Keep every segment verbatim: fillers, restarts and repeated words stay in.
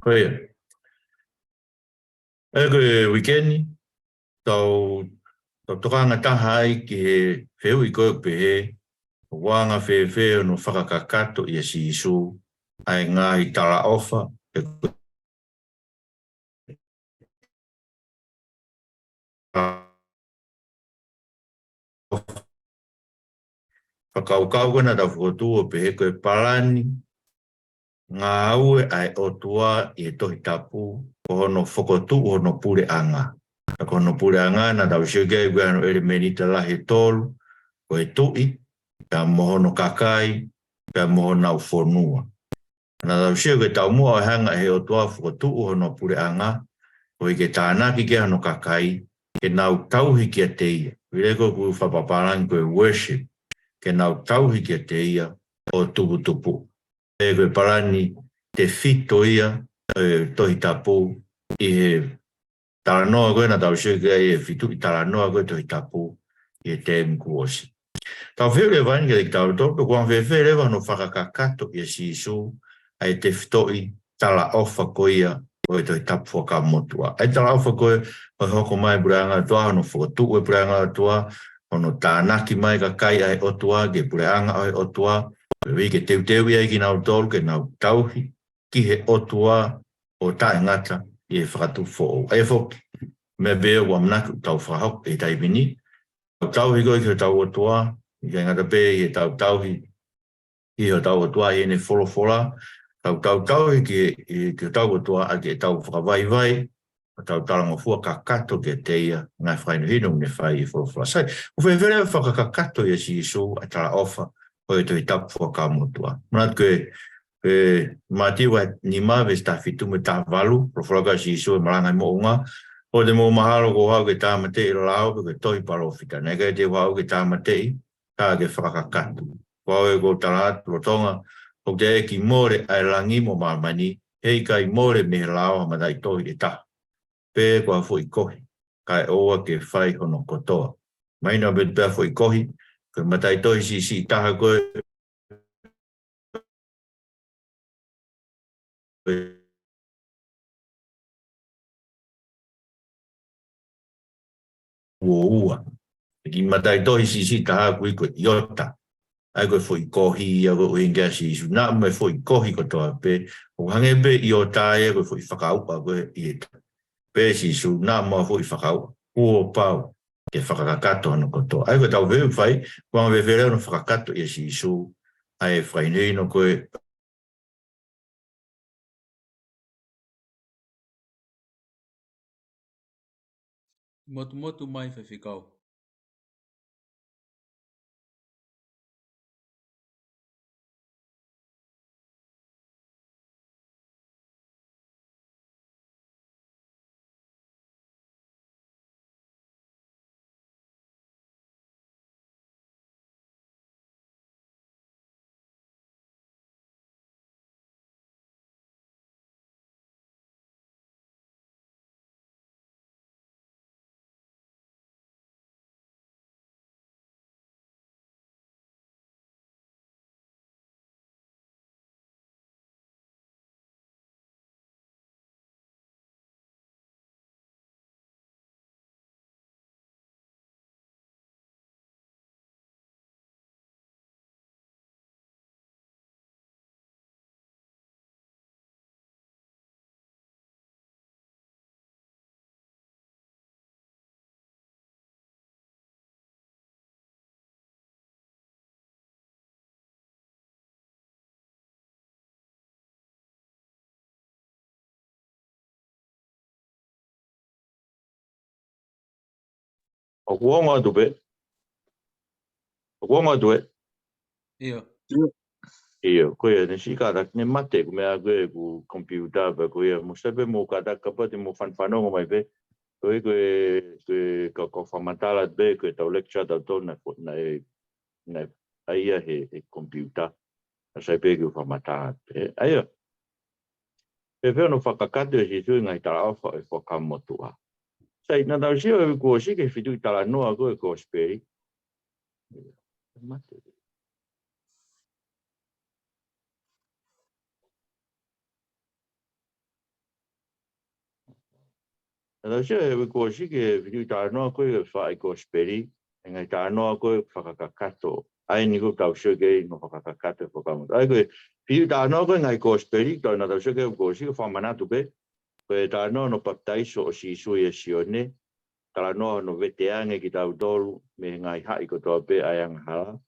Ko ia. ʻE ko e uike ni, tau, tau tokanga taha ai ki he fehuʻi ko ē ʻoku pehē, ʻoku anga fēfē hono fakakakato ʻia Sīsū ʻa e ngaahi talaʻofa ʻe fakakaukau ko ē naʻa tau fokotuʻu ʻo pehē ko e palani ngāue ʻa e ʻOtua ʻi he Tohi Tapu, ko hono fokotuʻu hono puleʻanga. Ka ko hono puleʻanga naʻa tau sio ki ai ko e hano ʻelemēniti lahi ʻe tolu, ko e tuʻi, pea mo hono kakai, pea mo honau fonua. Naʻa tau sio ki he taumuʻa ʻo e hanga ʻe he ʻOtua ʻo fokotuʻu hono puleʻanga, koeʻuhi ke tānaki ki ai hono kakai, ke nau tauhi kiate ia. Vile ko ē ʻoku fakapapālangi ko e worship, ke nau tauhi kiate ia ʻo tuputupu. ʻE ko e palani tefito ia ʻo e Tohi Tapu ʻi he talanoa ko ē naʻa tau sio ki ai, ʻa e fetuʻutaki talanoa ko ē Tohi Tapu ʻi he tēmi kuo ʻosi. Tau fehuʻi leva eni kiate kitautolu, pe ʻoku anga fēfē leva hono fakakakato ʻia Sīsū ʻa e tefitoʻi talaʻofa ko ia ʻo e Tohi Tapu Fuakava Motuʻa. ʻA e talaʻofa ko ē ʻo e hoko mai puleʻanga ʻOtua, hono fokotuʻu e puleʻanga ʻOtua, hono tānaki mai kakai ʻa e ʻOtua ki he puleʻanga ʻo e ʻOtua, koeʻuhi ke teuteuʻi ai kinautolu ke nau tauhi ki he ʻOtua ʻo taʻengata ʻi he fakatupu foʻou. ʻA ia foki, meʻa pē ʻoku ʻamanaki ʻoku tau fakahoko he taimi ni, tau tauhi ko ē ki hotau ʻOtua, ʻikai ngata pē ʻi heʻetau tauhi ki hotau ʻOtua ʻi heʻene folofola, tau, tau tauhi ki, ki, ki hotau ʻOtua ʻaki ʻetau fakavaivai, ʻo tau talangofua kakato kiate ia, ngaahi fakahinohino ʻoku ne fai ʻi he folofola. Sai, ʻoku fēfē leva e fakakakato ʻia Sīsū ʻa e talaʻofa ʻo e Tohi Tapu Fuakava Motuʻa? Manatu ko ē, ko e Mātiu vahe nima veesi taha fitu mo e taha valu, folofola ʻa Sīsū he malanga ʻi he moʻunga, ʻoua te mou mahalo kuo u haʻu ke tāmateʻi lao pe ko e tohi palōfita. Naʻe ʻikai te u haʻu ke tāmateʻi, ka ke fakakakato. Ko au ē ʻoku ou tala atu lolotonga ʻoku teʻeki mole ʻa e langi mo māmani, heʻikai mole mei he lao ha mataʻitohi ʻe taha, pe ko ha foʻi kohi, kae ʻoua ke fai hono kotoa. Mahino pē pea foʻi kohi, ko e mataʻitohi siʻisiʻi taha ko ē ua ua. Kiʻi mataʻitohi siʻisiʻi taha ʻoku ui ko e ʻiota. ʻA ia ko e foʻi kohi ia ʻoku ʻuhinga ki ai ʻa Sīsū. Naʻa mo e foʻi kohi kotoa pē, ʻoku hangē pē ʻiota ia ko e foʻi fakauʻa ko ē ʻi he ta. Pehē ʻe Sīsū, naʻa mo e foʻi fakauʻa, kuo pau ke fakakakato hono kotoa. ʻA ia ko ʻetau fehuʻi fai, ʻoku anga fēfē leva hono fakakakato ʻia Sīsū ʻa e fakahinohino ko ē Motumotu mai Faifekau. ʻOku ongo atu pē? ʻOku ongo atu ē? ʻIo. ʻIo, ko ia, ne siʻi kātaki, ne mate, ko e meʻa ko ē ʻeku computer pē ko ia, mou sio pē mou kātaki kapau te mou fanongo mai pē. Ko e, ko e, ko e, ka, ka fakamatala pē, ko ʻetau lecture ʻatautolu naʻe fo-, naʻe, naʻe ʻai ia he, he computer. Naʻe sai pē ke u fakamatala pē. ʻA ia. Fēfē hono fakakakato ʻe Sīsū e ngaahi talaʻofa ʻo e Fuakava Motuʻa? Sai, naʻa tau sio he kuo ʻosi ki he fetuʻutaki talanoa ko ē ʻo e Kosipeli. Mate. Naʻa tau sio he uike kuo ʻosi ki he fili talanoa ko ē ʻa e faaʻi kosipeli, ʻa e ngaahi talanoa ko ē fakakakato. ʻA eni ʻoku tau sio ki ai ʻi hono fakakakato e Fuakava Motuʻa. ʻA ia ko e fili talanoa ko ē ngaahi kosipeli, tau naʻa tau sio ki he uike kuo ʻosi, ko e fakamanatu pē, ko e talanoa hono papitaiso ʻo Sīsū ʻia Sione, talanoa hono veteange kitautolu mei he ngaahi haʻi kotoa pē ʻa e angahala.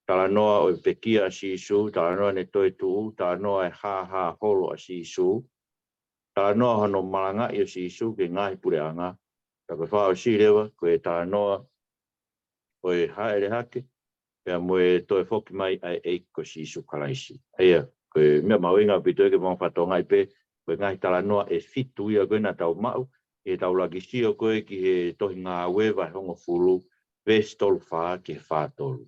Talanoa ʻo e pekia ʻa Sīsū, talanoa ʻene toetuʻu, talanoa e hāhā holo ʻa Sīsū, talanoa hono malangaʻi ʻo Sīsū ki he ngaahi puleʻanga. Ka ko e fakaʻosi leva, ko e talanoa ʻo e hāʻele hake, pea mo e toe foki mai ʻa e ʻEiki ko Sīsū Kalaisi. ʻA ia, ko e meʻa mahuʻinga ʻaupito ia ke mau fakatokangaʻi pē, ko e ngaahi talanoa ʻe fitu ia ko ē naʻa tau maʻu, ʻi heʻetau laka sio ko ē ki he tohi Ngāue vahe hongofulu, veesi tolu fā ki he fā tolu.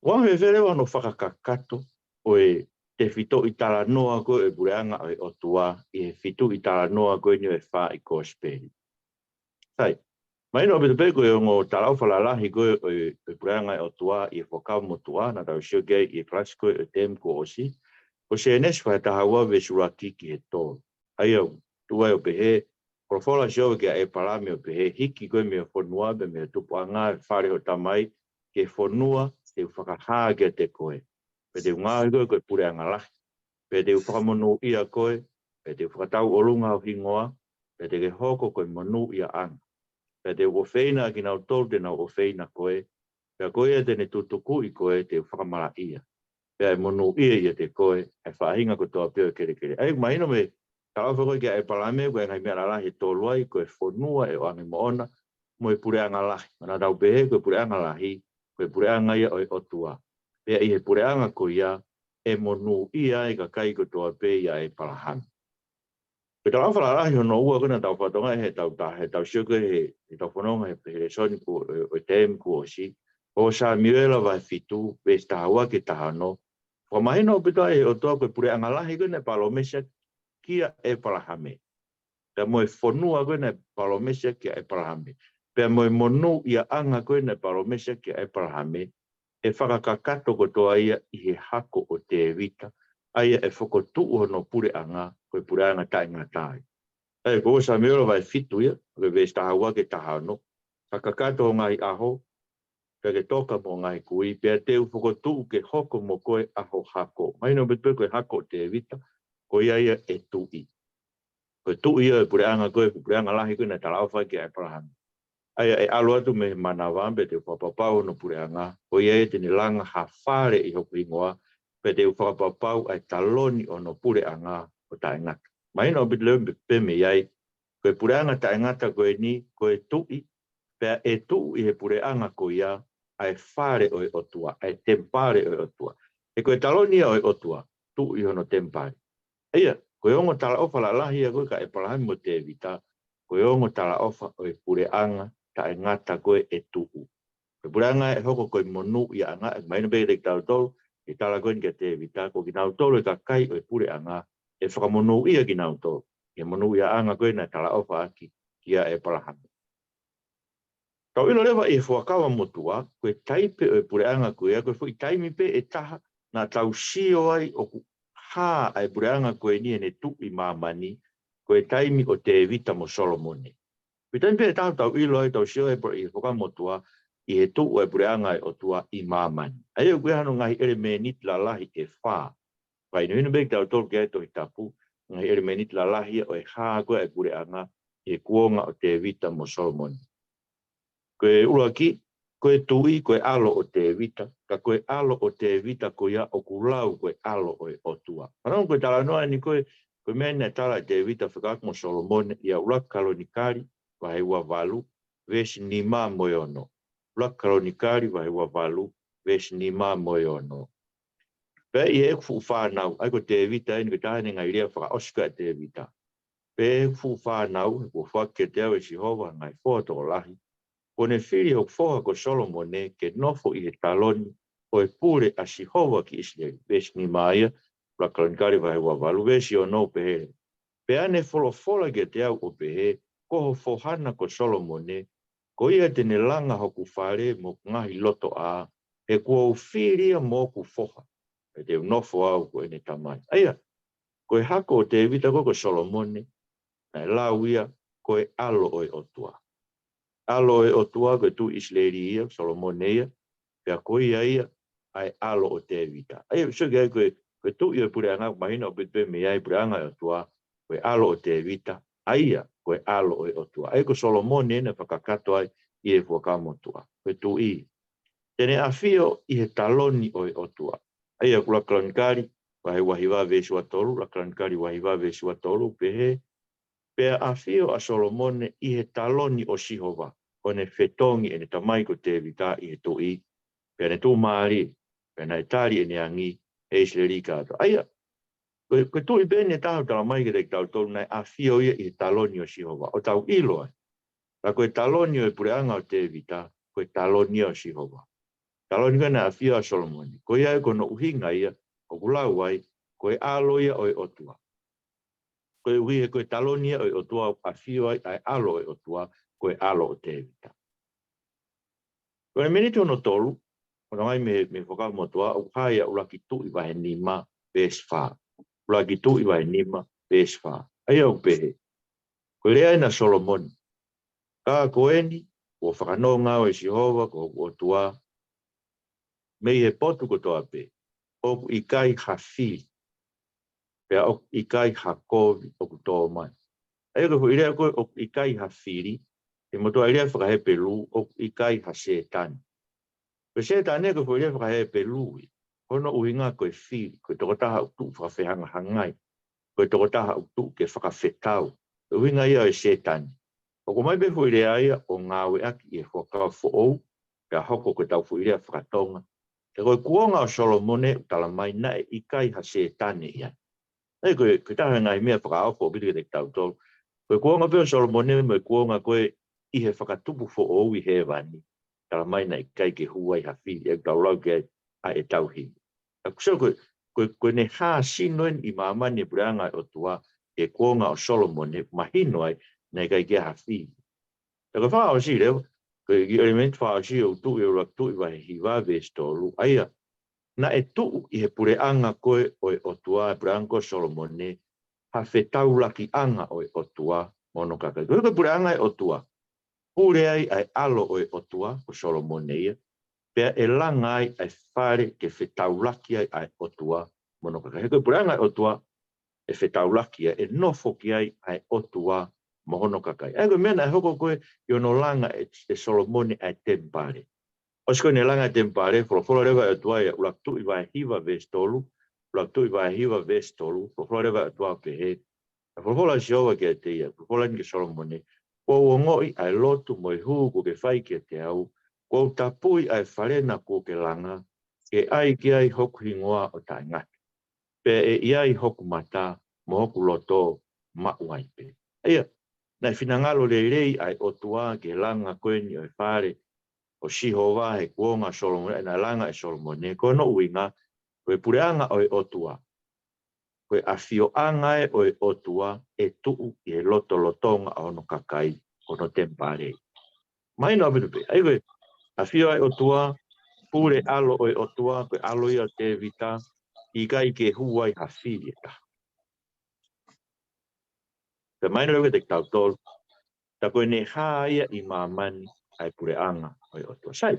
ʻOku anga fēfē leva hono fakakakato ʻo e tefitoʻi talanoa ko ē ʻo e puleʻanga ʻo e ʻOtua ʻi he fituʻi talanoa ko eni ʻo e faaʻi kosipeli? Sai, mahino ʻaupito pē ko e ongo talaʻofa lalahi ko ē ʻo e, ʻo e puleʻanga ʻo e ʻOtua ʻi he Fuakava Motuʻa, naʻa tau sio ki ai ʻi he kalasi ko ē ʻo e teemi kuo ʻosi, ko Sēnesi vahe taha ua veesi ʻuluaki ki he tolu. ʻA ia ʻoku tuʻu ai ʻo pehē, folofola ʻa Sihova kia ʻĒpalahame ʻo pehē, hiki koe mei ho fonua pea mei ho tupuʻanga, ʻi he fale ʻo ho tamai, ki he fonua te u fakahā kiate koe. Pea te u ngaohi koe ko e puleʻanga lahi. Pea te u fakamonūʻia koe, pea te u fakatauʻolunga ho hingoa, pea te ke hoko ko e monūʻiaʻanga. Pea te u ʻofeina ʻa kinautolu te nau ʻofeina koe, pea ko ia te ne tutukuʻi koe te u fakamalaʻia. Pea ʻe monūʻia ʻiate koe ʻa e faʻahinga kotoa pē ʻo e kelekele. ʻA ia ʻoku mahino mei he talaʻofa ko ē kia ʻĒpalahame, ko e ngaahi meʻa lalahi ʻe tolu ai, ko e fonua ʻe ʻoange moʻona, mo e puleʻanga lahi. Naʻa tau pehē ko e puleʻanga lahi, ko e puleʻanga ia ʻo e ʻOtua. Pea ʻi he puleʻanga ko ia, ʻe monūʻia ai e kakai kotoa pē ʻia ʻĒpalahame. Ko e talaʻofa lalahi hono ua ko ē naʻa tau fakatokangaʻi heʻetau ta-, heʻetau sio ko ē he, heʻetau fononga he, he lēsoni kuo, ʻo, ʻo e teemi kuo ʻosi, ʻo Samiuela vahe fitu, veesi taha ua ki he taha ono, fakamahino ʻaupito ai ʻe he ʻOtua ko e puleʻanga lahi ko ē naʻe palōmesi kia ʻĒpalahame. Pea mo e fonua ko ē naʻe palōmesi kia ʻĒpalahame. Pea mo e monūʻiaʻanga ko ē naʻe palōmesi kia ʻĒpalahame, ʻe fakakakato kotoa ia ʻi he hako ʻo Tēvita, ʻa ia ʻe fokotuʻu hono puleʻanga, ko e puleʻanga taʻengata ia. ʻA ia ko Samiuela vahe fitu ia, ko e veesi taha ua ki he taha ono, ka kakato ho ngaahi ʻaho, pea ke toka mo ho ngaahi kui, pea te u fokotuʻu ke hoko mo koe ʻa ho hako. Mahino ʻaupito pē ko e hako ʻo Tēvita, ko ia ia ʻe tuʻi. Ko e tuʻi ia ʻo e puleʻanga ko ē, ko e puleʻanga lahi ko ē naʻe talaʻofa kia ʻĒpalahame. ʻA ia ʻe ʻalu atu mei he manava, pea te u fakapapau hono puleʻanga, ko ia ia te ne langa ha fale ʻi hoku hingoa, pea te u fakapapau ʻa e taloni ʻo hono puleʻanga ʻo taʻengata. Mahino ʻaupito leva pē, pē mei ai, ko e puleʻanga taʻengata ko eni, ko e tuʻi, pea ʻe tuʻu ʻi he puleʻanga ko ia ʻa e fale ʻo e ʻOtua, ʻa e temipale ʻo e ʻOtua. He ko e taloni ia ʻo e ʻOtua, tuʻu ʻi hono temipale. ʻA ia, ko e ongo talaʻofa lalahi ia ko ē kia ʻĒpalahame mo Tēvita, ko e ongo talaʻofa ʻo e puleʻanga taʻengata ko ē ʻe tuʻu. Ko e puleʻanga ʻe hoko ko e monūʻiaʻanga, ʻe mahino pē kiate kitautolu, ʻi he tala ko eni kia Tēvita, ko kinautolu e kakai ʻo e puleʻanga, ʻe fakamonūʻia kinautolu ʻi he monūʻiaʻanga ko ē naʻe talaʻofa ʻaki kia ʻĒpalahame. Tau ʻilo leva ʻi he Fuakava Motuʻa, ko e taipe ʻo e puleʻanga ko ia, ko e foʻi taimi pē ʻe taha naʻa tau sio ai ʻoku hā ʻa e puleʻanga ko eni ʻene tuʻu ʻi māmani, ko e taimi ʻo Tēvita mo Solomone. Ko e taimi pē ʻe taha tau ʻilo ai, tau sio ai pē ʻi he Fuakava Motuʻa, ʻi he tuʻu ʻa e puleʻanga ʻo e ʻOtua ʻi māmani. ʻA ia ʻoku ʻi ai hano ngaahi ʻelemēniti lalahi ʻe fā. Fakahinohino pē kiate kitautolu ki ai e Tohi Tapu, ngaahi ʻelemēniti lalahi ia ʻo e hā ko ē ʻa e puleʻanga ʻi he kuonga ʻo Tēvita mo Solomone. Ko e ʻuluaki, ko e tuʻi, ko e ʻalo ʻo Tēvita, ka ko e ʻalo ʻo Tēvita ko ia ʻoku lau ko e ʻalo ʻo e ʻOtua. Fanongo ko e talanoa eni ko ē, ko e meʻa naʻe tala ʻe Tēvita fekauʻaki mo Solomone ʻia ʻUluaki Kalonikali, vahe ua valu, veesi nima mo e ono. ʻUluaki Kalonikali, vahe ua valu, veesi nima mo e ono. Pea ʻi heʻeku fuʻu fānau, ʻa ia ko Tēvita eni, ko e taha eni e ngaahi lea fakaʻosi ko ē ʻa Tēvita. Pea ʻi heʻeku fuʻu fānau, he kuo foaki kiate au ʻe Sihova ha ngaahi foha tokolahi, kuo ne fili hoku foha ko Solomone ke nofo ʻi he taloni ʻo e pule ʻa Sihova ki ʻIsileli. Veesi nima ia, ʻUluaki Kalonikali vahe ua valu, veesi ono ʻoku pehē: Pea ne folofola kiate au ʻo pehē, Ko ho foha na ko Solomone, ko ia te ne langa hoku fale mo hoku ngaahi lotoʻā, he kuo u fili ia mo hoku foha, pea te u nofo au ko ʻene tamai. ʻA ia, ko e hako ʻo Tēvita ko ē ko Solomone, naʻe lau ia ko e ʻAlo ʻo e ʻOtua. ʻAlo ʻo e ʻOtua, ko e Tuʻi ʻIsileli ia, Solomone ia, pea ko ia ia ʻa e ʻAlo ʻo Tēvita. ʻA ia, sio ki ai ko e, ko e Tuʻi ʻo e puleʻanga, mahino ʻaupito pē mei ai puleʻanga ʻo e ʻOtua, ko e ʻAlo ʻo Tēvita, ʻa ia ko e ʻAlo ʻo e ʻOtua. ʻA ia ko Solomone naʻe fakakakato ai ʻi he Fuakava Motuʻa, ko e Tuʻi. Te ne ʻafio ʻi he taloni ʻo e ʻOtua. ʻA ia ko ʻUluaki Kalonikali vahe uahiva veesi uatolu, ʻUluaki Kalonikali uahiva veesi uatolu, pehē, pea ʻafio ʻa Solomone ʻi he taloni ʻo Sihova, ʻo ne fetongi ʻene tamai ko Tēvita ʻi he tuʻi, pea ne tuʻumālie, pea naʻe tali ʻene angi ʻe ʻIsileli kātoa. ʻA ia, ko e, ko e tuʻi pē eni ʻe taha ʻoku tala mai kiate kitautolu naʻe ʻafio ia ʻi he taloni ʻo Sihova, ʻo tau ʻilo ai. Ka ko e taloni ʻo e puleʻanga ʻo Tēvita, ko e taloni ia ʻo Sihova. Taloni ko ē naʻe ʻafio ai ʻa Solomone. Ko ia ai ko hono ʻuhinga ia, ʻoku lau ai, ko e ʻAlo ia ʻo e ʻOtua. Koeʻuhi he ko e taloni ia ʻo e ʻOtua ʻoku ʻafio ai ʻa e ʻAlo ʻo e ʻOtua, ko e ʻAlo ʻo Tēvita. Ko e miniti hono tolu, ʻo lau ai mei, mei he Fuakava Motuʻa, ʻoku hā ia ʻUluaki Tuʻi vahe nima, veesi fā. ʻUluaki Tuʻi vahe nima, veesi fā. ʻA ia ʻoku pehē, ko e lea eni ʻa Solomone. Ka ko eni, kuo fakanongau ʻe Sihova ko hoku ʻOtua, mei he potu kotoa pē, ʻoku ʻikai ha fili, pea ʻoku ʻikai ha kovi ʻoku tō mai. ʻA ia ko e foʻi lea ko ē ʻoku ʻikai ha fili, ʻi he motuʻaʻi lea faka-Hepelū, ʻoku ʻikai ha Sētane. Ko e Sētane ko e foʻi lea faka-Hepelū ia. Ko hono ʻuhinga ko e fili, ko e tokotaha ʻoku tuʻu fakafehangahangai, ko e tokotaha ʻoku tuʻu ke fakafetau. Ko e ʻuhinga ia ʻo e Sētane. ʻOku ʻomai pē foʻi lea ia ʻo ngāueʻaki ʻi he Fuakava Foʻou, pea hoko ko ʻetau foʻi lea faka-Tonga. He ko e kuonga ʻo Solomone ʻoku tala mai naʻe ʻikai ha Sētane ia. ʻA ia ko e, ko e taha e ngaahi meʻa fakaofo ʻaupito kiate kitautolu. Ko e kuonga pē ʻo Solomone mo e kuonga ko ē ʻi he fakatupu foʻou ʻi hēvani, tala mai naʻe ʻikai ke hū ai ha fili, ʻoku tau lau ki ai ʻa ʻetau himi. ʻA ia ko e, ko e, ko ʻene hā sino eni ʻi māmani e puleʻanga ʻo e ʻOtua, ʻi he kuonga ʻo Solomone, mahino ai naʻe ʻikai ke ʻi ai ha fili. Ka ko e fakaʻosi leva, ko e kiʻi ʻelemēniti fakaʻosi ʻoku tuʻu ʻi he ʻUluaki Tuʻi vahe hiva veesi tolu, ʻa ia, naʻe tuʻu ʻi he puleʻanga ko ē ʻo e ʻOtua, e puleʻanga ko ē ʻo Solomone, ha fetaulakiʻanga ʻo e ʻOtua mo hono kakai. Ko e, ko e puleʻanga ʻo e ʻOtua, pule ai ʻa e ʻAlo ʻo e ʻOtua, ko Solomone ia, pea ʻe langa ai ʻa e fale ke fetaulaki ai ʻa e ʻOtua mo hono kakai. He ko e puleʻanga ʻo e ʻOtua, ʻe fetaulaki ai, ʻe nofo ki ai ʻa e ʻOtua mo hono kakai. ʻA ia ko e meʻa naʻe hoko ko ē ʻi hono langa ʻe, ʻe Solomone ʻa e temipale. ʻOsi ko ē ʻene langa e temipale, folofola leva e ʻOtua ia, ʻUluaki Tuʻi vahe hiva veesi tolu, ʻUluaki Tuʻi vahe hiva veesi tolu, folofola leva e ʻOtua pehē, naʻe folofola ʻa Sihova kiate ia, folofola eni kia Solomone, kuo u ongoʻi ʻa e lotu mo e hū kuo ke fai kiate au, kuo u tapui ʻa e fale na kuo ke langa, ke ʻai ki ai hoku hingoa ʻo taʻengata. Pea ʻe ʻi ai hoku mata mo hoku loto maʻu ai pē. ʻA ia, naʻe finangalo lelei ʻa e ʻOtua ki he langa ko eni ʻo e fale ʻo Sihova he kuonga ʻo Solomone, naʻe langa ʻe Solomone, ko hono ʻuhinga, ko e puleʻanga ʻo e ʻOtua, ko e ʻafioʻanga ē ʻo e ʻOtua ʻe tuʻu ʻi he lotolotonga ʻo hono kakai, ko hono temipale. Mahino ʻaupito pē. ʻA ia ko e ʻafio ʻa e ʻOtua, pule ʻAlo ʻo e ʻOtua, ko e ʻAlo ia ʻo Tēvita, ʻikai ke hū ai ha fili ʻe taha. Pea mahino leva kiate kitautolu, tā ko ʻene hā ia ʻi māmani ʻa e puleʻanga ʻo e ʻOtua. Sai,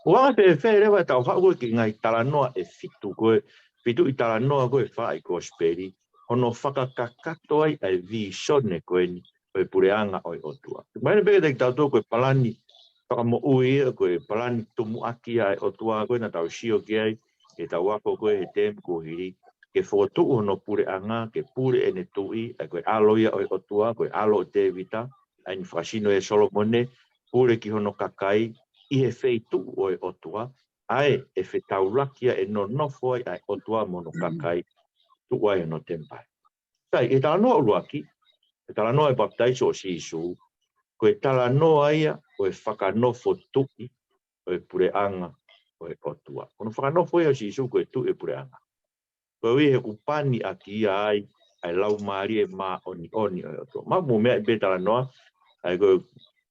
ʻoku anga fēfē leva ʻetau haʻu ko ē ki he ngaahi talanoa ʻe fitu ko ē, fitu ʻi talanoa ko ē ʻi he faʻahi Kosipeli, hono fakakakato ai ʻa e vīsone ko eni ʻo e puleʻanga ʻo e ʻOtua. Mahino pē kiate kitautolu ko e palani fakamoʻui ia, ko e palani tumuʻaki ʻa e ʻOtua ko ē naʻa tau sio ki ai, ʻetau ako ko ē he tēmi kuo hili, ke fokotuʻu hono puleʻanga, ke pule ʻene tuʻi, ʻa ia ko e ʻAlo ia ʻo e ʻOtua, ko e ʻAlo ʻo Tēvita, ʻa ia naʻe fakasino ʻe Solomone, pule ki hono kakai, ʻi he feituʻu ʻo e ʻOtua, ʻa ē ʻe fetaulaki ai, ʻe nonofo ai ʻa e ʻOtua mo hono kakai, tuʻu ai hono temipale. Sai, ʻi he talanoa ʻuluaki, ʻi he talanoa ʻo e papitaiso ʻo Sīsū, ko e talanoa ia ʻo e fakanofo tuʻi ʻo e puleʻanga ʻo e ʻOtua. Ko hono fakanofo ia ʻo Sīsū ko e tuʻi ʻo e puleʻanga, koeʻuhi he ʻoku pani ʻaki ia ai ʻa e Laumālie Māʻoniʻoni ʻo e ʻOtua. Mahalo mou meaʻi pē talanoa, ʻa ia ko e,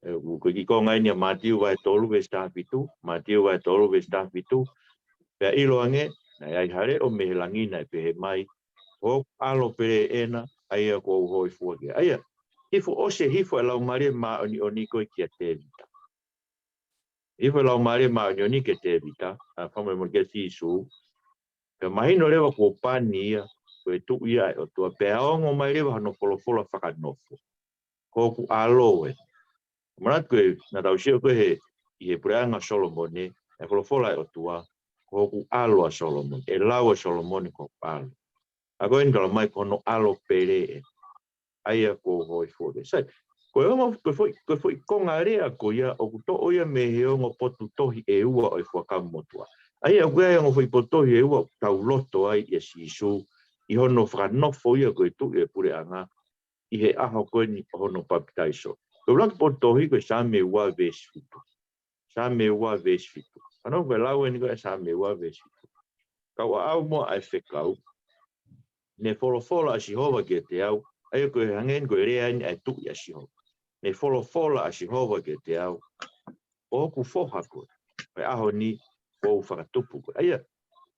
ʻe, ko e kiʻi konga eni ʻa Mātiu vahe tolu veesi taha fitu, Mātiu vahe tolu veesi taha fitu, pea ʻiloange, naʻe ʻi ai ha leʻo mei he langi naʻe pehē mai, Ko hoku ʻAlo pele ena, ʻa ia ʻoku ou hōifua ki ai. ʻA ia, Hifo ʻosi e hifo e Laumālie Māʻoniʻoni ko ē kia Tēvita. Hifo e Laumālie Māʻoniʻoni kia Tēvita, ʻa e fakamolemole kia Sīsū. Pea mahino leva kuo pani ia, ko e Tuʻi ia ʻa e ʻOtua, pea ongo mai leva hono folofola fakanofo. Ko hoku ʻAlo ē. Manatu ko ē, naʻa tau sio ko ē he, ʻi he puleʻanga ʻo Solomone, ʻa e folofola ʻa e ʻOtua, ko hoku ʻAlo ʻa Solomone, ʻe lau ʻe Solomone ko hoku ʻAlo. ʻA ia ko eni talamai ko hono ʻAlo pele ē. ʻA ia kuo u hōifua ki ai. Sai, ko e ongo, ko e foʻi, ko e foʻi konga lea ko ia ʻoku toʻo ia mei he ongo potu tohi ʻe ua ʻo e Fuakava Motuʻa. ʻA ia ʻoku ʻi ai e ongo foʻi potu tohi ʻe ua ʻoku tau loto ai ʻia Sīsū, ʻi hono fakanofo ia ko e Tuʻi ʻo e puleʻanga, ʻi he ʻaho ko eni ʻo hono papitaiso. Ko e ʻuluaki potu tohi ko e Saame ua veesi fitu. Saame ua veesi fitu. Fanongo ki he lau eni ko ē Saame ua veesi fitu. Kau ʻaʻau mo ʻa e fekau. Ne folofola ʻa Sihova kiate au. ʻA ia ko e hangē eni ko e lea eni ʻa e Tuʻi ʻa Sihova. Ne folofola ʻa Sihova kiate au. Ko hoku foha koe. Ko e ʻaho ni kuo u fakatupu koe. ʻA ia,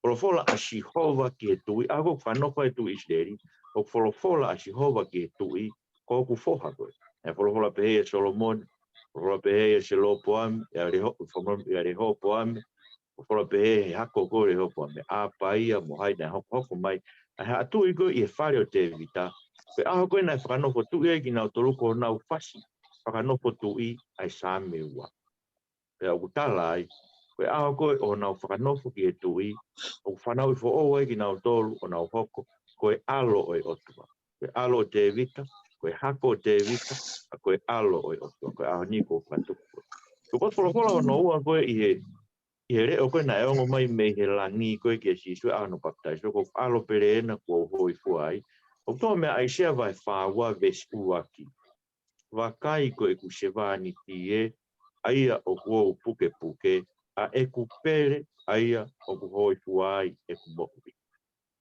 folofola ʻa Sihova ki he tuʻi, ʻa ia ko e fakanofo ʻa e tuʻi ʻIsileli, ko e folofola ʻa Sihova ki he tuʻi, ko hoku foha koe. ʻA ia folofola pehē ʻia Solomone, folofola pehē ʻia Selopoame, ʻia Leho-, folofola ʻia Lehopoame, folofola pehē he hako ko ē ʻo Lehopoame, ʻa Apaia mo hai naʻe hokohoko mai, ʻa e haʻa tuʻi ko ē ʻi he fale ʻo Tēvita, ko e ʻaho ko ē naʻe fakanofo tuʻi ai kinautolu ko honau fasi, fakanofo tuʻi ʻa e Saame ua. Pea ʻoku tala ai, ko e ʻaho ko ē ʻo honau fakanofo ki he tuʻi, ʻoku fanauʻi foʻou ai kinautolu ʻo nau hoko, ko e ʻAlo ʻo e ʻOtua. Ko e ʻAlo ʻo Tēvita, ko e hako ʻo Tēvita, ʻa ko e ʻAlo ʻo e ʻOtua, ko e ʻaho ni kuo u fakatupu koe. Ko e potu folofola hono ua ko ē ʻi he, ʻi he leʻo ko ē naʻe ongo mai mei he langi ko ē kia Sīsū ʻi he ʻaho hono papitaiso, ko hoku ʻAlo pele ena kuo u hōifua ai. ʻOku toʻo mei ʻAisea vahe fā ua veesi ʻuluaki. Vakai ko ʻeku sevāniti ē, ʻa ia ʻoku ou pukepuke, ʻa ʻeku pele, ʻa ia ʻoku hōifua ai ʻeku moʻui.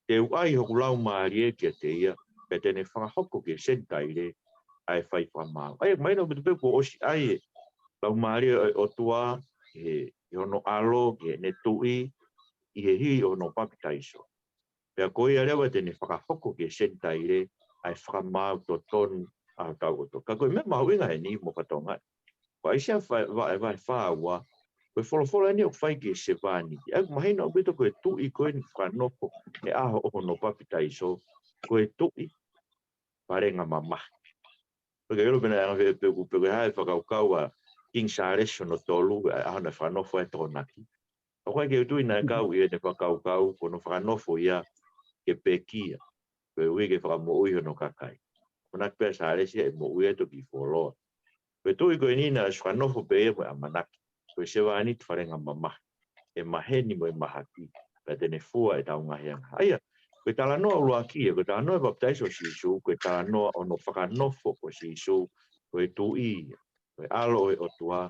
Te u ʻai hoku Laumālie kiate ia, pea te ne fakahoko ki he Senitaile ʻa e fai fakamaau. ʻA ia, mahino ʻaupito pē kuo ʻosi ʻai e Laumālie ʻo e ʻOtua ʻi he, ʻi hono ʻAlo, ki heʻene tuʻi, ʻi he hili ʻo hono papitaiso. Pea ko ia leva te ne fakahoko ki he Senitaile ʻa e fakamaau totonu ʻa hotau ʻOtua. Ka ko e meʻa mahuʻinga heni mo fatongia. Ko ʻAisea vahe, vahe, vahe fā ua, ko e folofola eni ʻoku fai ki he sevāniti. ʻA ia ʻoku mahino ʻaupito ko e tuʻi ko eni fakanofo he ʻaho ʻo hono papitaiso, ko e tuʻi falengamamahi. Ko e ke ʻilo pē naʻe anga fē pe ʻoku pe ko e hā e fakakaukau ʻa Kingi Sālesi hono tolu, ʻa e ʻaho naʻe fakanofo ai e Tokonaki. ʻOku ʻikai ke u tui naʻe kau ʻi heʻene fakakaukau ko hono fakanofo ia ke pekia, koeʻuhi ke fakamoʻui hono kakai. Ko e ʻamanaki pē ʻa Sālesi ia ʻe moʻui ai e toki fuoloa. Ko e tuʻi ko eni naʻe ʻosi fakanofo pē ia mo e ʻamanaki, ko e sevāniti falengamamahi, ʻe maheni mo e mahaki, pea te ne fua ʻetau ngaahi angahala. ʻA ia, ko e talanoa ʻuluaki ia, ko e talanoa e papitaiso ʻo Sīsū, ko e talanoa hono fakanofo ʻo Sīsū, ko e tuʻi ia, ko e ʻAlo ʻo e ʻOtua,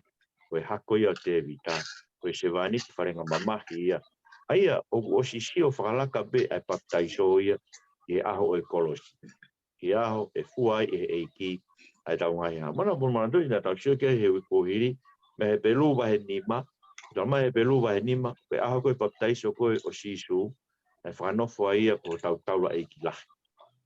ko e hako ia ʻo Tēvita, ko e sevāniti falengamamahi ia. ʻA ia, ʻoku ʻosi sio fakalaka pē ʻa e papitaiso ia ʻi he ʻaho ʻo e kolosi, ʻi he ʻaho ʻe fua ai ʻe he ʻEiki ʻa ʻetau ngaahi angahala. Mana pun mana tui naʻa tau sio ki ai he uike kuo hili, mei he Hepelū vahe nima, talamai he Hepelū vahe nima, ko e ʻaho ko ē papitaiso ko ē ʻo Sīsū, naʻe fakanofo ai ia ko hotau taulaʻeiki lahi.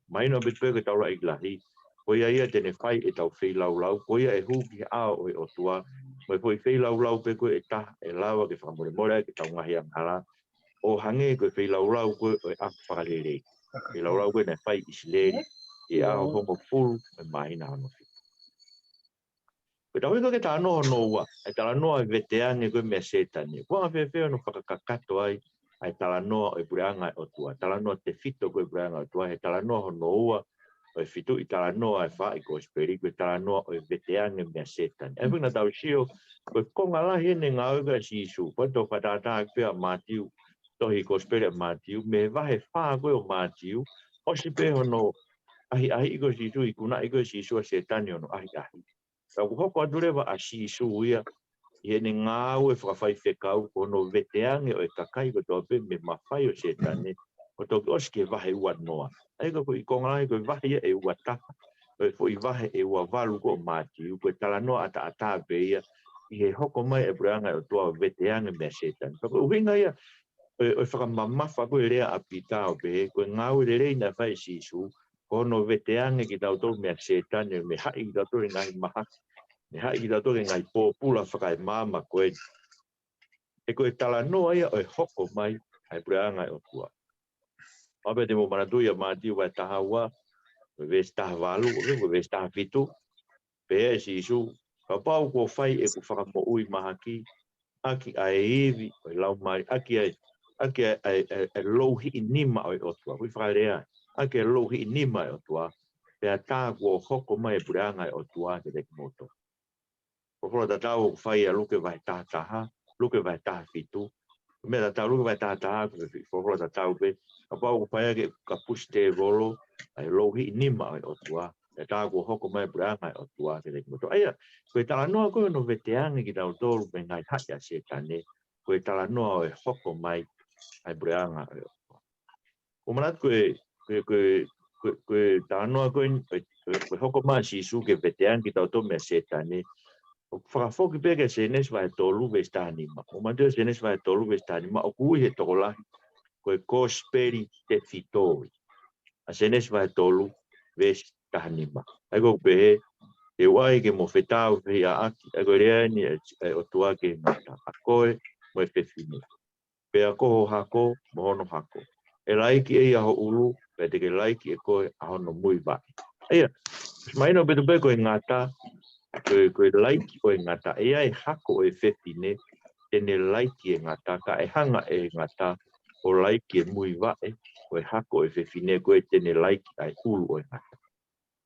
Mahino ʻaupito pē ko e taulaʻeiki lahi, ko ia ia te ne fai ʻetau feilaulau, ko ia ʻe hū ki he ʻao ʻo e ʻOtua, mo e foʻi feilaulau pē ko ē ʻe taha ʻe lava ke fakamolemole ai ki heʻetau ngaahi angahala, ʻo hangē ko e feilaulau ko ē ʻo e ʻaho fakalelei. Feilaulau ko ē naʻe fai ʻi ʻIsileli, ʻi he ʻaho hongofulu ʻo e māhina hono fitu. Ko e tauhi ko ē ki he talanoa hono ua, ʻa e talanoa e veteange ko ē meia Sētane. Ko e anga fēfē hono fakakakato ai ʻa e talanoa ʻo e puleʻanga ʻo e ʻOtua, talanoa tefito ko ē puleʻanga ʻo e ʻOtua, he talanoa hono ua ʻo e fituʻi talanoa ʻa e faaʻi kosipeli, ko e talanoa ʻo e veteange meia Sētane. ʻA ia ʻoku ʻikai ke tau sio, ko e konga lahi eni e ngāue ko ē ʻa Sīsū, ko e tau fakatātā pē ʻa Mātiu, tohi kosipeli ʻa Mātiu, mei he vahe fā ko ē ʻo Mātiu, ʻosi pē hono ʻahiʻahiʻi ko ē ʻa Sīsū, ikunaʻi ko ē ʻa Sīsū ʻa Sētane hono ʻahiʻahiʻi. Ka ʻoku hoko atu leva ʻa Sīsū ia, ʻi heʻene ngāue fakafaifekau, ko hono veteange ʻo e kakai kotoa pē mei he mafai ʻo Sētane, ʻo toki ʻosi ki he vahe ua noa. ʻA ia ko e konga lahi ko e vahe ia ʻe ua taha, ko e foʻi vahe ʻe ua valu ko ē ʻo Mātiu, ko e talanoa ʻataʻatā pē ia, ʻi he hoko mai e puleʻanga ʻo e ʻOtua ʻo veteange meia Sētane. Ka ko e ʻuhinga ia, ʻo e, ʻo e fakamamafa ko ē e lea ʻa Pita ʻo pehē, ko e ngāue lelei naʻe fai ʻe Sīsū, ko hono veteange kitautolu meia Sētane, mei he haʻi kitautolu he ngaahi mahaki, mei he haʻi kitautolu he ngaahi pōpula fakaemāmani ko ē. He ko e talanoa ia ʻo e hoko mai ʻa e puleʻanga ʻo e ʻOtua. ʻOku pehē te mou manatuʻi ʻa Mātiu vahe taha ua, ko e veesi taha valu, ko e veesi taha fitu, pehē ʻe Sīsū, kapau kuo fai ʻeku fakamoʻui mahaki, ʻaki ʻa e ivi ʻo e laumālie, ʻaki ʻa e, ʻaki ʻa e, ʻa e, ʻa e, ʻa e louhiʻi nima ʻo e ʻOtua, ʻoku fakalea, ʻaki ʻa e louhiʻi nima ʻo e ʻOtua, pea tā kuo hoko mai e puleʻanga ʻo e ʻOtua kiate kimoutolu. Folofola tatau ʻoku fai ʻa Luke vahe taha taha, Luke vahe taha fitu. Meʻa tatau Luke vahe taha taha, ko e folofola tatau pē. Kapau ʻoku fai ʻaki ʻeku kapusi tēvolo ʻa e louhiʻi nima ʻo e ʻOtua, pea tā kuo hoko mai e puleʻanga ʻo e ʻOtua kiate kimoutolu. ʻA ia, ko e talanoa ko ē hono veteange kitautolu mei he ngaahi haʻi ʻa Sētane, ko e talanoa ʻo e hoko mai ʻa e puleʻanga ʻo e ʻOtua. ʻOku ou manatu ko e, ko e, ko e, ko e, ko e talanoa ko ē, ko e, ko e, ko e hoko mai ʻa Sīsū ke veteange kitautolu meia Sētane. ʻOku fakafoki pē ki he Sēnesi vahe tolu veesi taha nima. ʻOku ou manatu Sēnesi vahe tolu veesi taha nima, ʻoku ui he tokolahi ko e Kosipeli Tefito ia. ʻA Sēnesi vahe tolu veesi taha nima. ʻA ia ʻoku pehē, te u ʻai ke mo fetaufehiʻaʻaki, ʻa ia ko e lea eni ʻa e, ʻa e ʻOtua ki he ngata, ʻa koe mo e fefine. Pea ko ho hako mo hono hako. ʻE laiki ʻe ia ho ʻulu, pea te ke laiki ʻe koe ʻa hono muivaʻe. ʻA ia, mahino pē tuku pē ko e ngata, ko e, ko e laiki ʻo e ngata, ʻe ʻi ai e hako ʻo e fefine te ne laiki e ngata, ka ʻe hanga ʻe he ngata ʻo laiki e muivaʻe ʻo e hako ʻo e fefine ko ē te ne laiki ʻa e ʻulu ʻo e ngata.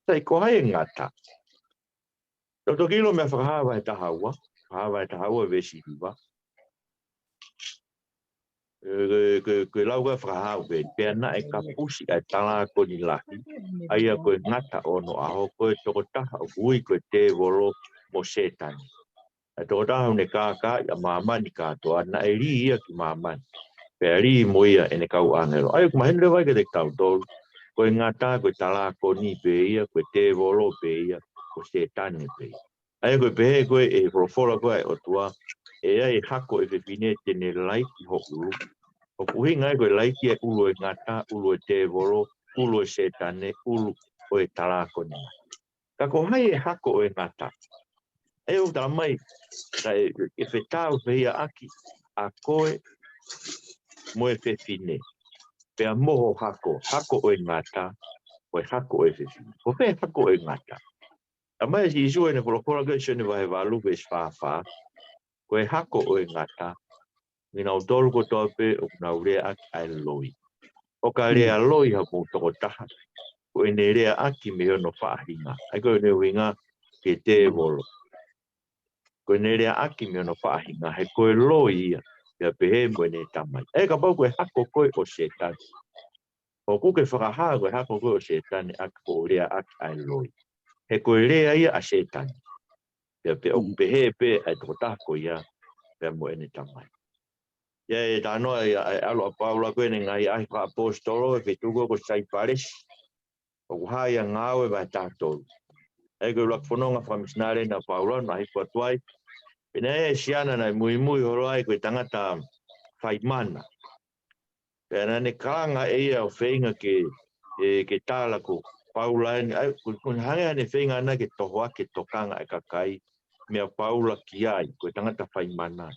Sai, ko hai e ngata? Tau toki ʻilo mei he Fakahā vahe taha ua, Fakahā vahe taha ua veesi hiva. ʻE, ko e, ko e, ko e lau ko ē ʻa e Fakahā ʻoku pehē, pea naʻe kapusi ʻa e talākoni lahi, ʻa ia ko e ngata ʻo onoʻaho, ko e tokotaha ʻoku ui ko e tēvolo mo Sētane. ʻA e tokotaha ʻoku ne kākaaʻi ʻa māmani kātoa, naʻe lī ia ki māmani, pea lī mo ia ʻene kau ʻāngelo. ʻA ia ʻoku mahino leva ia kiate kitautolu, ko e ngata, ko e talākoni pē ia, ko e tēvolo pē ia, ko Sētane pē ia. ʻA ia ko e pehē ko ē ʻe he folofola ko ē ʻa e ʻOtua, ʻe ʻi ai e hako ʻo e fefine te ne laiki ho ʻulu. ʻOku ʻuhinga ia ko e laiki e ʻulu ʻo e ngata, ʻulu ʻo e tēvolo, ʻulu ʻo Sētane, ʻulu ʻo e talākoni. Ka ko hai e hako ʻo e ngata? ʻE ʻoku talamai, ka ʻe, ʻe fetaufehiʻaʻaki ʻa koe mo e fefine. Pea mo ho hako, hako ʻo e ngata, ko e hako ʻo e fefine. Ko fē hako ʻo e ngata? Talamai ʻe Sīsū ʻi heʻene folofola ko ē ʻi Sione vahe valu veesi fā fā, ko e hako ʻo e ngata, kinautolu kotoa pē ʻoku nau leaʻaki ʻa e loi. ʻO ka lea loi hamou tokotaha, ko ʻene leaʻaki mei hono faʻahinga. ʻA ia ko ʻene ʻuhinga ki he tēvolo. Ko ʻene leaʻaki mei hono faʻahinga, he ko e loi ia, pea pehē mo ʻene tamai. ʻE kapau ko e hako koe ʻo Sētane, ʻoku ke fakahā ko e hako koe ʻo Sētane ʻaki hoʻo leaʻaki ʻa e loi. He ko e lea ia ʻa Sētane. Pea pē ʻoku pehē pē ʻa e tokotaha ko ia, pea mo ʻene tamai. ʻA ia ʻe talanoa ia ʻa e ʻalu ʻa Paula ko ē ʻene ngaahi ʻaʻahi fakaʻaposetolo, ʻi he feituʻu ko ē ko Saipalesi. ʻOku hā ia Ngāue vahe taha tolu. ʻA ia ko e ʻuluaki fononga fakamisinale ʻa Paula naʻe hifo atu ai. Pea naʻe ʻi ai e siana naʻe muimui holo ai ko e tangata fai mana. Pea naʻa ne kalanga ʻe ia ʻo feinga ke, ʻe, ke tala ko Paula eni, ʻa ia, ko, ko e hangē ʻene feinga ʻana ke tohoakiʻi e tokanga ʻa e kakai, meia Paula ki ai, ko e tangata fai mana.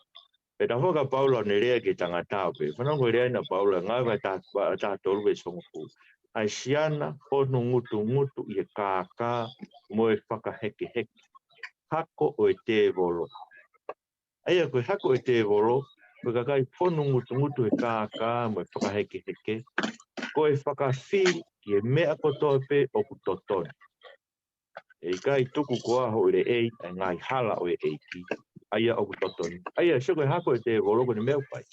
Pea tafoki ʻa Paula ʻo ne lea ki he tangata ʻo pehē, fanongo ki he lea ʻa Paula, Ngāue vahe taha, taha tolu veesi hongofulu. ʻA e siana fonu ngutungutu ʻi he kākā mo e fakahekeheke. Hako ʻo e tēvolo. ʻA ia ko e hako ʻo e tēvolo, ko e kakai fonu ngutungutu he kākā mo e fakahekeheke, ko e fakafili ki he meʻa kotoa pē ʻoku totonu. ʻE ʻikai tuku koā hoʻo leʻei ʻa e ngaahi hala ʻo e ʻEiki, ʻa ia ʻoku totonu. ʻA ia, sio ko e hako ʻo e tēvolo ko ʻene meʻa ʻoku fai.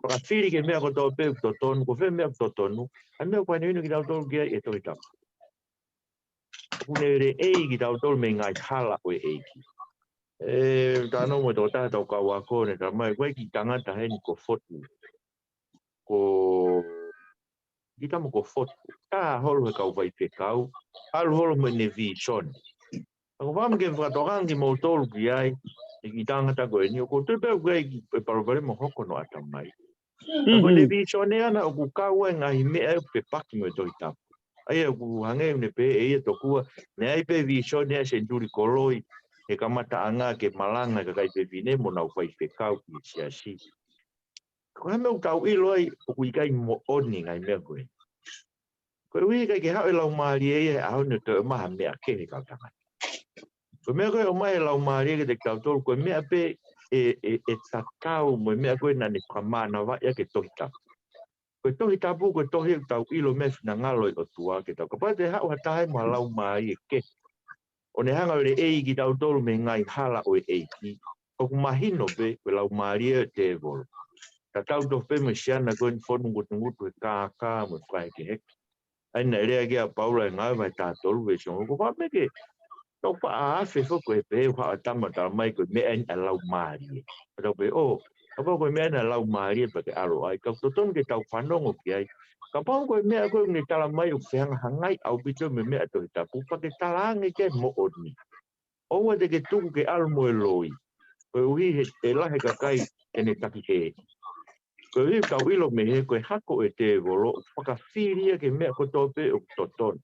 Fakafili ki he meʻa kotoa pē ʻoku totonu, ko fē meʻa ʻoku totonu, ʻa e meʻa ʻoku ʻaneʻaneʻi kitautolu ki ai ʻe he Tohi Tapu. ʻOku ne leʻei kitautolu mei he ngaahi hala ʻo e ʻEiki. ʻE, talanoa mo e tokotaha ʻetau kau ako, ne talamai, ko e kiʻi tangata heni ko Fotu. Ko, kiʻi tama ko Fotu. Tā holo he kau faifekau. ʻAlu holo mo ʻene vīsone. Ka ko e fakaʻamu ke fakatokanga kimoutolu ki ai, ʻe kiʻi tangata ko eni, ʻoku ou tui pē ʻoku ʻi ai e palopalema ʻoku hoko hono ʻatamai. Ka ko ʻene vīsone ʻana ʻoku kau ai e ngaahi meʻa ʻoku fepaki mo e Tohi Tapu. ʻA ia ʻoku hangē ʻoku ne pehē ʻe ia tokua, naʻe ʻi ai pē vīsone ʻa e senituli koloi he kamataʻanga ke malanga e kakai fefine mo nau faifekau ki he siasi. Ko e hā e meʻa ʻoku tau ʻilo ai ʻoku ʻikai moʻoni e ngaahi meʻa ko ē? Koeʻuhi ʻikai ke haʻu e Laumālie ia he ʻaho ni ʻo toe ʻomai ha meʻa kehe ki he kau tangata. Ko e meʻa ko ē ʻoku ʻomai ʻe he Laumālie kiate kitautolu, ko e meʻa pē ʻe, ʻe, ʻe tatau mo e meʻa ko ē naʻa ne fakamānavaʻi ʻaki e Tohi Tapu. Ko e Tohi Tapu, ko e tohi ʻoku tau ʻilo e meʻa finangalo ʻo e ʻOtua ke tau. Kapau te haʻu ha taha ia mo ha laumālie kehe ʻo ne hanga ʻo leʻei kitautolu mei he ngaahi hala ʻo e ʻEiki, ʻoku mahino pē ko e laumālie ʻo e tēvolo. Tatau tofu pē mo e siana ko eni fonu ngutungutu he kākā mo e fakahekeheke. ʻA ia naʻe lea ki ai ʻa Paula he Ngāue vahe taha tolu veesi ono, ko e fakaʻamu ke tau faʻa afe foki ko e pehē ʻoku haʻu ha tama ʻo tala mai ko e meʻa eni ʻa e laumālie. Ka tau pehē, ʻō, kapau ko e meʻa eni ʻa e laumālie pea ke ʻalu ai, ka ʻoku totonu ke tau fanongo ki ai. Kapau ko e meʻa ko ē ʻoku ne tala mai ʻoku fehangahangai ʻaupito mo e meʻa ʻa e Tohi Tapu, pea ke talaange ke moʻoni. ʻOua te ke tuku ke ʻalu mo e loi, koeʻuhi he, ʻe lahi e kakai te ne takihēʻi. Koeʻuhi ʻoku tau ʻilo mei hē ko e hako ʻo e tēvolo ʻoku fakafili ia ki he meʻa kotoa pē ʻoku totonu.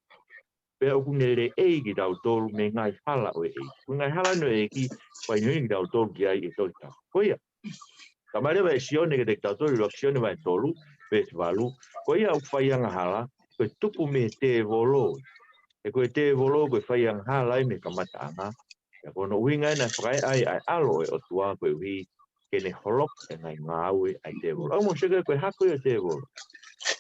Pea ʻoku ne leʻei kitautolu mei he ngaahi hala ʻo e ʻEiki. Ko e ngaahi hala eni ʻo e ʻEiki, fainoino kitautolu ki ai ʻe he Tohi Tapu. Ko ia, talamai leva ʻe Sione kiate kitautolu, ʻuluaki Sione vahe tolu, veesi valu. Ko ia ʻoku fai angahala, ko e tupu mei he tēvolo. He ko e tēvolo ko e fai angahala ia mei he kamataʻanga. Pea ko hono ʻuhinga ia naʻe fakaeʻa ai ʻa e ʻAlo ʻo e ʻOtua koeʻuhi ke ne holoki e ngaahi ngāue ʻa e tēvolo. ʻOku mou sio ki ai, ko e hako ia ʻo e tēvolo.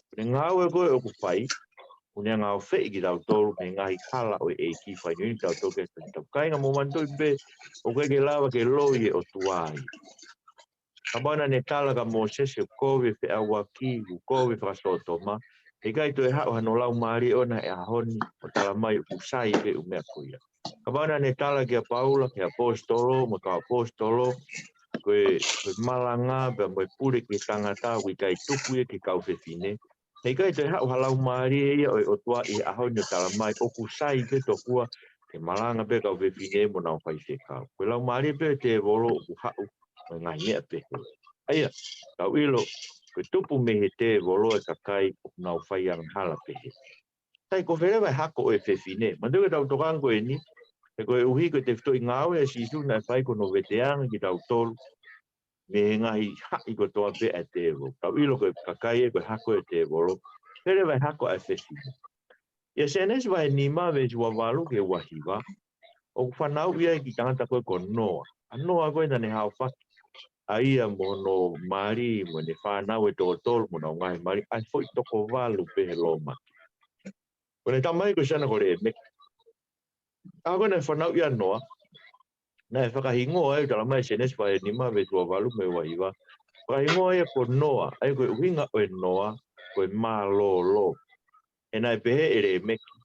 Ko ʻene ngāue ko ē ʻoku fai, ʻoku ne angaofeʻi kitautolu mei he ngaahi hala ʻo e ʻEiki, fainoino kitautolu ki he Tohi Tapu. Kāinga, mou manatuʻi pē, ʻoku ʻikai ke lava ke loi e ʻOtua ia. Kapau naʻa ne tala kia Mōsese ʻoku kovi e feʻauaki, ʻoku kovi e fakasōtoma, heʻikai toe haʻu hano Laumālie ʻoʻona he ʻaho ni ʻo tala mai ʻoku sai pē ʻū meʻa ko ia. Kapau naʻa ne tala kia Paula, ki he ʻaposetolo mo e kau ʻaposetolo, ko e, ko e malanga pea mo e pule ki he tangata ʻoku ʻikai tuku ia ki he kau fefine, heʻikai toe haʻu ha Laumālie ia ʻo e ʻOtua ʻi he ʻaho ni ʻo tala mai ʻoku sai pē tokua ke malanga pē kau fefine mo nau faifekau. Ko e laumālie pē ʻo e tēvolo ʻoku haʻu mo e ngaahi meʻa pehē. ʻA ia, tau ʻilo, ko e tupu mei he tēvolo e kakai ʻoku nau fai angahala pehē. Sai, ko fē leva e hako ʻo e fefine? Manatuʻi ko ʻetau tokanga ko eni, he koeʻuhi ko e tefitoʻi ngāue ʻa Sīsū naʻe fai ko hono veteange kitautolu mei he ngaahi haʻi kotoa pē ʻa e tēvolo. Tau ʻilo ko e kakai ē ko e hako ʻo e tēvolo. Fē leva e hako ʻa e fefine? ʻIa Sēnesi vahe nima veesi ua valu ki he ua hiva, ʻoku fanauʻi ai e kiʻi tangata ko ē ko Noa. ʻA Noa ko ē naʻa ne haofaki ʻa ia mo hono mali mo ʻene fānau ʻe toko tolu mo honau ngaahi mali, ʻa e foʻi toko valu pē he lōmaki. Ko ʻene tamai ko e siana ko Lēmeki. ʻA ia ko ē naʻe fanauʻi ai ʻa Noa, naʻe fakahingoa ai, talamai ʻe Sēnesi vahe nima veesi ua valu mo e ua hiva, fakahingoa ia ko Noa, ʻa ia ko e ʻuhinga ʻo e Noa, ko e mālōlō. He naʻe pehē ʻe Lēmeki,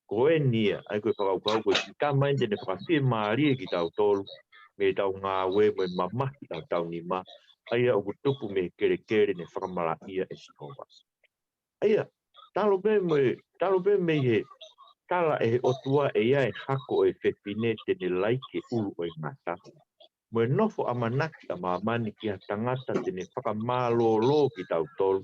ko eni ia, ʻa ia ko e fakakaukau ko e kiʻi tama eni te ne fakafiemālie kitautolu mei heʻetau ngāue mo e mamahi ʻa hotau nima, ʻa ia ʻoku tupu mei he kelekele ne fakamalaʻia ʻe Sihova. ʻA ia, talu pē mo e, talu pē mei he tala ʻe he ʻOtua ʻe ʻi ai e hako ʻo e fefine te ne laiki e ʻulu ʻo e ngata, mo e nofo ʻamanaki ʻa māmani ki ha tangata te ne fakamālōlō kitautolu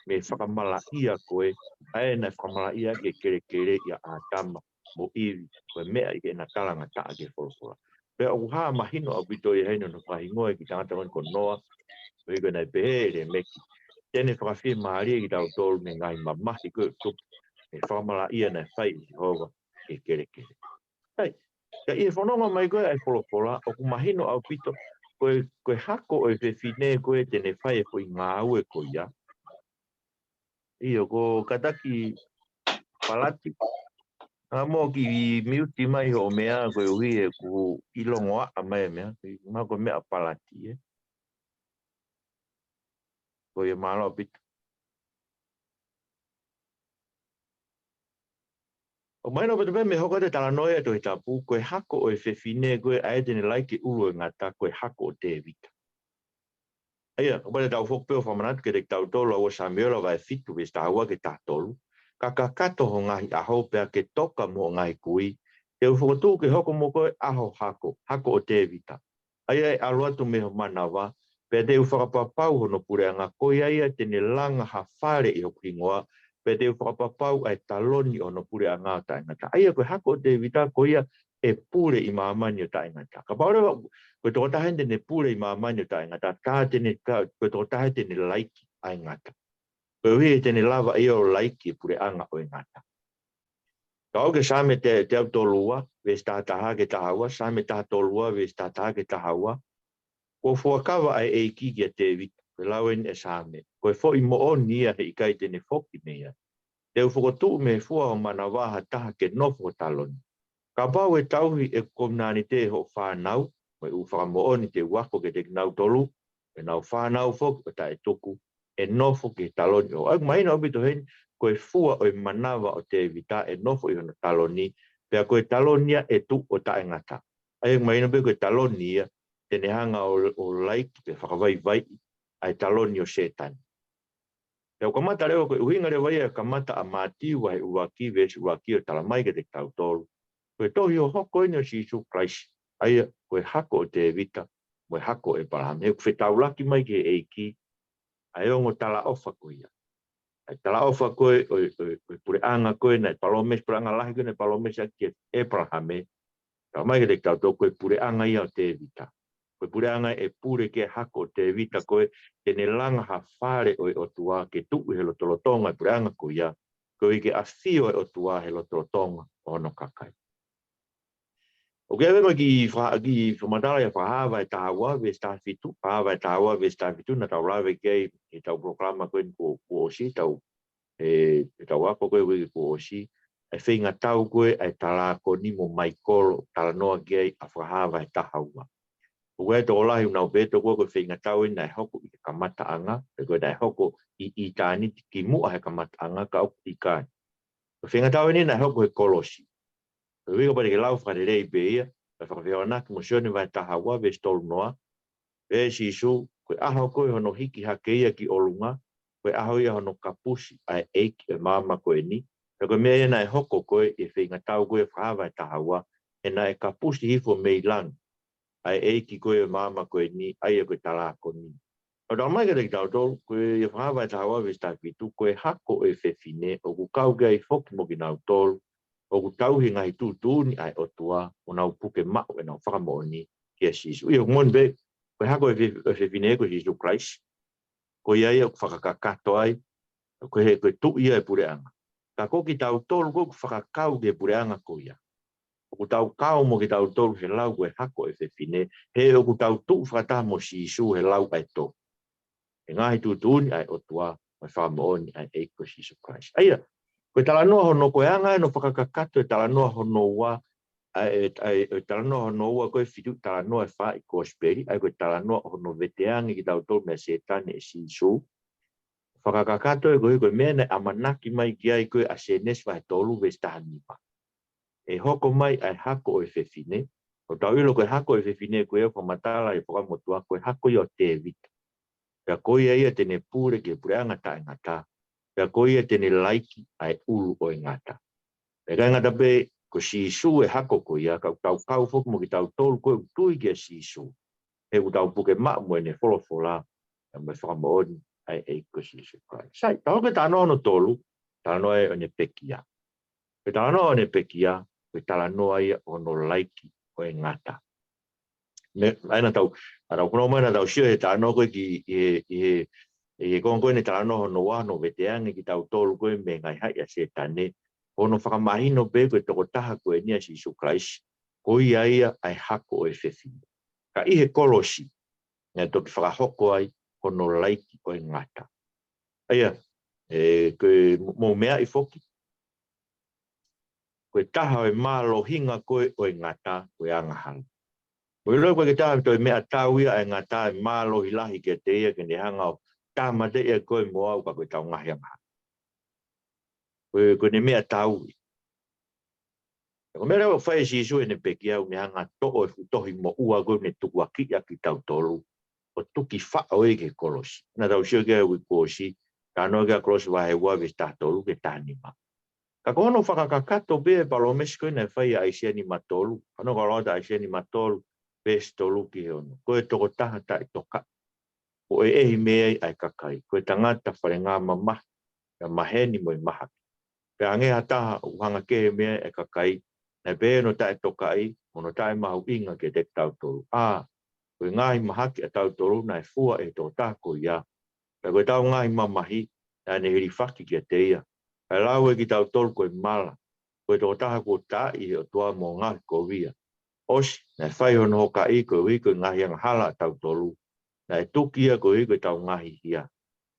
mei he fakamalaʻia ko ē, ʻa ia naʻe fakamalaʻia ʻaki e kelekele ʻia ʻĀtama mo ʻIvi, ko e meʻa ʻi heʻena talangataʻa ki he folofola. Pea ʻoku hā mahino ʻaupito ia heni hono fakahingoa e kiʻi tangata ko eni ko Noa, koeʻuhi ko e naʻe pehē ʻe Lēmeki, te ne fakafiemālie kitautolu mei he ngaahi mamahi ko ē ʻoku tupu mei he fakamalaʻia naʻe fai ʻe Sihova ki he kelekele. Sai, ka ʻi he fononga mai ko ē ʻa e folofola, ʻoku mahino ʻaupito, ko e, ko e hako ʻo e fefine ko ē te ne fai e foʻi ngāue ko ia. ʻIo, ko Kataki Palati. ʻA, mou kiʻi miuti mai hoʻo meʻa koeʻuhi he ʻoku ʻilongoaʻa mai e meʻa. Mahalo ko e meʻa Palati, ē. Ko ia, mālō ʻaupito. ʻOku mahino ʻaupito pē mei he hoko atu e talanoa ʻa e Tohi Tapu, ko e hako ʻo e fefine ko ē ʻa ia te ne laiki e ʻulu ʻo e ngata, ko e hako ʻo Tēvita. ʻA ia, ʻoku pau ke tau foki pē ʻo fakamanatu kiate kitautolu ʻa ua Samiuela vahe fitu veesi taha ua ki he taha tolu. Ka kakato ho ngaahi ʻaho pea ke toka mo ho ngaahi kui, te u fokotuʻu ke hoko mo koe ʻa ho hako, hako ʻo Tēvita, ʻa ia ʻe ʻalu atu mei ho manava, pea te u fakapapau hono puleʻanga, ko ia ia te ne langa ha fale ʻi hoku hingoa, pea te u fakapapau ʻa e taloni ʻo hono puleʻanga ʻo taʻengata. ʻA ia ko e hako ʻo Tēvita ko ia ʻe pule ʻi māmani ʻo taʻengata. Kapau leva ko e tokotaha eni te ne pule ʻi māmani ʻo taʻengata, tā te ne ka, ko e tokotaha te ne laiki ʻa e ngata. Koeʻuhi te ne lava ia ʻo laiki e puleʻanga ʻo e ngata. Ka ʻoku ʻi he Saame te, teau tolu ua, veesi taha taha ki he taha ua, Saame taha tolu ua, veesi taha taha ki he taha ua. Kuo fuakava ʻa e ʻEiki kia Tēvita, ko e lau eni ʻa e Saame. Ko e foʻi moʻoni ia heʻikai te ne foki mei ai. Te u fokotuʻu mei he fua ʻo manava ha taha ke nofo ho taloni. Kapau ʻe tauhi ʻe kovinānite hoʻo fānau, mo e ʻū fakamoʻoni te u ako kiate kinautolu, ʻenau fānau foki ʻo taʻetuku, ʻe nofo ki he taloni ʻo. ʻA ia ʻoku mahino ʻaupito heni, ko e fua ʻo e manava ʻo Tēvita ʻe nofo ʻi hono taloni, pea ko e taloni ia ʻe tuʻu ʻo taʻengata. ʻA ia ʻoku mahino pē ko e taloni ia, te ne hanga ʻo, ʻo laiki pe fakavaivaiʻi ʻa e taloni ʻo Sētane. Pea ʻoku kamata leva ko e ʻuhinga leva ia ʻe kamata ʻa Mātiu vahe ʻuluaki, veesi ʻuluaki ʻo talamai kiate kitautolu. Ko e tohi hohoko eni ʻo Sīsū Kalaisi, ʻa ia ko e hako ʻo Tēvita, mo e hako ʻo ʻĒpalahame. He ʻoku fetaulaki mai ki he ʻEiki ʻa e ongo talaʻofa ko ia. ʻA e talaʻofa ko ē ʻo, ʻo, ʻo e puleʻanga ko ē naʻe palōmesi, puleʻanga lahi ko ē naʻe palōmesi ʻaki kia ʻĒpalahame. Talamai kiate kitautolu ko e puleʻanga ia ʻo Tēvita. Ko e puleʻanga ʻe pule ki ai e hako ʻo Tēvita ko ē te ne langa ha fale ʻo e ʻOtua ke tuʻu he lotolotonga e puleʻanga ko ia, koeʻuhi ke ʻafio e ʻOtua he lotolotonga ʻo hono kakai. ʻOku ʻi ai mo e kiʻi fa-, kiʻi fakamatala ʻi he Fakahā vahe taha ua, veesi taha fitu, Fakahā vahe taha ua, veesi taha fitu, naʻa tau lave ki ai ʻi heʻetau polokalama ko eni kuo, kuo ʻosi, tau, ʻe, ʻetau ako ko ē uike kuo ʻosi, ʻa e feingatau ko ē ʻa e talākoni mo Maikolo, talanoa ki ai ʻa Fakahā vahe taha ua. ʻOku ʻi ai e tokolahi ʻoku nau pehē tokoua ko e feingatau eni naʻe hoko ʻi he kamataʻanga, pe ko e naʻe hoko ʻi, ʻi ʻitāniti kimuʻa he kamataʻanga ka ʻoku ʻikai. Ko e feingatau eni naʻe hoko he kolosi. Ko e uike pea te ke lau fakalelei pē ia, pea fakafehoanaki mo Sione vahe taha ua, veesi tolu noa, pehē ʻe Sīsū, ko e ʻaho ko ē hono hiki hake ia ki ʻolunga, ko e ʻaho ia hono kapusi ʻa e ʻeiki ʻo e maama ko eni, pea ko e meʻa ia naʻe hoko ko ē ʻi he feingatau ko ē Fakahā vahe taha ua, he naʻe kapusi hifo mei langi ʻa e ʻeiki ko ē ʻo e maama ko eni, ʻa ia ko e talākoni. ʻOku talamai kiate kitautolu, ko e Fakahā vahe taha ua veesi taha fitu, ko e hako ʻo e fefine, ʻoku kau ki ai foki mo kinautolu ʻoku tauhi e ngaahi tuʻutuʻuni ʻa e ʻOtua, ʻo nau puke maʻu ʻenau fakamoʻoni kia Sīsū. ʻIo, moʻoni pē, ko e hako ʻo e fe-, ʻo e fefine ko Sīsū Kalaisi. Ko ia ia ʻoku fakakakato ai, ko e, ko e tuʻi ia e puleʻanga. Ka ko kitautolu ko ē ʻoku fakakau ki he puleʻanga ko ia. ʻOku tau kau mo kitautolu he lau ko e hako ʻo e fefine, he ʻoku tau tuʻu fakataha mo Sīsū he lau ʻa e tohi. He ngaahi tuʻutuʻuni ʻa e ʻOtua, mo e fakamoʻoni ʻa e ʻEiki ko Sīsū Kalaisi. ʻA ia, ko e talanoa hono ko e anga ʻa hono fakakakato e talanoa hono ua, ʻa e, ʻa e, ʻa e talanoa hono ua ko e fitu talanoa ʻe fā ʻi he kosipeli, ʻa ia ko e talanoa hono veteange kitautolu meia Sētane ʻe Sīsū. Fakakakato ē koeʻuhi ko e meʻa naʻe ʻamanaki mai ki ai ko ē ʻa Sēnesi vahe tolu veesi taha nima. ʻE hoko mai ʻa e hako ʻo e fefine, ʻoku tau ʻilo ko e hako ʻo e fefine ko ia ʻoku fakamatala ʻi he Fuakava Motuʻa ko e hako ia ʻo Tēvita. Pea ko ia ia te ne pule ki he puleʻanga taʻengata. Pea ko ia te ne laiki ʻa e ʻulu ʻo e ngata. Pea ʻikai ngata pē ko Sīsū e hako ko ia, ka ʻoku tau kau foki mo kitautolu ko ē ʻoku tui kia Sīsū. He ʻoku tau puke maʻu mo ʻene folofola, pea mo e fakamoʻoni ʻa e ʻEiki ko Sīsū Kalaisi. Sai, tau hoko ki he talanoa hono tolu, talanoa ʻo ʻene pekia. Ko e talanoa ʻo ʻene pekia, ko e talanoa ia ʻo hono laiki ʻo e ngata. Meʻa, ʻa ia naʻa tau, ʻa ia naʻa tau punou mai naʻa tau sio he talanoa ko ē ki, ʻi he, ʻi he, ʻi he konga ko ē ʻene talanoa hono ua, hono veteange kitautolu ko ē mei he ngaahi haʻi ʻa Sētane, hono fakamahino pē ko e tokotaha ko eni ʻa Sīsū Kalaisi, ko ia ia ʻa e hako ʻo e fefine. Ka ʻi he kolosi, naʻe toki fakahoko ai hono laiki ʻo e ngata. ʻA ia, ʻe, ko e mo-, mou meaʻi foki, ko e taha ʻo e mālohinga ko ē ʻo e ngata, ko e angahala. Mou ʻilo ko e taha ʻo e meʻatau ia ʻa e ngata ʻe mālohi lahi kiate ia ke ne hanga ʻo tāmateʻi ʻa koe mo au ka ko ʻetau ngaahi angahala. Ko e, ko ʻene meʻatau ia. Ko e meʻa leva ʻoku fai ʻe Sīsū ʻene pekia ʻoku ne hanga ʻo toʻo e fuʻu tohi moʻua ko ē ʻoku ne tukuakiʻi ʻaki kitautolu, ʻo tuki faʻo ia ki he kolosi. Naʻa tau sio ki ai he uike kuo ʻosi, talanoa ki ai Kolose vahe ua veesi taha tolu ki he taha nima. Ka ko hono fakakakato pē e palōmesi ko ē naʻe fai ʻe ʻAisea nima tolu. Fanongo ʻaupito ʻAisea nima tolu, veesi tolu ki he ono. Ko e tokotaha taʻetokaʻi, ʻoku ʻehiʻehi mei ai ʻa e kakai. Ko e tangata falengamamahi, pea maheni mo e mahaki. Pea hangē ha taha ʻoku hanga kehe mei ai ʻa e kakai, naʻe pehē hono taʻetokaʻi, mo hono taʻemahuʻinga kiate kitautolu. ʻA, ko e ngaahi mahaki ʻatautolu naʻe fua ʻe he tokotaha ko ia. Pea ko ʻetau ngaahi mamahi, naʻa ne hilifaki kiate ia. Pea lau ʻe kitautolu ko e mala, ko e tokotaha kuo taaʻi ʻe he ʻOtua mo ngaohikovia. ʻOsi, naʻe fai hono hokaʻi koeʻuhi ko e ngaahi angahala ʻatautolu. Naʻe tuki ia koeʻuhi ko ʻetau ngaahi hia.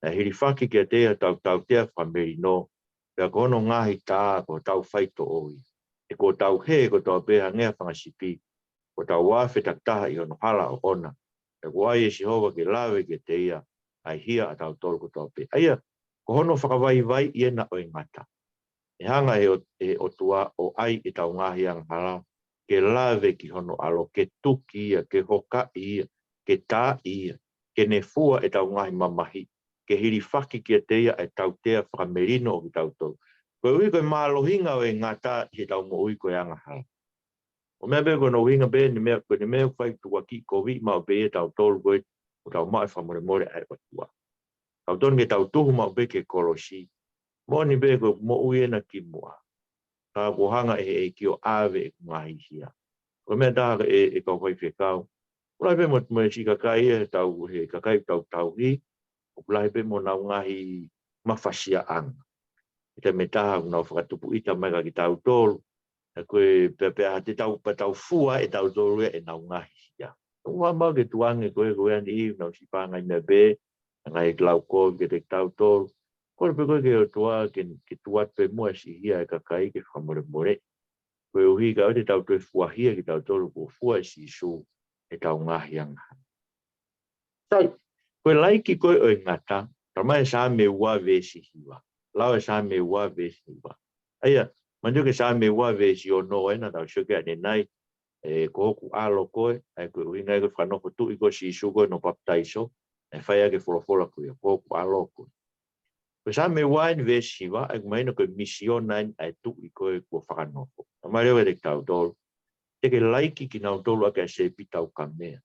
Naʻe hilifaki kiate ia hotau tautea fakamelino. Pea ko hono ngaahi tā ko hotau faitoʻo ia. He kuo tau hē kotoa pē hangē ha fanga sipi. Kuo tau afe takitaha ʻi hono hala ʻoʻona. He kuo ʻai ʻe Sihova ke lave kiate ia ʻa e hia ʻatautolu kotoa pē. ʻA ia, ko hono fakavaivaiʻi ena ʻo e ngata. ʻE hanga ʻe he ʻO-, ʻe he ʻOtua ʻo ʻai ʻetau ngaahi angahala, ke lave ki hono ʻAlo, ke tuki ia, ke hokaʻi ia, ke taaʻi ia, ke ne fua ʻetau ngaahi mamahi, ke hilifaki kiate ia ʻa e tautea fakamelino ʻo kitautolu. Koeʻuhi ko e mālohinga ʻo e ngata ʻi heʻetau moʻui ko e angahala. ʻO meʻa pē ko hono ʻuhinga pē, ne meʻa, ko ʻene meʻa ʻoku fai tukuakiʻi koviʻi maʻu pē ia ʻatautolu ko ē, ʻoku tau maʻu e fakamolemole ʻa e ʻOtua. Tau tonu ke tau tuhu maʻu pē ki he kolosi. Moʻoni pē ko e moʻui ena kimuʻa. Ka kuo hanga ʻe he ʻEiki ʻo ʻave ʻeku ngaahi hia. Ko e meʻa taha ʻe, ʻe kau faifekau. ʻOku lahi pē mo, mo e siʻi kakai ʻe tau, he kakai tau tauhi. ʻOku lahi pē mo honau ngaahi mafasiaʻanga. ʻI he taimi ʻe taha, ʻoku nau fakatupu ʻita mai kia kitautolu. He ko e pea, pea te tau, pea tau fua ʻe tautolu ia ʻenau ngaahi hia. ʻOku ʻamanaki ke tuʻu ange ko ē, ko e ani i nau siʻi pangai meʻa pē, ngaahi lau kovi kiate kitautolu. Kole pē ko ē ki he ʻOtua ke, ke tuʻu atu pē muʻa e siʻi hia ʻa e kakai ke fakamolemole. Koeʻuhi kae ʻoua te tau toe fua hia kitautolu kuo fua ʻe Sīsū ʻetau ngaahi angahala. Sai, ko e laiki ko ē ʻo e ngata, talamai ʻe Saame ua veesi hiva. Lau ʻe Saame ua veesi hiva. ʻA ia, manatu ki he Saame ua veesi ono ena tau sio ki ai ʻanenai, ʻe, ko hoku ʻAlo koe, ʻa ia ko e ʻuhinga ia ko e fakanofo tuʻi ko ē ʻo Sīsū ko ē hono papitaiso, ʻe fai ʻaki e folofola ko ia, ko hoku ʻAlo koe. Ko e Saame ua eni veesi hiva, ʻa ia ʻoku mahino ko e misiona eni ʻa e tuʻi ko ē kuo fakanofo. Talamai leva kiate kitautolu, te ke laiki kinautolu ʻaki ʻa e sēpita ukamea.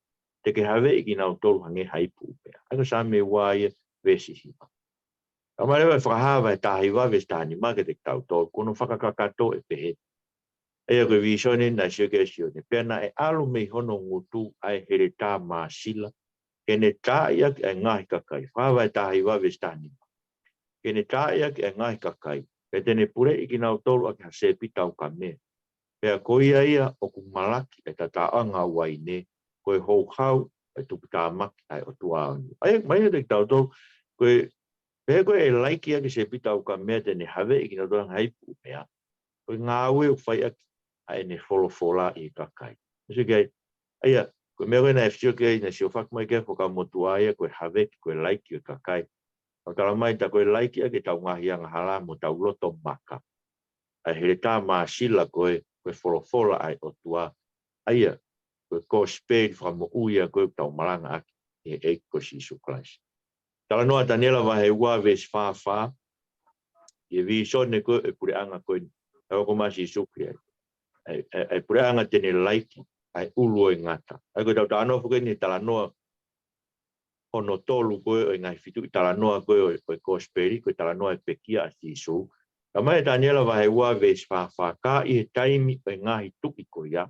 Te ke haveʻi kinautolu hangē ha ipu ʻumea. ʻA ia ko e Saame ua ia veesi hiva. Talamai leva ʻe Fakahā vahe taha hiva veesi taha nima kiate kitautolu, ko hono fakakakato ʻe pehē. ʻA ia ko e vīsone naʻe sio ki ai ʻa Sione. Pea naʻe ʻalu mei hono ngutu ʻa e heletā māsila, ke ne taaʻi ʻaki ʻa e ngaahi kakai. Fakahā vahe taha hiva veesi taha nima. Ke ne taaʻi ʻaki ʻa e ngaahi kakai. Pea te ne puleʻi kinautolu ʻaki ha sēpita ukamea. Pea ko ia ia ʻoku malaki ʻa e tataʻoʻanga uaine, ko e houhau ʻa e tuputāmaki ʻa e ʻOtua ʻaʻana. ʻA ia, mahino kiate kitautolu, ko e, pehē ko ē ʻe laiki ʻaki e sēpita ukamea te ne haveʻi kinautolu hangē ha ipu ʻumea. Ko e ngāue ʻoku fai ʻaki ʻa ʻene folofola ʻi he kakai. Sio ki ai, ʻa ia, ko e meʻa ko ē naʻe sio ki ai, naʻe sio fakamoʻoni ki ai ʻa e Fuakava Motuʻa ia, ko e haveki, ko e laiki ʻo e kakai. ʻOku talamai tā ko e laiki ʻaki ʻetau ngaahi angahala mo ʻetau loto maka. ʻA e heletā māsila ko ē, ko e folofola ʻa e ʻOtua. ʻA ia, ko e kosipeli fakamoʻui ia ko ē ʻoku tau malanga ʻaki ʻi he ʻEiki ko Sīsū Kalaisi. Talanoa Taniela vahe ua veesi fā fā, ʻi he vīsone ko ē ʻo e puleʻanga ko eni, ʻa ia ʻoku ʻomai ʻe Sīsū ki ai. ʻA e, ʻa e, ʻa e puleʻanga te ne laiki ʻa e ʻulu ʻo e ngata. ʻA ia ko ʻetau talanoa foki eni he talanoa hono tolu ko ē ʻo e ngaahi fituʻi talanoa ko ē ʻo, ʻo e kosipeli, ko e talanoa ʻo e pekia ʻa Sīsū. Talamai ʻe Taniela vahe ua veesi fā fā, ka ʻi he taimi ʻo e ngaahi tuʻi ko ia,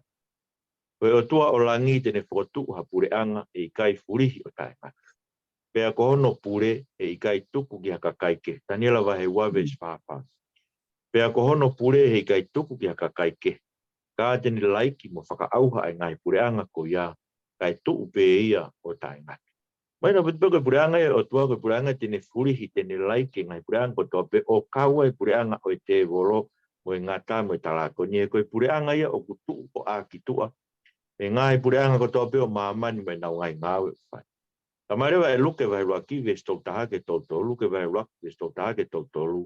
ko e ʻOtua ʻo langi te ne fokotuʻu ha puleʻanga ʻe ʻikai fulihi ʻo taʻengata. Pea ko hono pule ʻe ʻikai tuku ki ha kakai kehe. Taniela vahe ua veesi fā fā. Pea ko hono pule ʻe ʻikai tuku ki ha kakai kehe. Ka te ne laiki mo fakaʻauha ʻa e ngaahi puleʻanga ko ia, kae tuʻu pē ia ʻo taʻengata. Mahino pē ko e puleʻanga ia ʻo e ʻOtua ko e puleʻanga te ne fulihi, te ne laiki e ngaahi puleʻanga kotoa pē, ʻo kau ai e puleʻanga ʻo e tēvolo, mo e ngata, mo e talākoni, he ko e puleʻanga ia ʻoku tuʻu ʻo ʻā ki tuʻa. ʻE ngaahi puleʻanga kotoa pē ʻo māmani mo ʻenau ngaahi ngāue ʻoku fai. Talamai leva ʻe Luke vahe ʻuluaki veesi tolu taha ki he tolu tolu, Luke vahe ʻuluaki veesi tolu taha ki he tolu tolu.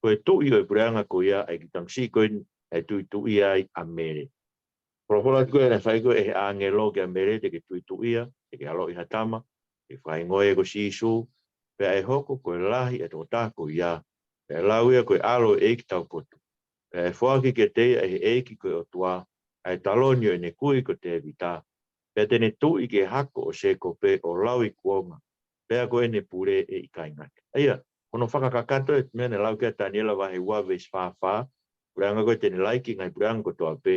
Ko e tuʻi ʻo e puleʻanga ko ia ʻa e kiʻi tamasiʻi ko eni ʻe tuʻituʻia ai ʻa Mele. Folofola atu ko ē naʻe fai ko ē ʻe he ʻāngelo kia Mele, te ke tuʻituʻia, te ke ʻaloʻi ha tama, te ke fakahingoa ia ko Sīsū, pea ʻe hoko ko e lahi ʻa e tokotaha ko ia, pea ʻe lau ia ko e ʻAlo ʻo e ʻEiki Taupotu. Pea ʻe foaki kiate ia ʻe he ʻEiki ko e ʻOtua ʻa e taloni ʻo ʻene kui ko Tēvita, pea te ne tuʻi ki he hako ʻo Sēkope ʻo lauikuonga, pea ko ʻene pule ʻe ʻikai ngata. ʻA ia, Ko hono fakakakato e meʻa naʻe lau ki ai ʻa Taniela vahe ua veesi fā fā, puleʻanga ko ē te ne laiki e ngaahi puleʻanga kotoa pē.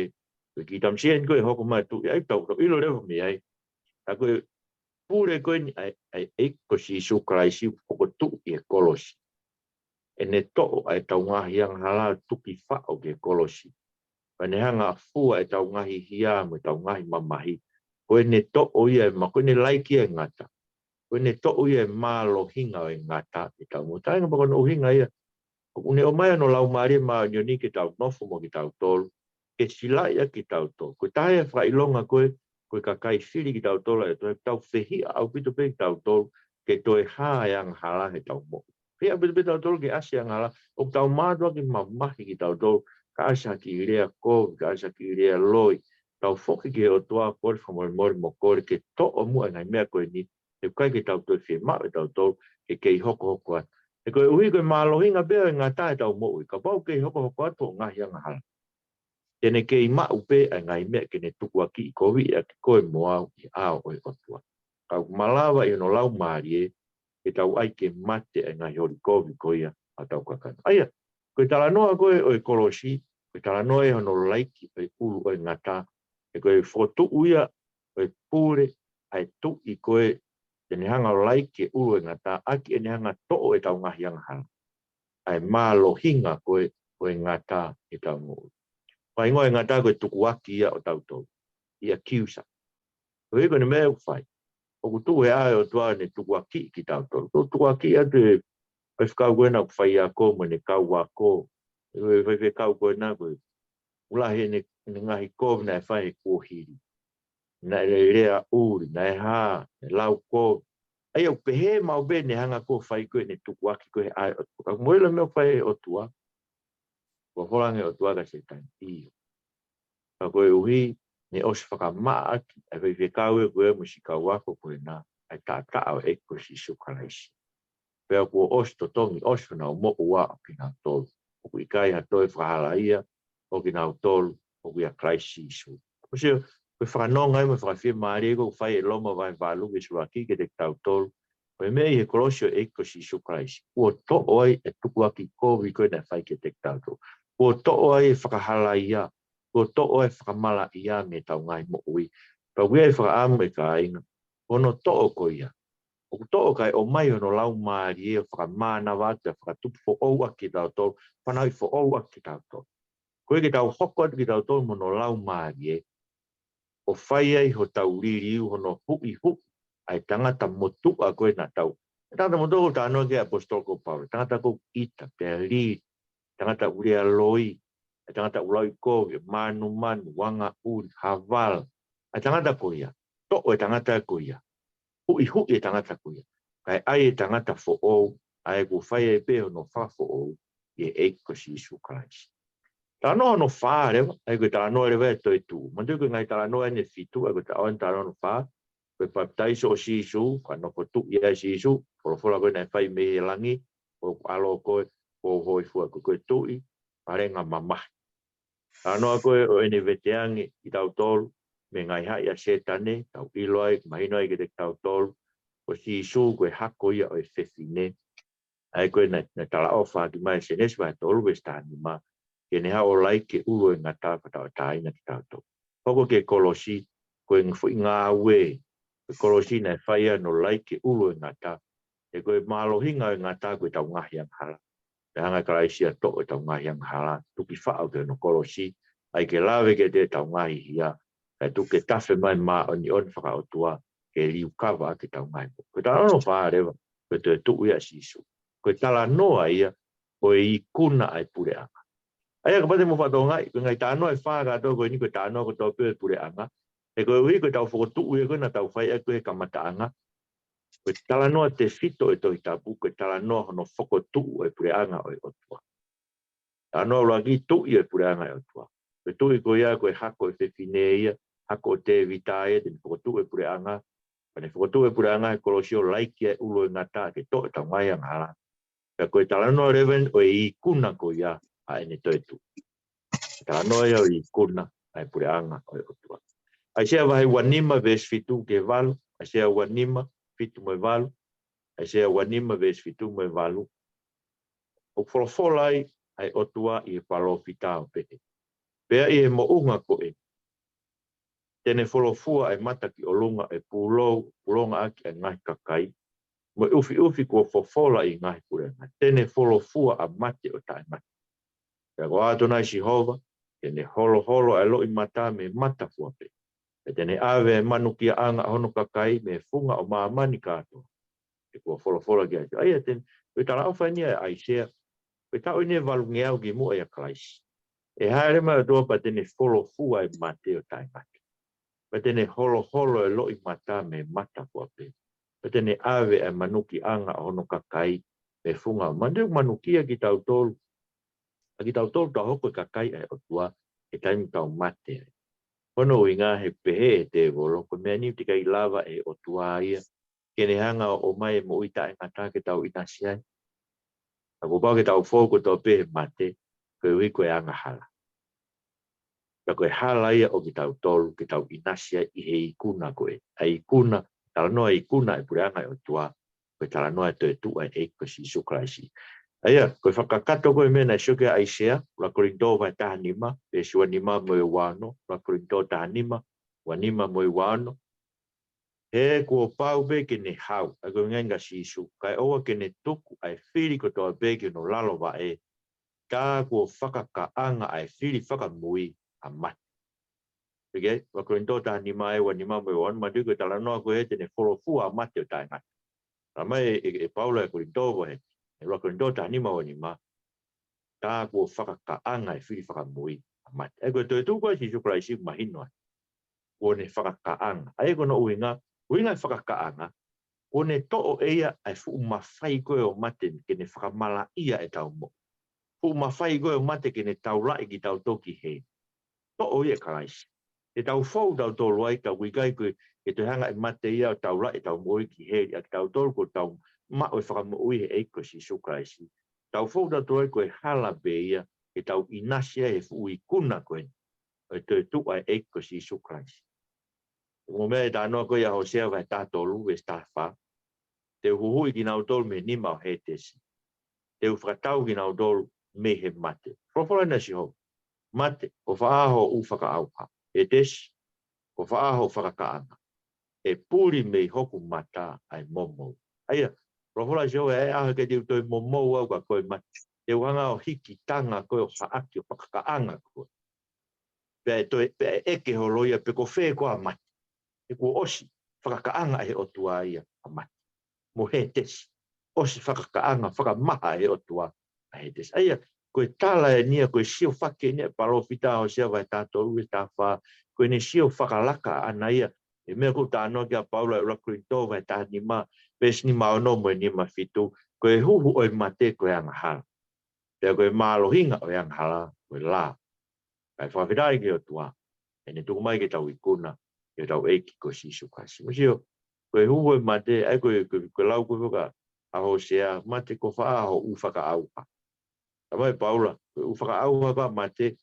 Ko e kiʻi tamasiʻi eni ko ē ʻe hoko mai ʻo tuʻi ai, tau ʻilo leva mei ai. Ka ko e pule ko eni ʻa e, ʻa e ʻEiki ko Sīsū Kalaisi ʻoku fokotuʻu ʻi he kolosi. ʻEne toʻo ʻa ʻetau ngaahi angahala, tuki faʻo ki he kolosi. Pea ne hanga ʻo fua ʻetau ngaahi hia mo ʻetau ngaahi mamahi. Ko ʻene toʻo ia ʻe ma-, ko ʻene laiki ia ʻe ngata. Ko ʻene toʻo ia e mālohinga ʻo e ngata ʻi heʻetau moʻui. Tainga pea ko hono ʻuhinga ia ʻoku ne ʻomai hono Laumālie Māʻoniʻoni ke tau nofo mo kitautolu, ke silaʻi ʻaki kitautolu. Ko e taha ia e fakaʻilonga ko ē, ko e kakai fili kitautolu ʻe he ʻOtua, tau fehiʻa ʻaupito pē kitautolu ke toe hā e angahala heʻetau moʻui. Fehiʻa ʻaupito pē kitautolu ke ʻasi e angahala, ʻoku tau mātuʻaki mamahi kitautolu, ka ʻasi ha kiʻi lea kovi, ka ʻasi ha kiʻi lea loi. Tau foki ki he ʻOtua, kole fakamolemole mo kole ke toʻo muʻa e ngaahi meʻa ko eni, he ʻoku ʻikai ke tau toe fiemaʻu ʻe tautolu ke kei hokohoko atu. He koeʻuhi ko e mālohinga pē ʻo e ngata heʻetau moʻui, kapau ʻoku kei hokohoko atu hoʻo ngaahi angahala, te ne kei maʻu pē ʻa e ngaahi meʻa ke ne tukuakiʻi koviʻi ʻaki koe mo au ʻi he ʻao ʻo e ʻOtua. Ka ʻoku malava ʻi hono Laumālie ke tau ʻai ke mate ʻa e ngaahi holi kovi ko ia ʻa hotau kakano. ʻA ia, ko e talanoa ko ē ʻo e kolosi, ko e talanoa ia hono laiki ʻo e ʻulu ʻo e ngata, he ko e fokotuʻu ia ʻo e pule ʻa e tuʻi ko ē te ne hanga ʻo laiki e ʻulu ʻo e ngata, ʻaki ʻene hanga ʻo toʻo ʻetau ngaahi angahala. ʻA e mālohinga ko ē ʻo e ngata ʻi heʻetau moʻui. Ko e hingoa e ngata ko e tukuaki ia ʻo tautolu. ʻIa kiusa. Ko e hiko eni meʻa ʻoku fai. ʻOku tuʻu he ʻao ʻo e ʻOtua ʻene tukuakiʻi kitautolu. Ko e tukuakiʻi atu e faifekau ko ena ʻoku faiako mo ʻene kau ako. Ko e faifekau ko ena ko e ʻuluaki ʻene, ʻene ngaahi kovi naʻe fai he kuohili. Naʻe lea ʻuli, naʻe hā, naʻe lau kovi. ʻA ia ʻoku pehē maʻu pē ʻene hanga ko ē ʻo fai ko ē ʻene tukuaki ko ē he ʻao ʻo e ʻOtua. Ka ko e moʻoni e meʻa ʻoku fai ʻe he ʻOtua. Folofola ange ʻe he ʻOtua kia Sētane, ʻio. Ka koeʻuhi, naʻe ʻosi fakamaʻa ʻaki ʻa e faifekau ē ko ē mo e siʻi kau ako ko ena, ʻa e taʻataʻa ʻo e ʻEiki ko Sīsū Kalaisi. Pea kuo ʻosi totongi, ʻosi hono moʻua ʻo kinautolu. ʻOku ʻikai ha toe fakahalaia ʻo kinautolu ʻoku ʻia Kalaisi Sīsū. Ko e sio, ko e fakanonga ia mo e fakafiemālie ko ē ʻoku fai ʻe Loma vahe valu veesi ʻuluaki kiate kitautolu. Ko e meʻa ʻi he kolosi ʻo e ʻEiki ko Sīsū Kalaisi, kuo toʻo ai e tukuaki kovi ko ē naʻe fai kiate kitautolu. Kuo toʻo ai e fakahalaia, kuo toʻo ai e fakamalaʻia mei heʻetau ngaahi moʻui. Pea ʻoku ʻi ai e fakaʻamu, ʻe kāinga, hono toʻo ko ia, ʻoku toʻo kae ʻomai hono Laumālie ʻo fakamānava atu, fakatupu foʻou ʻaki kitautolu, fanauʻi foʻou ʻaki kitautolu. Ko ia ke tau hoko atu kitautolu mo hono Laumālie, ʻo fai ai hotau liliu, hono huʻihuʻi ʻa e tangata motuʻa ko ē naʻa tau. E tangata motuʻa ʻoku talanoa ki ai e ʻaposetolo ko Paula, tangata ʻoku ʻita, pea lili, tangata ʻoku lea loi, e tangata ʻoku lauʻikovi, mānumanu, angaʻuli, havala. ʻA e tangata ko ia, toʻo e tangata ko ia, huʻihuʻi e tangata ko ia, kae ʻai e tangata foʻou, ʻa ia kuo fai ai pē hono fakafoʻou ʻi he ʻEiki ko Sīsū Kalaisi. Talanoa hono fā leva, ʻa ia ko e talanoa leva e toetuʻu. Manatuʻi ko e ngaahi talanoa eni ʻe fitu, ʻa ia ko e ta-, ʻa e talanoa hono fā, ko e papitaiso ʻo Sīsū, ko e nofo tuʻi ʻa Sīsū, folofola ko ē naʻe fai mei he langi, ko e ʻAlo ko ē, ko e hōifua ko ē, ko e tuʻi falengamamahi. Talanoa ko ē ʻo ʻene veteange kitautolu mei he ngaahi haʻi ʻa Sētane, tau ʻilo ai, mahino ai kiate kitautolu, ko Sīsū ko e hako ia ʻo e fefine. ʻA ia ko ē naʻe, naʻe talaʻofa ʻaki mai ʻe Sēnesi vahe tolu veesi taha nima, ke ne haʻu ʻo laiki e ʻulu ʻo e ngata, fakatauʻatāina kitautolu. Hoko ki he kolosi, ko e foʻi ngāue, ko e kolosi naʻe fai ai hono laiki e ʻulu ʻo e ngata, he ko e mālohinga ʻo e ngata ko ʻetau ngaahi angahala. Pea hanga ʻe Kalaisi ʻo toʻo ʻetau ngaahi angahala, tuki faʻo ki hono kolosi, ʻai ke lave kiate ʻetau ngaahi hia, kae tuku ke tafe mai māʻoniʻoni fakaʻotua, ke liukava ʻaki ʻetau ngaahi moʻui. Ko e talanoa hono fā leva, ko e toetuʻu ia ʻa Sīsū. Ko e talanoa ia ʻo e ikuna ʻa e puleʻanga. ʻA ia kapau te mou fakatokangaʻi, ko e ngaahi talanoa ʻe fā kātoa ko eni ko e talanoa kotoa pē ʻo e puleʻanga. He koeʻuhi ko ʻetau fokotuʻu ia ko ē naʻa tau fai ʻaki ko ē he kamataʻanga. Ko e talanoa tefito ʻo e Tohi Tapu, ko e talanoa hono fokotuʻu ʻo e puleʻanga ʻo e ʻOtua. Talanoa ʻuluaki, tuʻi ʻo e puleʻanga ʻo e ʻOtua. Ko e tuʻi ko ia, ko e hako ʻo e fefine ia, hako ʻo Tēvita ia, te ne fokotuʻu e puleʻanga. Pea ne fokotuʻu e puleʻanga he kolosi ʻo laiki e ʻulu ʻo e ngata ke toʻo ʻetau ngaahi angahala. Pea ko e talanoa leva eni ʻo e ikuna ko ia ʻa ʻene toetuʻu. Talanoa ia ʻo e ikuna ʻa e puleʻanga ʻo e ʻOtua. ʻAisea vahe ua nima veesi fitu ki he valu, ʻAisea ua nima, fitu mo e valu, ʻAisea ua nima veesi fitu mo e valu. ʻOku folofola ai ʻa e ʻOtua ʻi he palōfita ʻo pehē, pea ʻi he moʻunga ko ē te ne folofua ʻa e mata ki ʻolunga ʻe pulou, pulonga ʻaki ʻa e ngaahi kakai, mo e ʻufiʻufi kuo fofola ʻi he ngaahi puleʻanga. Te ne folofua ʻa mate ʻo taʻengata. Pea ko ʻAtonai Sihova, te ne holoholo ʻa e loʻimata mei he mata fua pē. Pea te ne ʻave ʻa e manukiaʻanga ʻo hono kakai mei he funga ʻo māmani kātoa. He kuo folofola ki ai. ʻA ia, te ne, ko e talaʻofa eni ʻa ʻAisea, ko e taʻu eni ʻe valungeau ki muʻa ʻia Kalaisi. ʻE hāʻele mai ʻOtua pea te ne folofua ʻa e mate ʻo taʻengata. Pea te ne holoholo ʻa e loʻimata mei he mata fua pē. Pea te ne ʻave ʻa e manukiaʻanga ʻo hono kakai mei he funga. Manatu, manukia kitautolu, ʻa kitautolu tau hoko ko e kakai ʻa e ʻOtua he taimi tau mate ai. Ko hono ʻuhinga he pehē ʻe he tēvolo, ko e meʻa ni ʻoku ʻikai lava ʻe he ʻOtua ia ke ne hanga ʻo ʻomai e moʻui taʻengata ke tau ʻinasi ai. Ka kuo pau ke tau fou kotoa pē he mate, koeʻuhi ko e angahala. Pea ko e hala ia ʻo kitautolu ke tau ʻinasi ai ʻi he ikuna ko ē. ʻA e ikuna, talanoa ikuna ʻa e puleʻanga ʻo e ʻOtua, ko e talanoa ʻa e toetuʻu ʻa e ʻEiki ko Sīsū Kalaisi. ʻA ia, ko e fakakakato ko ē meʻa naʻe sio ki ai ʻa ʻAisea, ʻuluaki Kolinitō vahe taha nima, veesi ua nima mo e ua ono, ʻuluaki Kolinitō taha nima, ua nima mo e ua ono. He kuo pau pē ke ne hau, ʻa ia ko e ʻuhinga kia Sīsū, kae ʻoua ke ne tuku ʻa e fili kotoa pē ki hono lalo vaʻe, tā kuo fakakaʻanga ʻa e fili fakamui ʻa mate. Pea ko e ʻuluaki Kolinitō taha nima ʻe ua nima mo e ua ono, manatuʻi ko e talanoa ko ē te ne folofua ʻa mate ʻo taʻengata. Talamai ʻe, ʻe, ʻe Paula ʻi he Kolinitō vahe, ʻuluaki Kolinitō taha nima ua nima, tā kuo fakakaʻanga ʻa e fili fakamui ʻa mate. ʻA ia ko e toetuʻu ko ē ʻa Sīsū Kalaisi mahino ai kuo ne fakakaʻanga. ʻA ia ko hono ʻuhinga, ʻuhinga e fakakaʻanga, kuo ne toʻo ʻe ia ʻa e fuʻu mafai ko ē ʻo mate ke ne fakamalaʻia ʻetau moʻui. Fuʻu mafai ko ē ʻo mate ke ne taulaʻi kitautolu ki heli. Toʻo ia ʻe Kalaisi. Te tau fou tautolu ai, tau ʻikai ko e, ke toe hanga ʻe mate ia ʻo taulaʻi ʻetau moʻui ki heli, ʻa kitautolu kuo tau maʻu e fakamoʻui he ʻEiki ko Sīsū Kalaisi. Tau fou tautolu ai ko e hala pē ia ke tau ʻinasi ai he fuʻu ikuna ko ē ʻo e toetuʻu ʻa e ʻEiki ko Sīsū Kalaisi. Ko e meʻa ʻe talanoa ko ē ʻia Hōsea vahe taha tolu, veesi taha fā. Te u huhuʻi kinautolu mei he nima ʻo Hētesi. Te u fakatau kinautolu mei he mate. Folofola ʻa Sihova. Mate, ko fē hoʻo ʻū fakaʻauha? Hētesi, ko fē hoʻo fakakaʻanga? ʻE puli mei hoku mata ʻa e momou. ʻA ia, folofola ʻa Sihova, ʻe ʻaho ʻe ʻikai te u toe momou au kia koe mate. Te u hanga ʻo hiki tanga koe ʻo haʻaki ʻo fakakaʻanga koe. Pea ʻe toe, pea ʻe ʻeke holo ia pe ko fē koā mate. He kuo ʻosi fakakaʻanga ʻe he ʻOtua ia ʻa mate. Mo Hētesi. ʻOsi fakakaʻanga, fakamaha ʻe he ʻOtua ʻa Hētesi. ʻA ia, ko e tala eni ia, ko e sio fakaʻene ʻa e palōfita ʻa Hōsea vahe taha tolu veesi taha fā, ko ʻene sio fakalaka ʻaʻana ia, ʻa e meʻa ʻoku talanoa ki ai ʻa Paula ʻi he ʻuluaki Kolinitō vahe taha nima, veesi nima ono mo e nima fitu, ko e huhu ʻo e mate ko e angahala. Pea ko e mālohinga ʻo e angahala ko e lao. Kae fakafetaʻi ki he ʻOtua, ʻene tuku mai ke tau ikuna, ʻi hotau ʻEiki ko Sīsū Kalaisi. Mou sio, ko e huhu ʻo e mate, ʻa ia ko e, ko e, ko e lau ko ē ʻa Hōsea, mate ko fē hoʻo ʻū fakaʻauha? Talamai ʻe Paula, ko e ʻū fakaʻauha ʻa mate,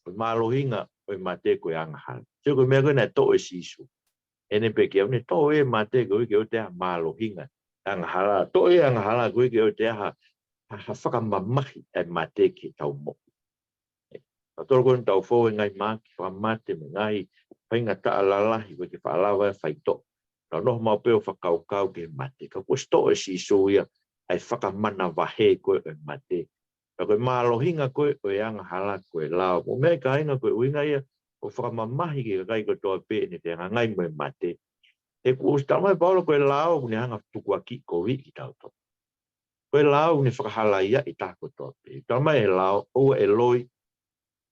ko e mālohinga ʻo e mate ko e angahala. Sio ko e meʻa ko ē naʻe toʻo ʻe Sīsū. ʻEne pekia, ʻoku ne toʻo ʻe mate koeʻuhi ke ʻoua te ʻi ai ha mālohinga ʻa e angahala. Toʻo ʻe angahala koeʻuhi ke ʻoua te ʻi ai ha, ha, ha fakamamahi ʻa e mate ki heʻetau moʻui. Tautolu ko eni ʻoku tau fou he ngaahi mahaki fakamate mo e ngaahi faingataʻa lalahi ʻoku ʻikai ke faʻa lava ʻe faitoʻo. Tau nofo maʻu pē ʻo fakakaukau ki he mate. Ka kuo ʻosi toʻo ʻe Sīsū ia ʻa e fakamanavahē ko ē ʻo e mate. Ka ko e mālohinga ko ē ʻo e angahala ko e lao. Mou meaʻi kāinga, ko e ʻuhinga ia ʻoku fakamamahi ki he kakai kotoa pē ʻene fehangahangai mo e mate. He kuo ʻosi talamai ʻe Paula ko e lao ʻoku ne hanga ʻo tukuakiʻi koviʻi kitautolu. Ko e lao ʻoku ne fakahalaiaʻi taha kotoa pē. Talamai ʻe he lao, ʻoua ʻe loi.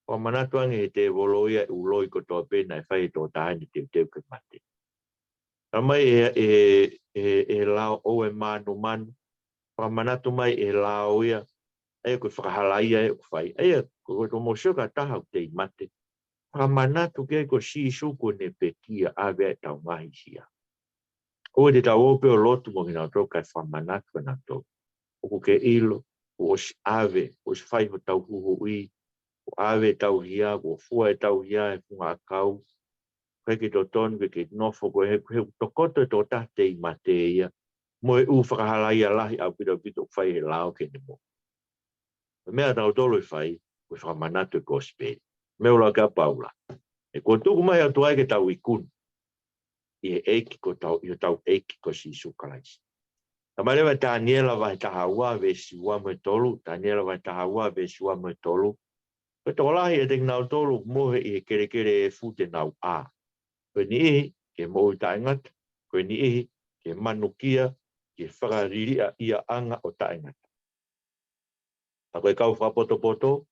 Fakamanatu ange ʻe he tēvolo ia e ʻū loi kotoa pē naʻe fai ʻe he tokotaha ʻi heʻene teuteu ke mate. Talamai ʻe he, ʻe he, ʻe he, ʻe he lao, ʻoua ʻe mānumanu. Fakamanatu mai ʻe he lao ia, ʻa ia ko e fakahalaia ʻoku fai. ʻA ia, ko, ko e toki mou sio ki ha taha ʻoku tei mate, fakamanatu ki ai ko Sīsū kuo ne pekia ʻave ʻetau ngaahi hia. ʻOua te tau ō pē ʻo lotu mo kinautolu kae fakamanatu kinautolu. ʻOku ke ʻilo, kuo ʻosi ʻave, kuo ʻosi fai hotau huhuʻi, kuo ʻave ʻetau hia, kuo fua ʻetau hia he funga ʻakau. ʻIkai ke totonu ke ke nofo koe he, he tokoto e tokotaha tei mate ia mo e ʻū fakahalaia lahi ʻaupito ʻaupito ʻoku fai ʻe he lao ki heʻene moʻui. Ko e meʻa ʻa tautolu ʻe fai, ko e fakamanatu e kosipeli. Meʻa ʻuluaki ʻa Paula. He kuo tuku mai ʻOtua ia ke tau ikuna ʻi he ʻEiki ko tau, ʻi hotau ʻEiki ko Sīsū Kalaisi. Talamai leva ʻe Taniela vahe taha ua veesi ua mo e tolu, Taniela vahe taha ua veesi ua mo e tolu. Ko e tokolahi ʻiate kinautolu ʻoku mohe ʻi he kelekele efu te nau ʻā. Ko e niʻihi ki he moʻui taʻengata, ko e niʻihi ki he manukia, ki he fakaliliʻaʻiaʻanga ʻo taʻengata. Ka ko e kau fakapotopoto,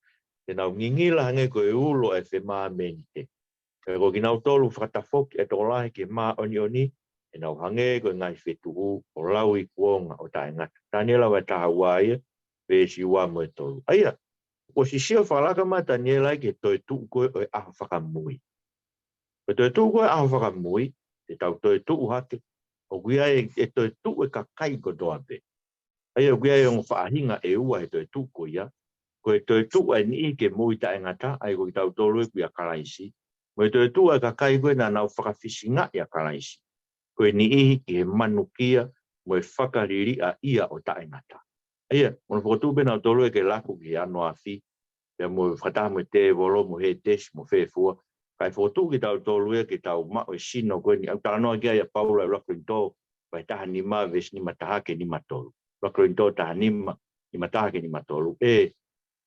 te nau ngingila hangē ko e ulo ʻa e femāmenite. Pea ko kinautolu fakatafoki ʻa e tokolahi ki he māʻoniʻoni, te nau hangē ko e ngaahi fetuʻu ʻo lauikuonga ʻo taʻengata. Taniela vahe taha ua ia, veesi ua mo e tolu. ʻA ia, kuo sisio fakalaka mai ʻa Taniela ia ki he toetuʻu ko ē ʻo e ʻaho fakamui. Ko e toetuʻu ko ē ʻaho fakamui, te tau toetuʻu hake, ʻoku ʻi ai e, e toetuʻu e kakai kotoa pē. ʻA ia ʻoku ʻi ai e ongo faʻahinga ʻe ua he toetuʻu ko ia. Ko e toetuʻu ʻa e niʻihi ki he moʻui taʻengata, ʻa ia ko kitautolu ē ʻoku ʻia Kalaisi. Mo e toetuʻu ʻa e kakai ko ē naʻa nau fakafisingaʻi ʻa Kalaisi. Ko e niʻihi ki he manukia mo e fakaliliʻaʻia ʻo taʻengata. ʻA ia, mo nau fokotuʻu pē nautolu ia ke laku ki he ano afi, pea mo fakataha mo e tēvolo, mo Hētesi, mo fē fua. Kae fokotuʻu kitautolu ia ke tau maʻu e sino ko eni ʻoku talanoa ki ai ʻa Paula ʻi he ʻuluaki Kolinitō, vahe taha nima, veesi nima taha ki he nima tolu. ʻUluaki Kolinitō taha nima, nima taha ki he nima tolu. ʻE,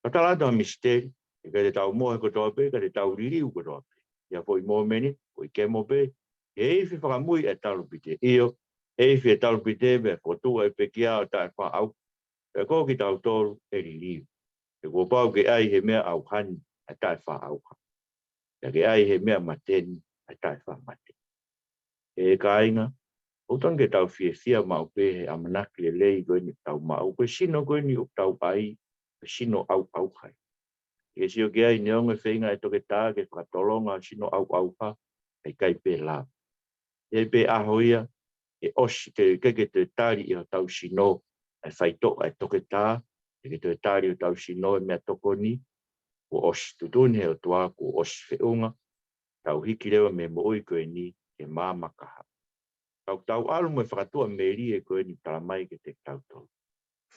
ka tala atu ha misiteli, ʻe ʻikai te tau mohe kotoa pē, ka te tau liliu kotoa pē. ʻI ha foʻi mōmeniti, foʻi kemo pē, ʻe ifi fakamui e talupite. ʻIo, ʻe ifi e talupite, pea fokotuʻu e pekia ʻo taʻefaʻaʻauha. Pea ko kitautolu ʻe liliu. He kuo pau ke ʻai he meʻa ʻauha ni ʻa e taʻefaʻaʻauha. Pea ke ʻai he meʻa mate ni ʻa e taʻefaʻamate. ʻE kāinga, ʻoku totonu ke tau fiefia maʻu pē he ʻamanaki lelei ko eni ʻoku tau maʻu, ko e sino ko eni ʻoku tau ʻai, ko e sino ʻauʻauha ia. Ke sio ki ai neongo e feinga ʻa e toketā ke fakatolonga sino ʻauʻauha, ʻe ʻikai pē lava. ʻI ai pē ʻaho ia, ʻe ʻosi ke, ke, ke toe tali ʻe hotau sino ʻa e faitoʻo ʻa e toketā, ʻe ʻikai ke toe tali ʻe hotau sino e meʻatokoni, kuo ʻosi tuʻutuʻuni he ʻOtua, kuo ʻosi feʻunga, tau hiki leva mei he moʻui ko eni ki he maama kahaʻu. Tau, tau ʻalu mo e fakatuʻamelie ko eni talamai kiate kitautolu.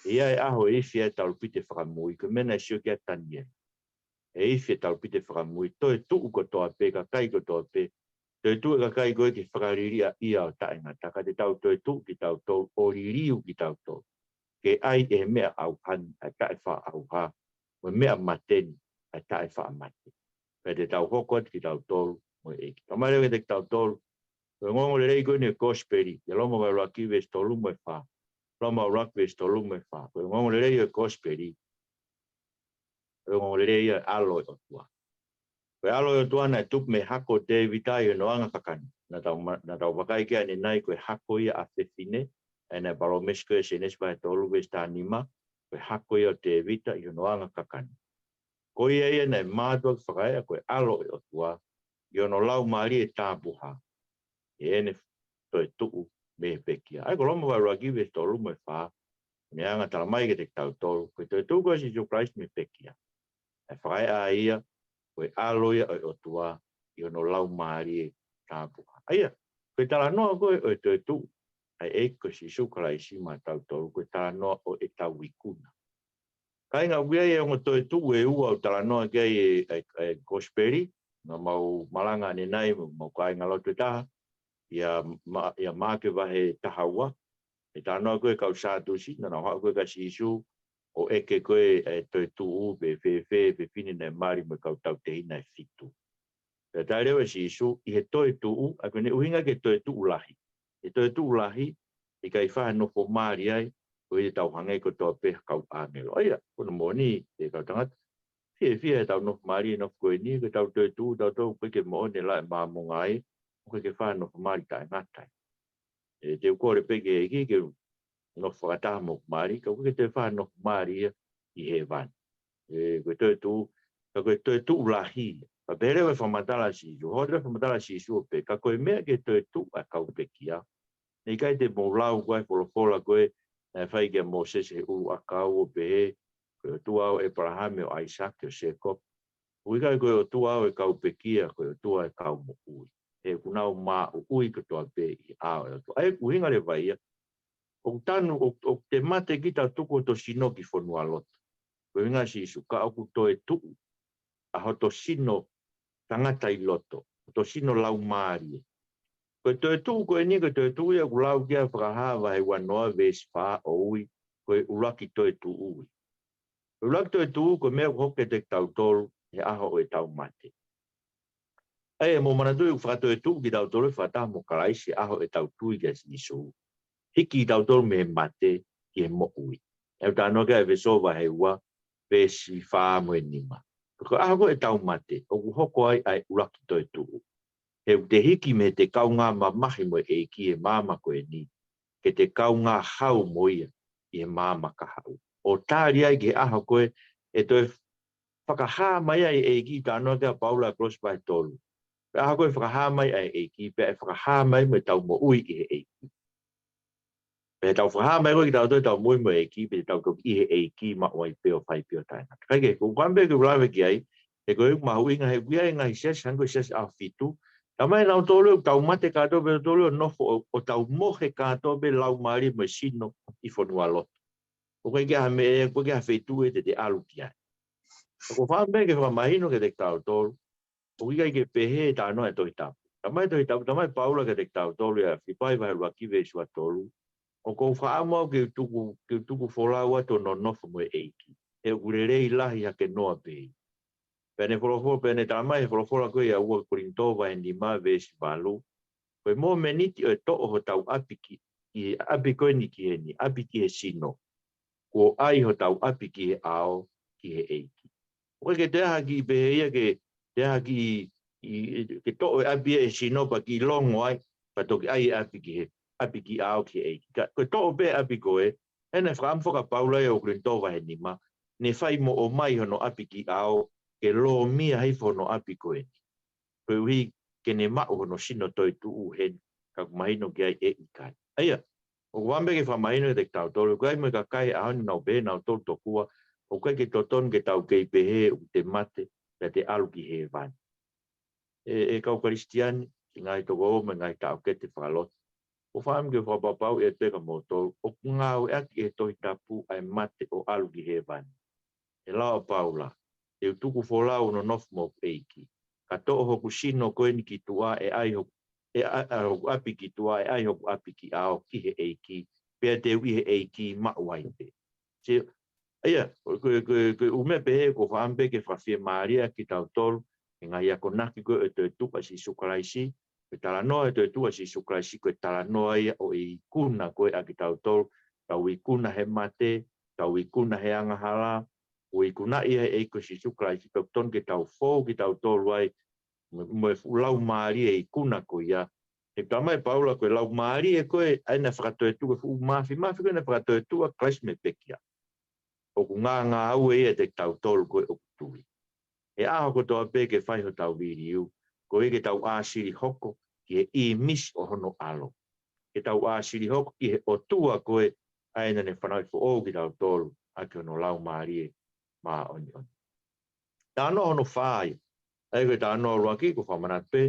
ʻI ai e ʻaho ʻe ifi ai e talupite fakamui, ko e meʻa naʻe sio ki ai ʻa Taniela. ʻE ifi e talupite fakamui, toetuʻu kotoa pē, kakai kotoa pē. Toetuʻu e kakai ko ē ki he fakaliliʻaʻia ʻo taʻengata, ka te tau toetuʻu kitautolu, ʻo liliu kitautolu. Ke ʻai ʻe he meʻa ʻauha ni ʻa e taʻefaʻaʻauha, mo e meʻa mate ni ʻa e taʻefaʻamate. Pea te tau hoko atu kitautolu mo e ʻEiki. Talamai leva kiate kitautolu, ko e ongoongolelei ko eni ʻo e kosipeli, ʻia Loma vahe ʻuluaki veesi tolu mo e fā. Loma ʻuluaki veesi tolu mo e fā. Ko e ongoongolelei ʻo e kosipeli, ko e ongoongolelei ia ʻo e ʻAlo ʻo e ʻOtua. Ko e ʻAlo ʻo e ʻOtua naʻe tupu mei he hako ʻo Tēvita ʻi hono anga kakano. Naʻa tau ma-, naʻa tau vakai ki ai ʻanenai, ko e hako ia ʻa fefine, ʻa ia naʻe palōmesi ko ē ʻi Sēnesi vahe tolu veesi taha nima, ko e hako ia ʻo Tēvita ʻi hono anga kakano. Ko ia ia naʻe mātuʻaki fakaeʻa ko e ʻAlo ʻo e ʻOtua, ʻi hono Laumālie Tapuha, ʻi heʻene toetuʻu mei he pekia. ʻA ia ko Loma vahe ʻuluaki veesi tolu mo e fā, naʻe anga talamai kiate kitautolu, ko e toetuʻu ko ē ʻa Sīsū Kalaisi mei he pekia, ʻe fakaeʻa ia ko e ʻAlo ia ʻo e ʻOtua, ʻi hono Laumālie Tapuha. ʻA ia, ko e talanoa ko ē ʻo e toetuʻu ʻa e ʻEiki ko Sīsū Kalaisi maʻatautolu, ko e talanoa ʻo ʻetau ikuna. Kāinga, ʻoku ʻi ai e ongo toetuʻu ʻe ua ʻoku talanoa ki ai e, e, e kosipeli, naʻa mau malanga ʻanenai, mau kāingalotu ʻe taha, ʻia Ma-, ʻia Maʻake vahe taha ua, ʻe talanoa ko ē e kau Sātusi, naʻa nau haʻu ko ē kia Sīsū, ʻo ʻeke ko ē e toetuʻu, pe fēfē e fefine naʻe mali mo e kau tautehina ʻe fitu. Pea tali leva ʻe Sīsū, ʻi he toetuʻu, ʻa ia ko ʻene ʻuhinga ki he toetuʻu lahi. ʻI he toetuʻu lahi, ʻe ʻikai fai ha nofo mali ai, koeʻuhi te tau hangē kotoa pē ha kau ʻāngelo. ʻA ia, ko hono moʻoni, ʻe kau tangata, fiefia heʻetau nofo mali he nofo ko eni, ko ʻetau toetuʻu, tautolu pē ke moʻoni e laʻe Māmonga ai, ʻoku ʻikai ke fai ha nofo mali taʻengata ai. ʻE, te u kole pē ki he ʻEiki ke nofo fakataha mo hoku mali, ka ʻoku ʻikai ke toe fai ha nofo mali ia ʻi hēvani. ʻE, ko e toetuʻu, ka ko e toetuʻu lahi. Ka pehē leva e fakamatala ʻa Sīsū, hoko atu e fakamatala ʻa Sīsū ʻo pehē, ka ko e meʻa ki he toetuʻu ʻa e kau pekia, naʻe ʻikai te mou lau ko ē e folofola ko ē naʻe fai kia Mōsese he ʻuluʻakau ʻo pehē, ko e ʻOtua ʻo ʻĒpalahame, ʻo ʻAisake, ʻo Sēkope. ʻOku ʻikai ko e ʻOtua ʻo e kau pekia, ko e ʻOtua ʻo e kau moʻui. He ʻoku nau maʻuʻui kotoa pē ʻi he ʻao ʻo e ʻOtua. ʻA ia ko e ʻuhinga leva ia, ʻoku tanu, ʻo, ʻoku te mate kita ʻo tuku hoto sino ki fonualoto. Ko e ʻuhinga ʻa Sīsū, ka ʻoku toetuʻu ʻa hoto sino tangata ʻi loto, hoto sino laumālie. Ko e toetuʻu ko eni, ko e toetuʻu ia ʻoku lau ki ai ʻa Fakahā vahe uanoa veesi fā ʻo ui, ko e ʻuluaki toetuʻu ia. Ko e ʻuluaki toetuʻu, ko e meʻa ʻoku hoko kiate kitautolu he ʻaho ʻo ʻetau mate. ʻA ia, mou manatuʻi ʻoku fakatoetuʻu kitautolu fakataha mo Kalaisi he ʻaho ʻetau tui kia Sīsū. Hiki kitautolu mei he mate ki he moʻui. ʻOku talanoa ki ai ʻa ʻEfesō vahe ua, veesi fā mo e nima. Ko e ʻaho ko ē ʻetau mate, ʻoku hoko ai ʻa e ʻuluaki toetuʻu. He ʻoku te hiki mei heʻete kaungā mamahi mo e ʻEiki he māmani ko eni, ke te kaungā hau mo ia ʻi he māmani kahaʻu. ʻO tali ai ki he ʻaho ko ē ʻe toe fakahā mai ai ʻa e ʻEiki, talanoa ki ai ʻa Paula ʻi Kolose vahe tolu. Ko e ʻaho ko ē ʻe fakahā mai ai ʻa e ʻEiki, pea ʻe fakahā mai mo ʻetau moʻui ʻi he ʻEiki. Pea ʻe tau fakahā mai ko ē kitautolu ʻetau moʻui mo e ʻEiki, pea te tau toki ʻi he ʻEiki maʻu ai pē ʻo fai pē ʻo taʻengata. Kae kehe, ko e ʻuhinga pē ke u lave ki ai, he ko e ʻuhinga mahuʻinga he ʻoku ʻi ai e ngaahi siasi, hangē ko e siasi ʻAhofitu. Talamai ʻe nautolu ʻoku tau mate kātoa pē ʻo tau mohe kātoa pē laumālie mo e sino ʻi fonualoto. ʻOku ʻikai ke ʻi ai ha meʻa, ʻoku ʻikai ke ʻi ai ha feituʻu ʻe te te ʻalu ki ai. Ka ʻoku ou fakaʻamu pē ke fakamahino kiate kitautolu, ʻoku ʻikai ke pehē e talanoa ʻa e Tohi Tapu. Talamai ʻe he Tohi Tapu, talamai ʻe Paula kiate kitautolu ʻia Filipai vahe ʻuluaki veesi uatolu, ʻoku ou fakaʻamu au ke u tuku, ke u tuku folau atu ʻo nonofo mo e ʻEiki, he ʻoku lelei lahi hake noa pē ia. Pea ne folofola, pea ne talamai he folofola ko ia ʻa ua Kolinitō vahe nima veesi valu, ko e momeniti ʻo e toʻo hotau ʻapi ki, ki he ʻapi ko eni ki heni, ʻapi ki he sino, kuo ʻai hotau ʻapi ki he ʻao ki he ʻEiki. ʻOku ʻikai ke toe ʻi ai ha kiʻi pehē ia ke toe ʻi ai ha kiʻi, ʻi, ʻi, ke toʻo e ʻapi ʻe he sino pea kiʻi longo ai, pea toki ʻai e ʻapi ki he, ʻapi ki ʻao ki he ʻEiki. Ka, ko e toʻo pē ʻapi ko ē, ʻa ia naʻe fakaʻamu foki ʻa Paula ʻia ua Kolinitō vahe nima, ne fai mo ʻomai hono ʻapi ki ʻao, ke lōmia hifo hono ʻapi ko eni. Koeʻuhi ke ne maʻu hono sino toetuʻu heni, ka ʻoku mahino ki ai ʻe ʻikai. ʻA ia, ʻoku ou fakaʻamu pē ke fakamahino kiate kitautolu, ʻoku ʻi ai mo e kakai he ʻaho ni ʻoku nau pehē ʻe nautolu tokua, ʻoku ʻikai ke totonu ke tau kei pehē ʻoku te mate, pea te ʻalu ki hēvani. ʻE, ʻe kau Kalisitiane, ʻi he ngaahi tokoua mo e ngaahi taʻokete fakalotu, ʻoku ou fakaʻamu ke fakapapauʻi atu pē kia moutolu, ʻoku ngāueʻaki ʻe he Tohi Tapu ʻa e mate ʻo ʻalu ki hēvani. ʻE lau ʻa Paula, te u tuku folau ʻo nonofo mo hoku ʻEiki. Ka toʻo hoku sino ko eni ki tuʻa ʻe ʻai hoku, ʻe ʻa-, ʻa hoku ʻapi ki tuʻa ʻe ʻai hoku ʻapi ki ʻao ki he ʻEiki, pea te u ʻi he ʻEiki maʻu ai pē. Sio, ʻa ia, ko, ko, ko, ko e ʻū meʻa pehē ʻoku ou fakaʻamu pē ke fakafiemālie kitautolu, he ngaahi akonaki ko ē ʻo e toetuʻu ʻa Sīsū Kalaisi, ko e talanoa ʻo e toetuʻu ʻa Sīsū Kalaisi, ko e talanoa ia ʻo e ikuna ko ē ʻa kitautolu, tau ikuna he mate, tau ikuna he angahala, ʻo ikunaʻi ʻe he ʻEiki ko Sīsū Kalaisi, pea ʻoku totonu ke tau fou kitautolu ai, mo, mo e fuʻu laumālie ikuna ko ia. He talamai ʻe Paula ko e laumālie ko ē, ʻa ia naʻe fakatoetuʻu, ko e fuʻu māfimafi ko ē naʻe fakatoetuʻu ʻa Kalaisi mei he pekia. ʻOku ngāngāue ia ʻiate kitautolu ko ē ʻoku tui. He ʻaho kotoa pē ke fai hotau liliu, koeʻuhi ke tau ʻāsili hoko ki he ʻīmisi ʻo hono ʻAlo. Ke tau ʻāsili hoko ki he ʻOtua ko ē, ʻa ia naʻa ne fanauʻi foʻou kitautolu ʻaki hono Laumālie Māʻoniʻoni. Talanoa hono fā ia. ʻA ia ko e talanoa ʻuluaki, ʻoku ou fakamanatu pē,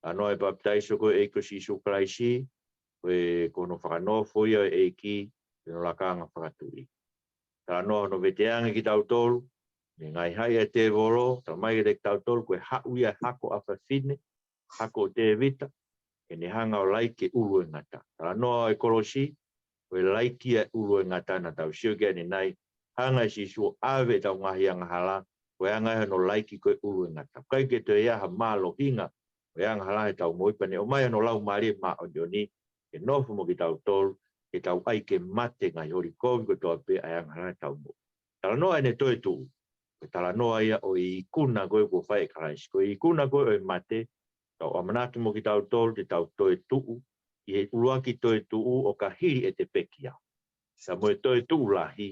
talanoa e papitaiso ko ē ʻa e ʻEiki ko Sīsū Kalaisi, ko e, ko hono fakanofo ia ʻo e ʻEiki, ki hono lakanga fakatuʻi. Talanoa hono veteange kitautolu mei he ngaahi haʻi ʻa e tēvolo, talamai kiate kitautolu, ko e haʻu ia ʻa e hako ʻa fafine, hako ʻo Tēvita, ke ne hanga ʻo laiki e ʻulu ʻo e ngata. Talanoa ʻo e kolosi, ko e laiki ʻa e ʻulu ʻo e ngata naʻa tau sio ki ai ʻanenai, hanga ʻe Sīsū ʻo ʻave ʻetau ngaahi angahala, ko e anga ia hono laiki ko ē ʻulu ʻo e ngata. ʻIkai ke toe ʻi ai ha mālohinga ʻo e angahala heʻetau moʻui pea ne ʻomai hono Laumālie Māʻoniʻoni, ke nofo mo kitautolu, ke tau ʻai ke mate ngaahi holi kovi kotoa pē ʻa e angahala heʻetau moʻui. Talanoa ʻene toetuʻu, ko e talanoa ia ʻo e ikuna ko ē kuo fai ʻe Kalaisi. Ko e ikuna ko ē ʻo e mate, tau ʻamanaki mo kitautolu te tau toetuʻu, ʻi he ʻuluaki toetuʻu ʻo ka hili ʻete pekia. Pea mo e toetuʻu lahi,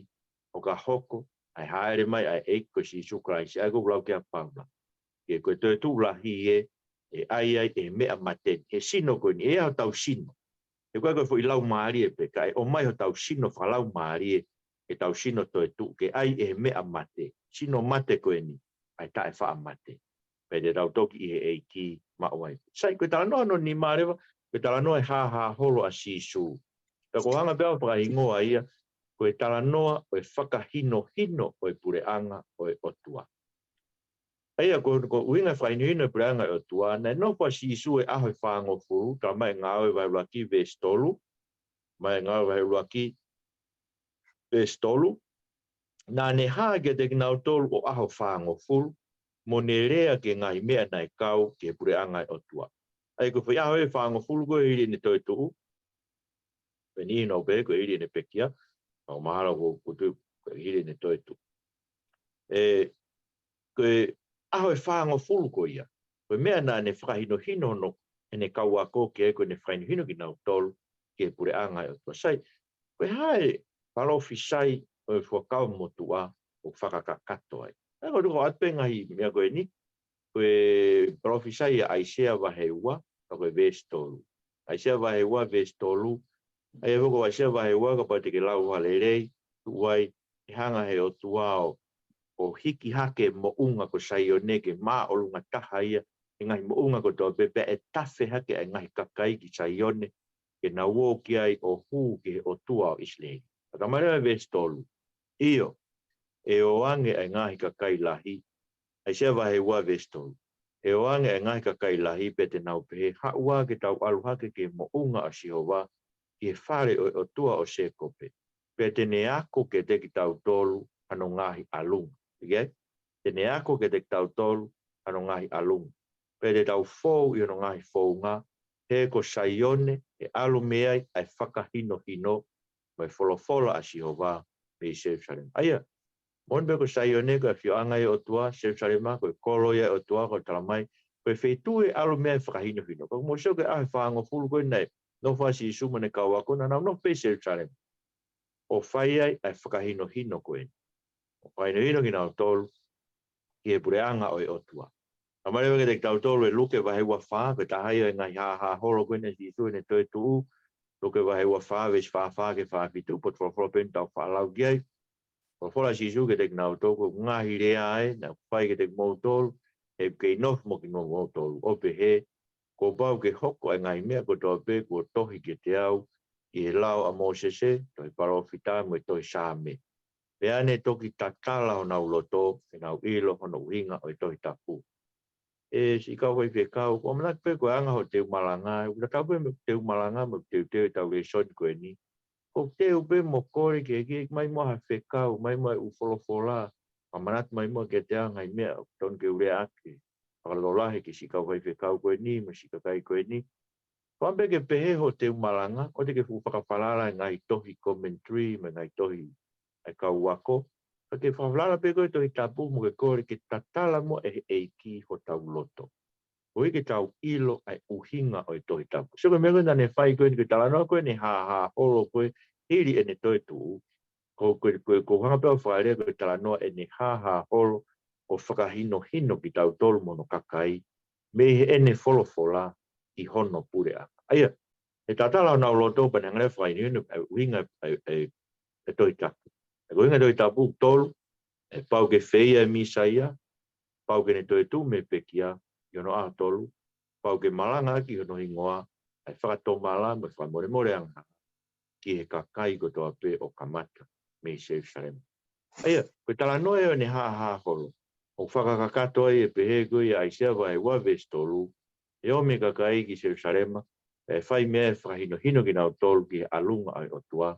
ʻo ka hoko ʻa e hāʻele mai ʻa e ʻEiki ko Sīsū Kalaisi, ʻa ia ʻoku lau ki ai ʻa Paula. Ke ko e toetuʻu lahi ē, ʻe ʻai ai ʻe he meʻa mate ni, he sino ko eni, ʻe ʻi ai hotau sino. He ʻoku ʻikai ko e foʻi laumālie pē, ka ʻe ʻomai hotau sino fakalaumālie, ʻetau sino toetuʻu ke ʻai ʻe he meʻa mate, sino mate ko eni, ʻa e taʻefaʻamate. Pea te tau toki ʻi he ʻEiki maʻu ai. Sai, ko e talanoa hono nima leva, ko e talanoa e hāhā holo ʻa Sīsū. Pea ʻoku ou hanga pē au ʻo fakahingoa ia, ko e talanoa ʻo e fakahinohino ʻo e puleʻanga ʻo e ʻOtua. ʻA ia ko, ko e ʻuhinga fakahinohino e puleʻanga ʻo e ʻOtua, naʻe nofo ʻa Sīsū he ʻaho ʻe fāngofulu, talamai ʻe Ngāue vahe ʻuluaki veesi tolu, mai Ngāue vahe ʻuluaki veesi tolu, naʻa ne hā kiate kinautolu ʻo ʻaho fāngofulu, mo ne lea ki he ngaahi meʻa naʻe kau ki he puleʻanga ʻo e ʻOtua. ʻA ia ko e foʻi ʻaho ʻe fāngofulu ko ē hili ʻene toetuʻu, pea ʻi heʻene pehē ko e hili ʻene pekia, ʻo mahalo ko, ko tu, ko e hili ʻene toetuʻu. ʻE, ko e ʻaho ʻe fāngofulu ko ia, ko e meʻa naʻa ne fakahinohino hono, ʻene kau ako ki ai ko ʻene fakahinohino kinautolu ki he puleʻanga ʻo e ʻOtua. Sai, ko e hā e palōfisai ʻo e Fuakava Motuʻa ʻoku fakakakato ai? ʻA ia ko e tuku atu pē ngaahi meʻa ko eni, ko e palōfisai ʻa ʻAisea vahe ua, ka ko e veesi tolu. ʻAisea vahe ua veesi tolu. ʻA ia ko ʻAisea vahe ua kapau te ke lau ʻo lelei, tuʻu ai, ʻe hanga he ʻOtua ʻo, ʻo hiki hake moʻunga ko Saione ke māʻolunga taha ia, he ngaahi moʻunga kotoa pē pea ʻe tafe hake ʻa e ngaahi kakai ki Saione, ke nau ō ki ai ʻo hū ki he ʻOtua ʻo ʻIsileli. Ka talamai leva veesi tolu. ʻIo, ʻe ō ange ʻa e ngaahi kakai lahi, ʻAisea vahe ua veesi tolu. ʻE ō ange ʻa e ngaahi kakai lahi pea te nau pehē, haʻu ā ke tau ʻalu hake ki he moʻunga ʻo Sihova, ki he fale ʻo e ʻOtua ʻo Sēkope. Pea te ne ako kiate kitautolu hano ngaahi ʻalunga. Okay? Te ne ako kiate kitautolu hano ngaahi ʻalunga. Pea te tau fou ʻi hono ngaahi founga, he ko Saione ʻe ʻalu mei ai ʻa e fakahinohino mo e folofola ʻa Sihova mei Selusalema. ʻA ia, moʻoni pē ko Saione ko e ʻafioʻanga ʻo e ʻOtua, Selusalema ko e kolo ia ʻo e ʻOtua, ko e talamai, ko e feituʻu ʻe ʻalu mei ai e fakahinohino. Ka mou sio ki he ʻaho ʻe fāngofulu ko ē naʻe nofo ai ʻa Sīsū mo ʻene kau ako, naʻa nau nofo pē ʻi Selusalema ʻo fai ai ʻa e fakahinohino ko eni. ʻO fakahinohino kinautolu ki he puleʻanga ʻo e ʻOtua. Talamai leva kiate kitautolu ʻe Luke vahe ua fā, ko e taha ia ʻo e ngaahi hāhā holo ko eni ʻa Sīsū ʻi heʻene toetuʻu, Luke vahe ua fā, veesi fā fā ki he fā fitu, potu folofola pē eni ʻoku tau faʻa lau ki ai. Folofola ʻa Sīsū kiate kinautolu, ko e ngaahi lea ē naʻa ku fai kiate kimoutolu, he ʻoku kei nofo mo kimoutolu, ʻo pehē, kuo pau ke hoko ʻa e ngaahi meʻa kotoa pē kuo tohi kiate au ʻi he lao ʻa Mōsese, tohi palōfita mo e tohi Saame. Pea ne toki tatala honau loto, ke nau ʻilo hono ʻuhinga ʻo e Tohi Tapu. ʻE siʻi kau faifekau, ʻoku ou manatu pē ko e anga hoʻo teu malanga, ʻoku tatau pē mo e teu malanga, mo e teuteu ʻetau lēsoni ko eni. ʻOku ou teu pē mo kole ke, ke ʻomai muʻa ha fekau, ʻomai muʻa e ʻū folofola, fakamanatu mai muʻa kiate au e ngaahi meʻa ʻoku totonu ke u lea ʻaki. Fakalotolahi ki he siʻi kau faifekau ko eni, mo e siʻi kakai ko eni. Kapau pē ke pehē hoʻo teu malanga, ʻoua te ke fuʻu fakafalala he ngaahi tohi commentary, mo e ngaahi tohi ʻa e kau ako. Ka ke fakafalala pē koe he Tohi Tapu mo ke kole ke tatala muʻa ʻe he ʻEiki hotau loto, koeʻuhi ke tau ʻilo ʻa e ʻuhinga ʻo e Tohi Tapu. Sio ki he meʻa ko ē naʻa ne fai ko eni, ki he talanoa ko ē ʻene hāhā holo ko ē hili ʻene toetuʻu. Ko, ko, ko, ʻoku ou hanga pē ʻo fakalea ko e talanoa ʻene hāhā holo ʻo fakahinohino kitautolu mo hono kakai mei heʻene folofola ki hono puleʻanga. ʻA ia, ʻe tatala honau loto pea ne hanga leva ʻo fakahinohino ʻa e ʻuhinga ʻa e, ʻa e, ʻa e Tohi Tapu. ʻA e ʻuhinga ʻo e Tohi Tapu ʻoku tolu, ʻe pau ke feia e Mīsaia, pau ke ne toetuʻu mei he pekia ʻi hono ʻaho tolu, pau ke malangaʻaki hono hingoa, ʻa e fakatomala mo e fakamolemole angahala ki he kakai kotoa pē ʻo kamata mei Selusalema. ʻA ia, ko e talanoa ia ʻo ʻene hāhā holo, ʻoku fakakakato ai ʻe pehē ko ia ʻa ʻAisea vahe ua veesi tolu, ʻe ō mei he kakai ki Selusalema, ʻe fai mei ai e fakahinohino kinautolu ki he ʻalunga ʻo e ʻOtua.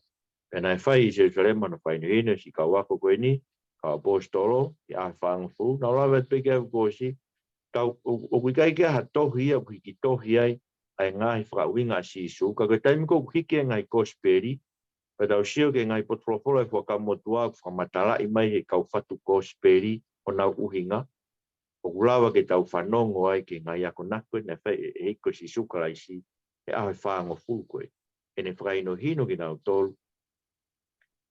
Pea naʻe fai ʻi Selusalema hono fakahinohino ʻe he siʻi kau ako ko eni, kau ʻaposetolo, ʻi he ʻaho ʻe fāngofulu, naʻa ku lave atu pē ki ai kuo ʻosi, tau, ʻo, ʻoku ʻikai ke ʻi ai ha tohi ia ʻoku hiki tohi ai ʻa e ngaahi fakaʻuhinga ʻa Sīsū, ka ko e taimi ko ē ʻoku hiki ai e ngaahi kosipeli, pea tau sio ki he ngaahi potu folofola ʻa e Fuakava Motuʻa ʻoku fakamatalaʻi mai ʻe he kau fatu kosipeli honau ʻuhinga, ʻoku lava ke tau fanongo ai ki he ngaahi akonaki ko ē naʻe fai ʻe, ʻe he ʻEiki ko Sīsū Kalaisi he ʻaho ʻe fāngofulu ko ē. ʻEne fakahinohino kinautolu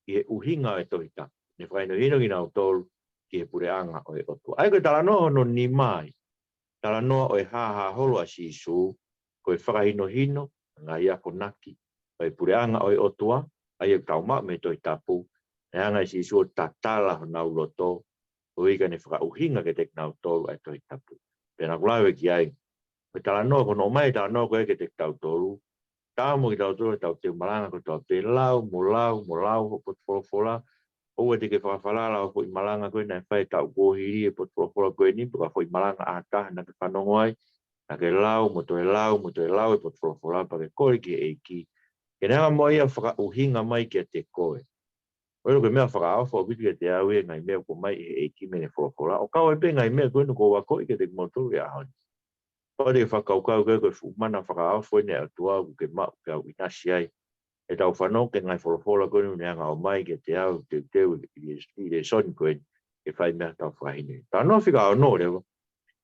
ki he ʻuhinga ʻo e Tohi Tapu. ʻEne fakahinohino kinautolu ki he puleʻanga ʻo e ʻOtua. ʻA ia ko e talanoa hono nima ia, talanoa ʻo e hāhā holo ʻa Sīsū, ko e fakahinohino e ngaahi akonaki ʻo e puleʻanga ʻo e ʻOtua, ʻa ia ʻoku tau maʻu mei he Tohi Tapu, naʻe hanga ʻe Sīsū ʻo tatala honau loto, koeʻuhi ke ne fakaʻuhinga kiate kinautolu ʻa e Tohi Tapu. Pea naʻa ku lave ki ai, ko e talanoa, ko hono ʻomai e talanoa ko ē kiate kitautolu, Tau mo kitautolu, tau teu malanga kotoa pē, lau mo lau mo lau hoʻo potu folofola. ʻOua te ke fakafalala hoʻo foʻi malanga ko ē naʻe fai taʻu kuo hili e potu folofola ko eni, pe ko ha foʻi malanga ʻa ha taha naʻa ke fanongo ai, naʻa ke lau mo toe lau mo toe lau e potu folofola, pea ke kole ki he ʻEiki ke ne hanga mo ia ʻo fakaʻuhinga mai kiate koe. ʻOku ʻikai ko e meʻa fakaofo ʻaupito kiate au e ngaahi meʻa ʻoku ʻomai ʻe he ʻEiki mei heʻene folofola, ʻo kau ai pē ngaahi meʻa ko eni ʻoku ou akoʻi kiate kimoutolu he ʻaho ni. Pau te ke fakakaukau ko e fuʻu mana fakaofo eni ʻa e ʻOtua ʻoku ke maʻu ke ʻinasi ai. ʻEtau fanongo ki he ngaahi folofola ko eni ʻoku ne hanga ʻo ʻomai kiate au, teuteu ʻi he, ʻi he lēsoni ko eni, ke fai mei ai ʻetau fakahinohino. Talanoa fika ono leva,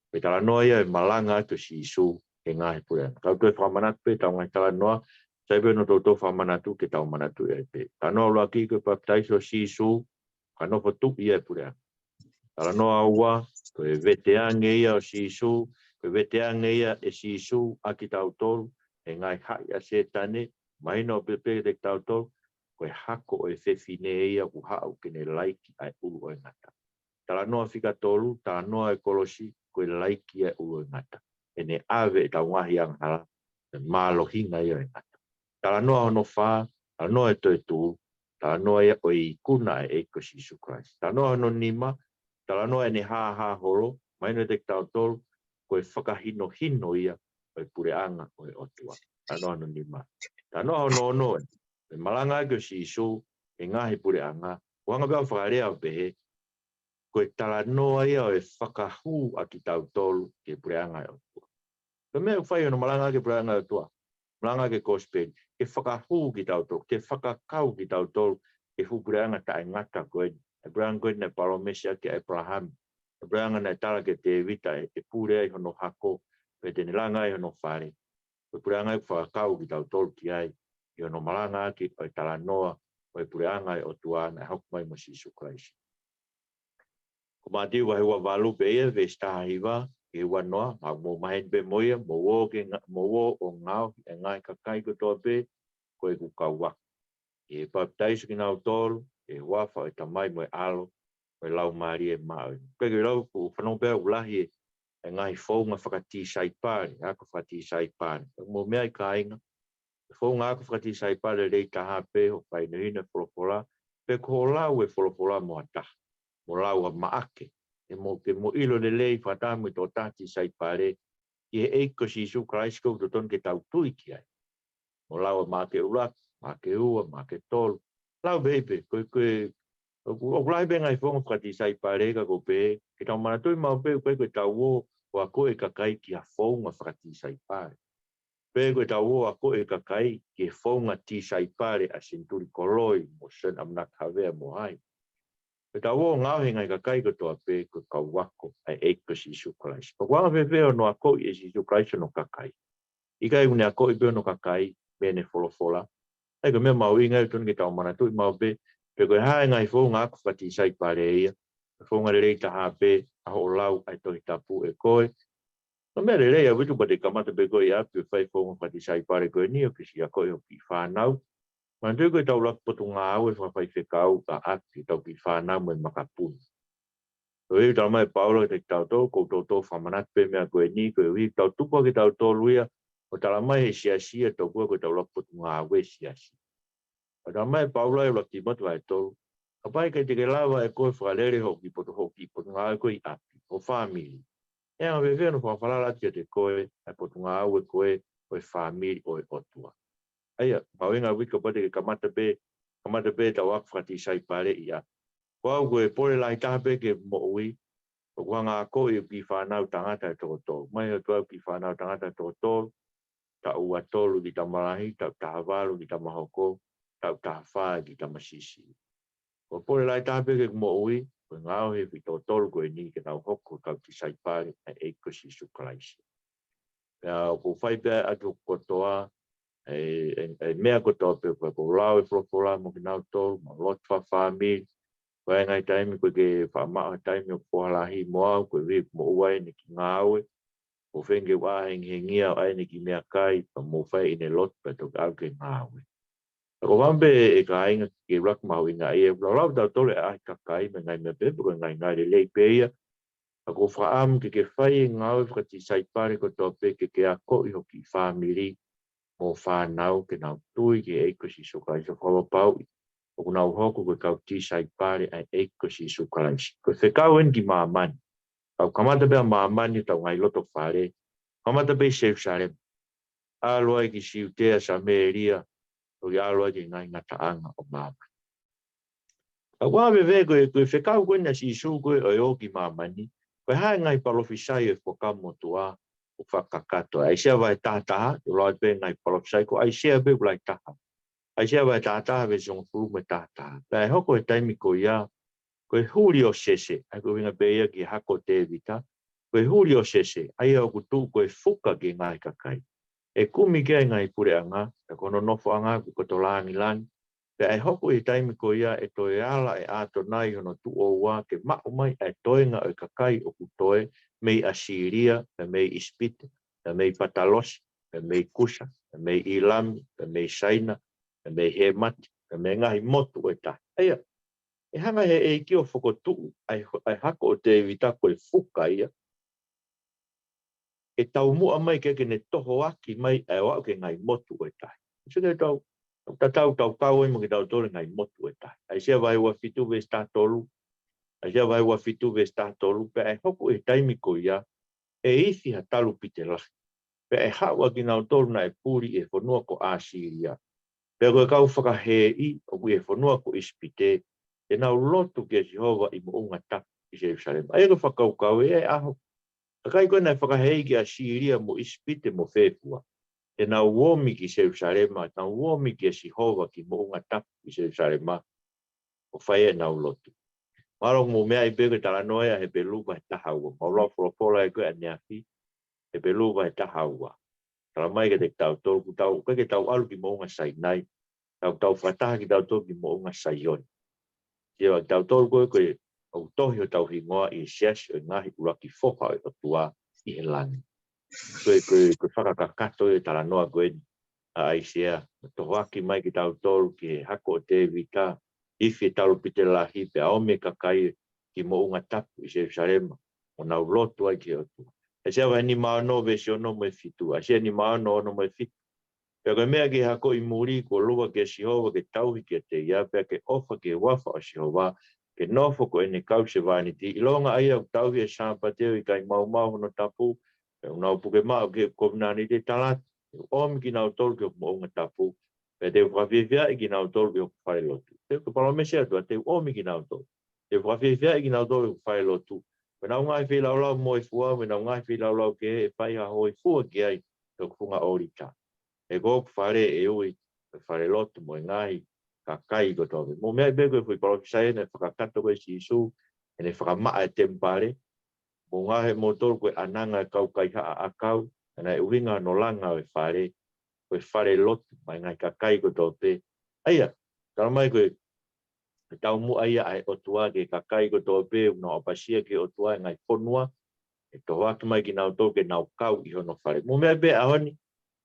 ko e talanoa ia e malanga ʻa Sīsū ki he ngaahi puleʻanga. Kau toe fakamanatu pē ʻetau ngaahi talanoa, sai pē hono toutou fakamanatu ke tau manatuʻi ai pē. Talanoa ʻuluaki ko e papitaiso ʻa Sīsū, ka nofo tuʻi ia e puleʻanga. Talanoa ua, ko e veteange ia ʻo Sīsū, ko e veteange ia ʻe Sīsū ʻa kitautolu he ngaahi haʻi ʻa Sētane, mahino pē pē kiate kitautolu, ko e hako ʻo e fefine ia ʻoku haʻu ke ne laiki ʻa e ʻulu ʻo e ngata. Talanoa fika tolu, talanoa e kolosi, ko e laiki ʻa e ʻulu ʻo e ngata. ʻEne ʻave ʻetau ngaahi angahala, e mālohinga ia ʻo e ngata. Talanoa hono fā, talanoa e toetuʻu, talanoa ia ʻo e ikuna ʻa e ʻEiki ko Sīsū Kalaisi. Talanoa hono nima, talanoa ʻene hāhā holo, mahino kiate kitautolu, ko e fakahinohino ia ʻo e puleʻanga ʻo e ʻOtua. Talanoa hono nima. Talanoa hono ono ē, e malanga ʻa Sīsū ki he ngaahi puleʻanga, ʻoku hanga pē ʻo fakalea ʻo pehē, ko e talanoa ia ʻo e fakahū ʻa kitautolu ki he puleʻanga ʻo e ʻOtua. Ko e meʻa ʻoku fai hono malanga ki he puleʻanga ʻo e ʻOtua, malanga ki he kosipeli, ke fakahū kitautolu, ke fakakau kitautolu ki he fuʻu puleʻanga taʻengata ko eni. E puleʻanga ko eni naʻe palōmesi ʻaki ʻe ʻĒpalahame. E puleʻanga naʻe tala kia Tēvita ʻe, ʻe pule ai hono hako, pea te ne langa ai hono fale. Ko e puleʻanga ia ʻoku fakakau kitautolu ki ai ʻi hono malanga ʻaki ʻo e talanoa ʻo e puleʻanga ʻo e ʻOtua naʻe hoko mai mo Sīsū Kalaisi. Ko Mātiu vahe ua valu pē ia, veesi taha hiva ki he ua noa, mahalo ʻoku mou maheni pē mo ia, mou ō ke nga-, mou ō ʻo ngaohi e ngaahi kakai kotoa pē ko ʻeku kau ako, ʻi he papitaiso kinautolu ʻi he huafa ʻo e Tamai mo e ʻAlo mo e Laumālie Māʻoniʻoni. Ko e ke lau, ʻoku fanongo pē au ʻoku lahi e, e ngaahi founga fakatisaipale, ako fakatisaipale. Mou meaʻi kāinga, e founga ako fakatisaipale lelei taha pē hoʻo fakahinohino e folofola, pe ko hoʻo lau e folofola mo ha taha, mo lau ʻa Maʻake, ʻe mo ke mo ʻilo lelei fakataha mo e tokotaha tisaipale ki he ʻEiki ko Sīsū Kalaisi ʻoku totonu ke tau tui ki ai. Mo lau ʻa Maʻake ʻuluaki, Maʻake ua, Maʻake tolu. Lau pē pē, ko e, ko e, ʻoku, ʻoku lahi pē ngaahi founga fakatisaipale ka ko e pehē, ke tau manatuʻi maʻu pē, ʻoku ʻikai ko ʻetau ō ʻo akoʻi e kakai ki ha founga fakatisaipale. Pe ko ʻetau ō ʻo akoʻi e kakai ki he founga tisaipale ʻa Senituli Koloi, mo Sione ʻAmanaki Havea mo hai. Ko ʻetau ō ʻo ngaohi e ngaahi kakai kotoa pē ko e kau ako ʻa e ʻEiki ko Sīsū Kalaisi. Pea ʻoku anga fēfē hono akoʻi ʻe Sīsū Kalaisi hono kakai? ʻIkai ʻoku ne akoʻi pē hono kakai mei heʻene folofola? ʻA ia ko e meʻa mahuʻinga ia ʻoku totonu ke tau manatuʻi maʻu pē, pe ko e hā e ngaahi founga ako fakatisaipale ia, ko e founga lelei taha pē ʻa hoʻo lau ʻa e Tohi Tapu ʻe koe. Ko e meʻa lelei ʻaupito pea te ke kamata pē koe ʻi ʻapi ʻo fai e founga fakatisaipale ko eni ʻo ke siʻi akoʻi hoʻo kiʻi fānau. Manatuʻi ko ʻetau ʻuluaki potungāue fakafaifekau ʻa ʻapi, ʻetau kiʻi fānau mo e makapuna. ʻOku talamai ʻe Paula kiate kitautolu, ʻoku ou toutou fakamanatu pē meʻa ko eni, koeʻuhi ʻoku tau tupu hake kitautolu ia ʻo talamai ʻe he siasi ia tokua ko ʻetau ʻuluaki potungāue siasi. ʻOku talamai ʻe Paula ʻi he ʻuluaki Tīmote vahe tolu, kapau ʻe ʻikai te ke lava ʻe koe ʻo fakalele hoʻo kiʻi potu, hoʻo kiʻi potungāue ko ē ʻi ʻapi, ho fāmili, ʻe anga fēfē hono fakafalala atu kiate koe ʻa e potungāue ko ē ʻo e fāmili ʻo e ʻOtua? ʻA ia, mahuʻinga ʻaupito kapau te ke kamata pē, kamata pē ʻetau ako fakatisaipale ʻi ʻapi. Ko au ko e pole lahi taha pē ki heʻeku moʻui, ʻoku hanga ʻo akoʻi hoku kiʻi fānau tangata ʻe toko tolu. Mai hoku kiʻi fānau tangata ʻe toko tolu, taʻu ua tolu ki Tamalahi, taʻu taha valu ki Tamahoko, taʻu taha fā ki Tamasisiʻi. Ko e pole lahi taha pē ki heʻeku moʻui, ko e ngaohi e kiʻi toko tolu ko eni ke nau hoko ko e kau tisaipale ʻa e ʻEiki ko Sīsū Kalaisi. Pea ʻoku ou fai pē ʻaki hoku kotoa e, e, e meʻa kotoa pē, ko ʻeku lau e folofola mo kinautolu, mo lotu fakafāmili. Ko e ngaahi taimi ʻoku ʻikai ke faʻa maʻu ha taimi ʻoku foha lahi mo au, koeʻuhi ʻoku moʻua ʻene kiʻi ngāue. ʻOku ou feinga ke u ʻā hengihengia ʻo ʻai ʻene kiʻi meʻakai, pea mo fai ʻene lotu pea toki ʻalu ki he ngāue. Ka ʻoku ou fakaʻamu pē ʻe kāinga ke ʻuluaki mahuʻingaʻia, lau lau tautolu e ʻaʻahi kakai mo e ngaahi meʻa pehē pe ko e ngaahi ngāue lelei pē ia. Ka ʻoku ou fakaʻamu ke ke fai e ngāue fakatisaipale kotoa pē ke ke akoʻi hoʻo kiʻi fāmili mo fānau ke nau tui ki he ʻEiki ko Sīsū Kalaisi ʻo fakapapauʻi ʻoku nau hoko ko e kau tisaipale ʻa e ʻEiki ko Sīsū Kalaisi. Ko e fekau eni ki māmani. Tau kamata pē ʻa māmani ʻetau ngaahi loto fale. Kamata pē ʻi Selusalema. ʻAlu ai ki Siutea, Samēlia, ʻo ki ʻalu ai ki he ngaahi ngataʻanga ʻo māmani. Ka ʻoku ʻave veve ko e, ko e fekau ko eni ʻa Sīsū ko e ʻo e ō ki māmani. Ko e hā e ngaahi palōfisai ʻo e Fuakava Motuʻa ʻoku fakakakato. ʻAisea vahe taha taha, ʻoku lau pē ngaahi palōfisai ko ʻAisea pē ʻoku lahi taha. ʻAisea vahe taha taha, veesi hongofulu mo e taha taha. Pea ʻe hoko he taimi ko ia, ko e huli ʻo Sese, ʻa ia ko e ʻuhinga pē ia ki he hako ʻo Tēvita, ko e huli ʻo Sese, ʻa ia ʻoku tuʻu ko e fuka ki he ngaahi kakai. ʻE kumi ki ai e ngaahi puleʻanga, pea ko hono nofoʻanga ko e koto langilangi. Pea ʻe hoko ʻi he taimi ko ia ʻe toe ala ʻe ʻĀtonai hono tuʻo ua ke maʻu mai ʻa e toenga ʻo e kakai ʻoku toe mei ʻAsīlia, pea mei ʻIsipite, pea mei Patalosi, pea mei Kusa, pea mei ʻĪlami, pea mei Saina, pea mei Hēmati, pea mei he ngaahi motu ʻo e tahi. ʻA ia, ʻe hanga he ʻEiki ʻo fokotuʻu ʻa e, ʻa e hako ʻo Tēvita ko e fuka ia, ʻe taumuʻa mai ke, ke ne tohoaki mai ʻa e ō aʻu ki he ngaahi motu ʻo e tahi. Sio ki he tau, tau, tau, tau kau ai mo kitautolu he ngaahi motu ʻo e tahi. ʻAisea vahe ua fitu veesi taha tolu. ʻAisea vahe ua fitu veesi taha tolu. Pea ʻe hoko ʻi he taimi ko ia, ʻe ifi ha talupite lahi. Pea ʻe haʻu ʻa kinautolu naʻe puli ʻi he fonua ko ʻAsīlia. Pea ko e kau fakahēʻi ʻoku ʻi he fonua ko ʻIsipite, te nau lotu kia Sihova ʻi Moʻunga Tapu ʻi Selusalema. ʻA ia ko e fakakaukau ē, ʻa e ʻaho, kakai ko ē naʻe fakahēʻi ki ʻAsīlia mo ʻIsipite mo fē fua, te nau omi ki Selusalema, te nau omi kia Sihova ki Moʻunga Tapu ʻi Selusalema, ʻo fai ʻenau lotu. Mahalo mou meaʻi pē ko e talanoa ia ʻa Hepelū vahe taha ua. Mau lau folofola ē ko ē ʻaneafi, Hepelū vahe taha ua. Talamai kiate kitautolu, ʻoku tau, ʻikai ke tau ʻalu ki Moʻunga Sainai, tau, tau fakataha kitautolu ki Moʻunga Saione. Sio ʻa kitautolu ko ē, ko e ʻoku tohi hotau hingoa ʻi he siasi ʻo e ngaahi ʻuluaki foha ʻo e ʻOtua ʻi he langi. Ko e, ko e, ko e fakakakato ʻo e talanoa ko eni ʻa ʻAisea, ʻo tohoaki mai kitautolu ki he hako ʻo Tēvita, ifi e talupite lahi pea omi e kakai ki Moʻunga Tapu ʻi Selusalema, ʻo nau lotu ai ki he ʻOtua. ʻAisea vahe nima ono veesi ono mo e fitu, ʻAisea nima ono ono mo e fitu. Pea ko e meʻa ki he hako ʻi muli, kuo lua kia Sihova ke tauhi kiate ia, pea ke ʻofa ki he huafa ʻo Sihova, ke nofo ko ʻene kau sevāniti, ʻilonga ʻa ia ʻoku tauhi e Sāpate ʻo ʻikai maumau hono tapu, pea ʻoku nau puke maʻu ki he kovinānite, tala atu, te u ʻomi kinautolu ki hoku moʻunga tapu, pea te u fakafiefiaʻi kinautolu ʻi hoku fale lotu. Te u, ko e palōmesi ʻa e ʻOtua, te u ʻomi kinautolu. Te u fakafiefiaʻi kinautolu ʻi hoku fale lotu. Pea ʻenau ngaahi feilaulau moʻui fua, pea ʻenau ngaahi feilaulau kehe, ʻe fai ha hōifua ki ai ʻi hoku funga ʻōlita. He ko hoku fale ʻe ui ko e fale lotu mo e ngaahi kakai kotoa pē. Mou meaʻi pē ko e foʻi palōfisai eni naʻe fakakakato ko ē ʻe Sīsū, ʻene fakamaʻa e temipale. Mou ngaohi moutolu ko e ʻananga ʻo e kau kaihaʻa ʻakau, naʻe ʻuhinga hono langa ʻo e fale, ko e fale lotu maʻa e ngaahi kakai kotoa pē. ʻA ia, talamai ko e, ko e taumuʻa ia ʻa e ʻOtua ki he kakai kotoa pē ʻoku nau ʻapasia ki he ʻOtua ʻi he ngaahi fonua, ʻe tohoaki mai kinautolu ke nau kau ʻi hono fale. Mou meaʻi pē ʻaho ni,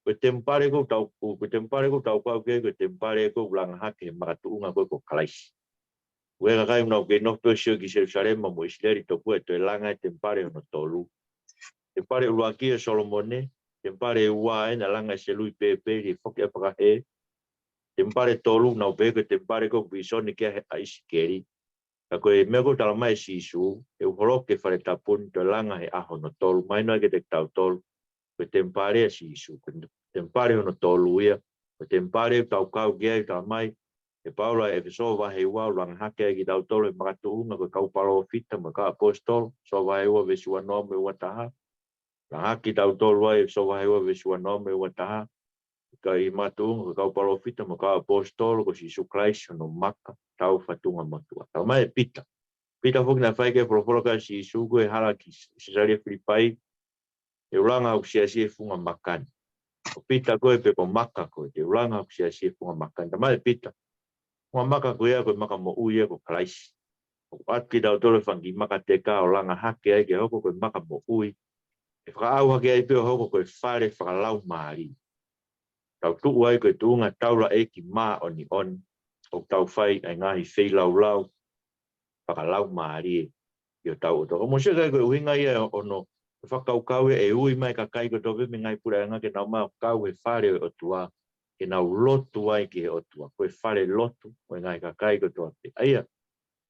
ko e temipale ʻoku tau, ko e temipale ʻoku tau kau ki ai, ko e temipale ʻoku langa hake he makatuʻunga ko ē ko Kalaisi. Ko e kakai ʻoku nau kei nofo pē ʻo sio ki Selusalema mo ʻIsileli, tokua ʻe toe langa e temipale hono tolu. Temipale ʻuluaki ʻo Solomone, temipale ua ē naʻe langa ʻe Seluipēpeli, foki ʻa e fakahē. Temipale tolu, nau pehē ko e temipale ko ē ʻoku vīsone ki ai ʻa ʻIsikeli. Ka ko e meʻa ʻoku talamai ʻe Sīsū, ʻe u holoki e fale tapu ni, toe langa he ʻaho hono tolu, mahino ai kiate kitautolu, ko e temipale ʻa Sīsū, ko e temipale hono tolu ia, ko e temipale ʻoku tau kau ki ai, talamai ʻe Paula ʻi ʻEfesō vahe ua, ʻoku langa hake ai kitautolu he makatuʻunga ko e kau palōfita mo e kau ʻaposetolo, ʻEfesō vahe ua veesi ua noa mo e ua taha, langa hake kitautolu ai ʻEfesō vahe ua veesi ua noa mo e ua taha, ka ʻi he makatuʻunga ko e kau palōfita mo e kau ʻaposetolo, ko Sīsū Kalaisi hono maka, tau fatunga motuʻa. Talamai ʻe Pita. Pita foki naʻe fai ki ai e folofola ʻa Sīsū, ko e hala ki Sesalia Filipai, te u langa hoku siasi he funga maka ni. Ko Pita ko ē pē ko e maka ko ē, te u langa hoku siasi he funga maka ni. Talamai ʻe Pita, funga maka ko ia ko e maka moʻui ia ko Kalaisi. ʻOku ʻoatu kitautolu e fanga kiʻi maka teka ʻo langa hake ai ke hoko ko e maka moʻui. ʻE fakaʻau hake ai pē ʻo hoko ko e fale fakalaumālie. Tau tuʻu ai ko e tuʻunga taulaʻeiki māʻoniʻoni, ʻoku tau fai ai e ngaahi feilaulau fakalaumālie ʻi hotau ʻOtua. Ka mou sio ki ai, ko e ʻuhinga ia hono, Ko e fakakaukau ia ʻe ui mai e kakai kotoa pē mei he ngaahi puleʻanga ke nau ō mai ʻo kau he fale ʻo e ʻOtua, ke nau lotu ai ki he ʻOtua. Ko e fale lotu ʻo e ngaahi kakai kotoa pē. ʻA ia,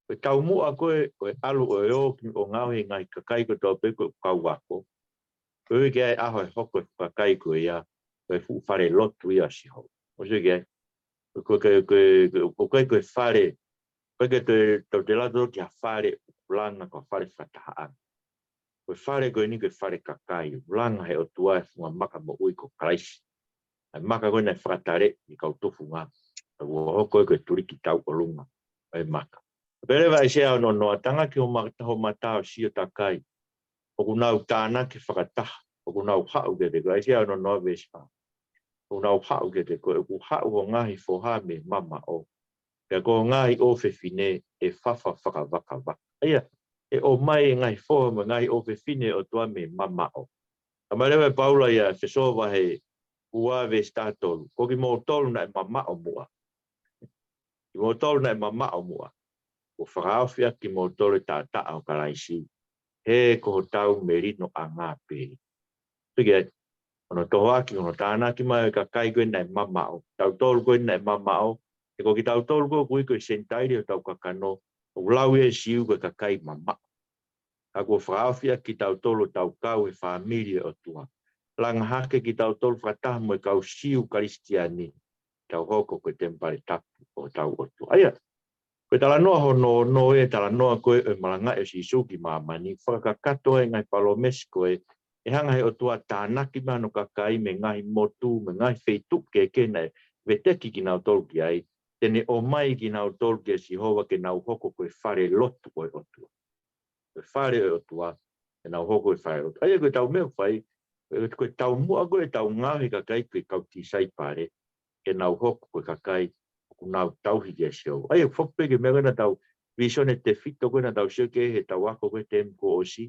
ko e taumuʻa ko ē ʻo e ʻalu ʻo e ō ki ʻo ngaohi e ngaahi kakai kotoa pē ko e kau ako, koeʻuhi ke ʻi ai e ʻaho ʻe hoko e fuʻu kakai ko ia ko e fuʻu fale lotu ia ʻo Sihova. ʻOsi ke, ko e, ko e, ko e, ko e, ko e fale, ko e ke te, tau te lata ki ha fale ʻoku langa ko ha fale fakatahaʻanga. Ko e fale ko eni ko e fale kakai, ʻoku langa he ʻOtua e funga maka moʻui ko Kalaisi. ʻA e maka ko ē naʻe fakataleʻi ʻe he kau tufunga, ʻa ia ʻoku hoko ia ko e tuliki tauʻolunga ʻo e maka. Pehē leva ʻe ʻAisea ono noa, tangaki ho mata, ho mata ʻo sio takai. ʻOku nau tānaki fakataha, ʻoku nau haʻu kiate koe, ʻAisea ono noa veesi fā. ʻOku nau haʻu kiate koe, ʻoku haʻu ho ngaahi foha mei mamaʻo, pea ko ho ngaahi ʻofefine ʻe fafa fakavakavaka. ʻA ia, ʻe ō mai e ngaahi foha mo e ngaahi ʻofefine ʻo e ʻOtua mei mamaʻo. Talamai leva ʻe Paula ʻia ʻEfesō vahe ua veesi taha tolu, ko kimoutolu naʻe mamaʻo muʻa. Kimoutolu naʻe mamaʻo muʻa, kuo fakahaofi ʻaki kimoutolu ʻe he taʻataʻa ʻo Kalaisi, he ko hotau melinoʻanga pē. Piki ai, hono tohoaki, hono tānaki mai e kakai ko ē naʻe mamaʻo. Tautolu ko ē naʻe mamaʻo, he ko kitautolu ko ē ʻoku ui ko e Senitaile ʻi hotau kakano, ʻoku lau ia ʻe he Siu ko e kakai mamaʻo. Ka kuo fakahaofi ʻaki kitautolu ʻo tau kau he fāmili ʻo e ʻOtua. Langa hake kitautolu fakataha mo e kau Siu Kalisitiane, tau hoko ko e temipale tapu ʻo hotau ʻOtua. ʻA ia, ko e talanoa hono ono ʻo e talanoa ko ē ʻo e malangaʻi ʻo Sīsū ki māmani, fakakakato ai e ngaahi palōmesi ko ē, ʻe hanga ʻe he ʻOtua ʻo tānaki mai hono kakai mei he ngaahi motu, mei he ngaahi feituʻu kehekehe naʻe veteki kinautolu ki ai, te ne ʻomai kinautolu kia Sihova ke nau hoko ko e fale lotu ʻo e ʻOtua. Ko e fale ʻo e ʻOtua, te nau hoko ko e fale lotu. ʻA ia ko ʻetau meʻa ʻoku fai, ko e taumuʻa ko ē ʻetau ngaohi e kakai ko e kau tisaipale, ke nau hoko ko e kakai ʻoku nau tauhi kia Sihova. ʻA ia, ʻoku foki pē ki he meʻa ko ē naʻa tau, vīsone tefito ko ē naʻa tau sio ki ai heʻetau ako ko ē he tēmi kuo ʻosi.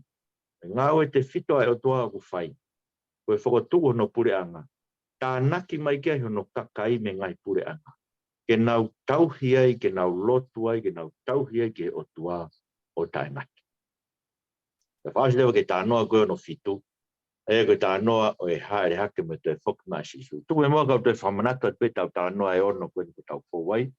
Ngāue tefito ʻa e ʻOtua ʻoku fai, ko e fokotuʻu hono puleʻanga, tānaki mai ki ai hono kakai mei he ngaahi puleʻanga, ke nau tauhi ai, ke nau lotu ai, ke nau tauhi ai ki he ʻOtua ʻo taʻengata. Pea fakaʻosi leva ki he talanoa ko ē hono fitu, ʻa ia ko e talanoa ʻo e hāʻele hake mo e toe foki mai ʻa Sīsū. Tuku muʻa kau toe fakamanatu atu pē ʻetau talanoa ʻe ono ko eni kuo tau fou ai,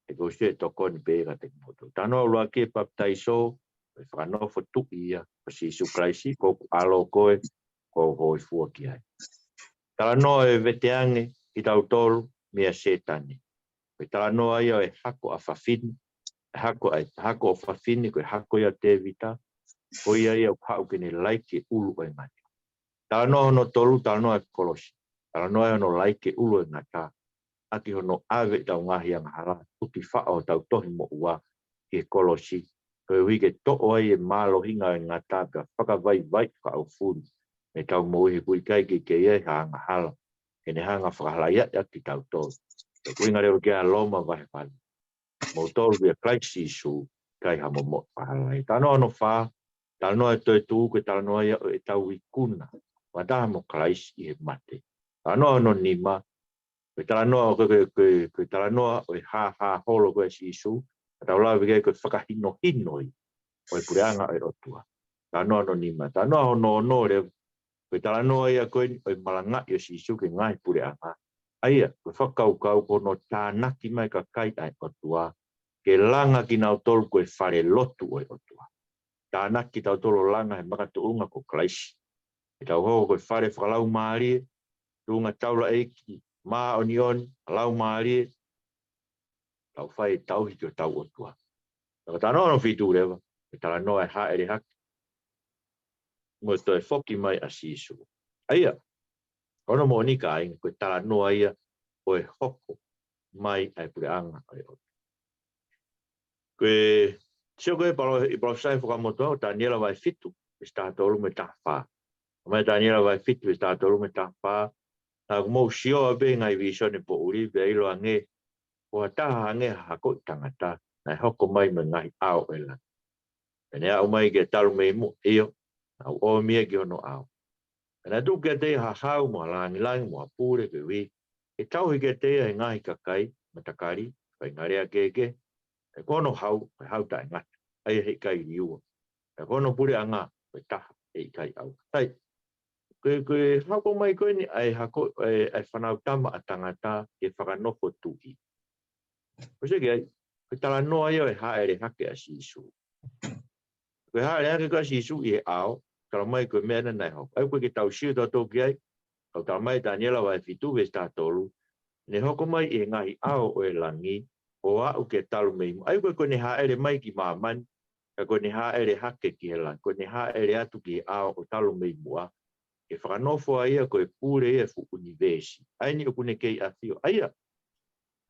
he kuo ʻosi ʻi ai e tokoni pē ia kiate kimoutolu. Talanoa ʻuluaki, e papitaiso, ko e fakanofo tuʻi ia ʻo Sīsū Kalaisi, ko hoku ʻAlo koe, ʻoku ou hōifua ki ai. Talanoa ʻo e veteange kitautolu meia Sētane. Ko e talanoa ia ʻo e hako ʻa fafine, e hako ʻa e, hako ʻo fafine, ko e hako ia ʻo Tēvita, ko ia ia ʻoku haʻu ke ne laiki e ʻulu ʻo e ngata. Talanoa hono tolu, talanoa e kolosi. Talanoa ia hono laiki e ʻulu ʻo e ngata, ʻaki hono ʻave ʻetau ngaahi angahala, tuki faʻo hotau tohi moʻua ki he kolosi, koeʻuhi ke toʻo ai e mālohinga ʻo e ngata pea fakavaivai fakaʻaufuli mei heʻetau moʻui, he ʻoku ʻikai ke kei ai ha angahala ke ne hanga ʻo fakahalaʻiaʻi ʻaki kitautolu. Ko e ʻuhinga leva ia ʻa Loma vahe valu, moutolu ʻia Kalaisi Sīsū, ʻikai ha momoʻi fakahalaʻi. Talanoa hono fā, talanoa e toetuʻu, ko e talanoa ia ʻo ʻetau ikuna fakataha mo Kalaisi ʻi he mate. Talanoa hono nima, ko e talanoa, ko e, ko e, ko e, ko e talanoa ʻo e hāhā holo ko ē ʻa Sīsū, ka tau lave ki ai ko e fakahinohino ia ʻo e puleʻanga ʻo e ʻOtua. Talanoa hono nima. Talanoa hono ono leva, ko e talanoa ia ko eni ʻo e malangaʻi ʻo Sīsū ki he ngaahi puleʻanga. ʻA ia, ko e fakakaukau ko hono tānaki mai e kakai ʻa e ʻOtua ke langa kinautolu ko e fale lotu ʻo e ʻOtua. Tānaki kitautolu ʻo langa he makatuʻunga ko Kalaisi. Ke tau hoko ko e fale fakalaumālie, tuʻunga taulaʻeiki māʻoniʻoni, laumālie, tau fai e tauhi ki hotau ʻOtua. Ka ko e talanoa hono fitu leva, ko e talanoa e hāʻele hake mo e toe foki mai ʻa Sīsū. ʻA ia, ko hono moʻoni kāinga, ko e talanoa ia ʻo e hoko mai ʻa e puleʻanga ʻo e ʻOtua. Ko e sio ko ē palo-, ʻi he palōfisai fakamotuʻa ʻo Taniela vahe fitu, veesi taha tolu mo e taha fā. Mai Taniela vahe fitu, veesi taha tolu mo e taha fā. Naʻa ku mou sioa pē he ngaahi vīsone poʻuli, pea ʻiloange, ko ha taha hangē ha hako ʻo e tangata naʻe hoko mai mei he ngaahi ʻao ʻo e langi. Pea ne aʻu mai ki he talu mei muʻa, ʻio, naʻa ku ʻomi ia ki hono ʻao. Pea naʻe tuku kiate ia ha hau mo ha langilangi mo ha pule, koeʻuhi ke tauhi kiate ia ʻe he ngaahi kakai, matakali, faʻahinga lea kehekehe. Pea ko hono hau, ko e hau taʻengata, ʻa ia heʻikai liua. Pea ko hono puleʻanga, ko e taha ʻe ʻikai ʻauha. Sai, ko e, ko e hoko mai ko eni ʻa e hako, ʻa e, ʻa e Fanautama ʻa Tangata ke fakanofo tuʻi. Ko e seke ai, ko e talanoa ia ʻo e hāʻele hake ʻa Sīsū. Ko e hāʻele hake ko ē ʻa Sīsū ʻi he ʻao, talamai ko e meʻa naʻe hoko. ʻA ia ko e ke tau sio tautolu ki ai, kau talamai Taniela vahe fitu veesi taha tolu, ne hoko mai ʻi he ngaahi ʻao ʻo e langi, ʻo aʻu ki he talu mei muʻa. ʻA ia ko e ko ʻene hāʻele mai ki māmani, ka ko ʻene hāʻele hake ki he langi, ko ʻene hāʻele atu ki he ʻao ʻo talu mei muʻa, ke fakanofo ai ia ko e pule ia e fuʻu ʻunivēsi. ʻA eni ʻoku ne kei ʻafio. ʻA ia,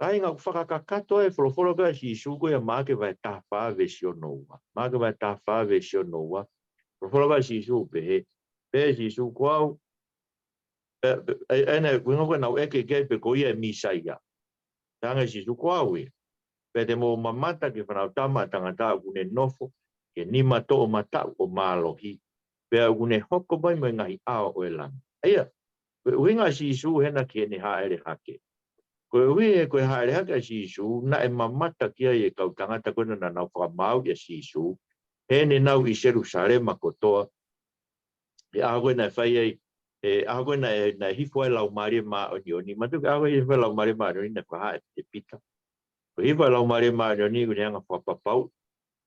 kāinga, ʻoku fakakakato e folofola ko ē ʻa Sīsū ko ia Maʻake vahe taha fā veesi ono ua. Maʻake vahe taha fā veesi ono ua. Folofola ko ē ʻa Sīsū pehē, pehē ʻe Sīsū, ko au, ē, ē, ē, ʻene, ʻuhinga ko ē naʻa nau ʻeke ki ai pe ko ia e Mīsaia. Talaange ʻe Sīsū, ko au ia. Pea te mou mamata ki he Fanautama ʻa Tangata ʻoku ne nofo ki he nima toʻomataʻu ʻo mālohi. Pea ʻoku ne hoko mai mei he ngaahi ʻao ʻo e langi. ʻA ia, ko e ʻuhinga ʻa Sīsū hena ki heʻene hāʻele hake. Koeʻuhi he ko e hāʻele hake ʻa Sīsū, naʻe mamata ki ai e kau tangata ko ē naʻa nau fakamaau ʻia Sīsū, heʻene nau ʻi Selūsalema kotoa, he ʻaho ko ē naʻe fai ai, he ʻaho ko ē naʻe, naʻe hifo ai e Laumālie Māʻoniʻoni. Manatuʻi ko e ʻaho ko ē hifo ai e Laumālie Māʻoniʻoni naʻe fakahā ʻe Pita. Ko e hifo ai e Laumālie Māʻoniʻoni, ko ʻene anga fakapapau,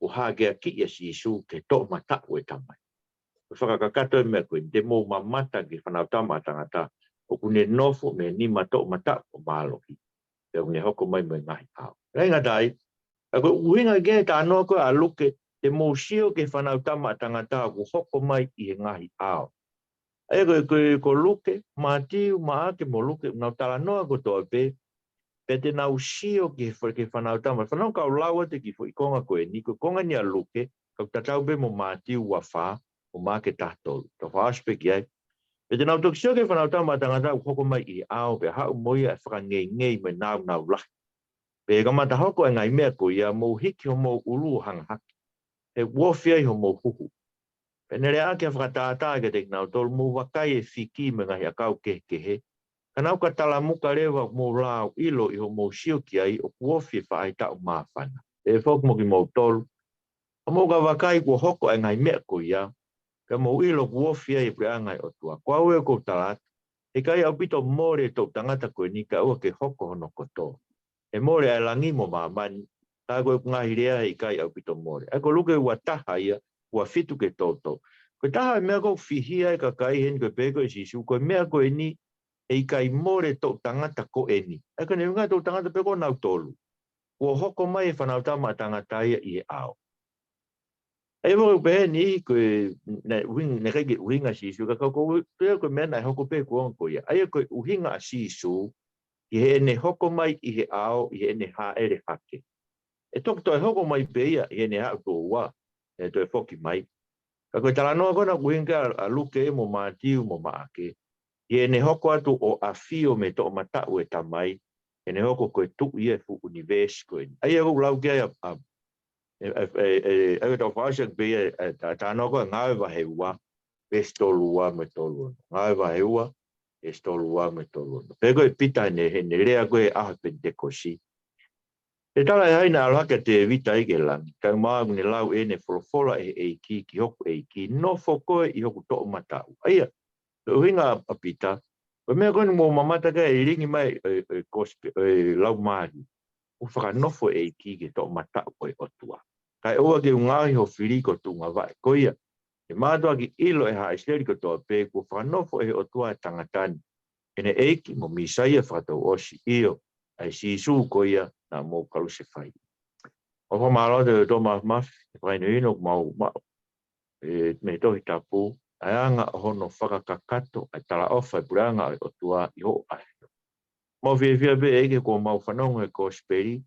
ʻo hākeakiʻi ʻa Sīsū ki he toʻomataʻu ʻo e Tamai. Ko e fakakakato e meʻa ko ē, te mou mamata ki he Fanautama ʻa Tangata ʻoku ne nofo mei he nima toʻomataʻu ʻo mālohi. Pea ʻoku ne hoko mai mei he ngaahi ʻao. ʻIkai ngata ai, ʻa ia ko e ʻuhinga ki he talanoa ko ē ʻa Luke, te mou sio ki he Fanautama ʻa Tangata ʻoku hoko mai ʻi he ngaahi ʻao. ʻA ia ko e, ko e, ko Luke, Mātiu, Maʻake mo Luke, nau talanoa kotoa pē, pea te nau sio ki he fa-, ki he Fanautama. Fanongo kau lau atu ki he foʻi konga ko eni, ko e konga eni ʻa Luke, kau tatau pē mo Mātiu ua fā, mo Maʻake taha tolu. Tau fakaʻosi pē ki ai. Pea te nau toki sio ki he Fanautama ʻa Tangata ʻoku hoko mai ʻi he ʻao, pea haʻu mo ia ʻa e fakangeingei mo e nāunau lahi. Pea kamata hoko e ngaahi meʻa ko ia, mou hiki homou ʻulu ʻo hanga hake, he ʻoku ofi ai homou huhu. Pea ne lea ʻaki ha fakatātā kiate kinautolu, mou vakai e fiki mo e ngaahi ʻakau kehekehe. Ka nau ka talamuka leva, mou lau ʻilo ʻi hoʻomou sio ki ai ʻoku ofi e faʻahitaʻu māfana. Pea foki mo kimoutolu, ka mou ka vakai kuo hoko e ngaahi meʻa ko ia, pea mou ʻilo kuo ofi ai e Puleʻanga ʻo e ʻOtua. Ko au ē ʻoku ou tala atu, he ʻikai ʻaupito mole e toʻu tangata ko eni kae ʻoua ke hoko hono kotoa. ʻE mole ʻa e langi mo māmani, ka ko ʻeku ngaahi lea he ʻikai ʻaupito mole. ʻA ia ko Luke ua taha ia, ua fitu ki he tolu tolu. Ko e taha e meʻa ʻoku fihia ai e kakai heni ko e pehē ko ē ʻe Sīsū, ko e meʻa ko eni, he ʻikai mole e toʻu tangata ko eni. ʻA ia ko ʻene ʻuhinga e toʻu tangata pē ko nautolu. Kuo hoko mai e Fanautama ʻa Tangata ia ʻi he ʻao. ʻA ia ʻoku pehē ni ko e, naʻe ʻuhinga, naʻe ʻikai ke ʻuhinga ʻa Sīsū, ka ko, ko, ko, ko e meʻa naʻe hoko pē kuonga ko ia. ʻA ia ko e ʻuhinga ʻa Sīsū, ʻi heʻene hoko mai ʻi he ʻao, ʻi heʻene hāʻele hake. ʻE toki toe hoko mai pē ia, ʻi heʻene haʻu tuʻo ua, ʻe toe foki mai. Ka ko e talanoa ko ena ʻoku ʻuhinga ʻa, ʻa Luke mo Mātiu mo Maʻake, ʻi heʻene hoko atu ʻo ʻafio mei he toʻomataʻu ʻo e Tamai, heʻene hoko ko e Tuʻi ia e fuʻu ʻunivēsi ko eni. ʻA ia ʻoku lau ki ai ʻa, ʻa, ʻe, ʻe, ʻe, ʻe, ʻe, tau fakaʻosi pē ia, ʻe, ta-, talanoa ko ē Ngāue vahe ua, veesi tolu ua mo e tolu ono. Ngāue vahe ua, veesi tolu ua mo e tolu ono. Pea ko e Pita heʻene, heʻene lea ko ē ʻaho Penitekosi. ʻE tala ʻe hai naʻa ʻalu hake ʻa Tēvita ia ki he langi, kae ʻumaʻā ʻoku ne lau ʻene folofola ʻe he ʻEiki ki hoku ʻEiki, nofo koe ʻi hoku toʻomataʻu. ʻA ia, ko e ʻuhinga ʻa Pita, ko e meʻa ko eni mou mamata ki ai, ʻe lilingi mai e, e, kospe-, e Laumālie, ʻoku fakanofo e ʻEiki ki he toʻomataʻu ʻo e ʻOtua. Kae ʻoua ke u ngaohi ho fili ko tuʻungavaʻe. Ko ia, ʻe mātuʻaki ʻilo ʻe haʻa ʻIsileli kotoa pē, kuo fakanofo ʻe he ʻOtua e tangata ni, ʻene ʻEiki mo Mīsaia fakatouʻosi, ʻio, ʻa e Sīsū ko ia naʻa mou kalusefai. ʻOku fakamālō atu e ʻOtua Māfimafi, ʻi he fakahinohino ʻoku mau maʻu, ē, mei he Tohi Tapu, ʻa e anga ʻo hono fakakakato ʻa e talaʻofa e Puleʻanga ʻo e ʻOtua ʻi hoʻo ʻahiʻahi. Mau fiefia pē ʻEiki kuo mau fanongo he kosipeli,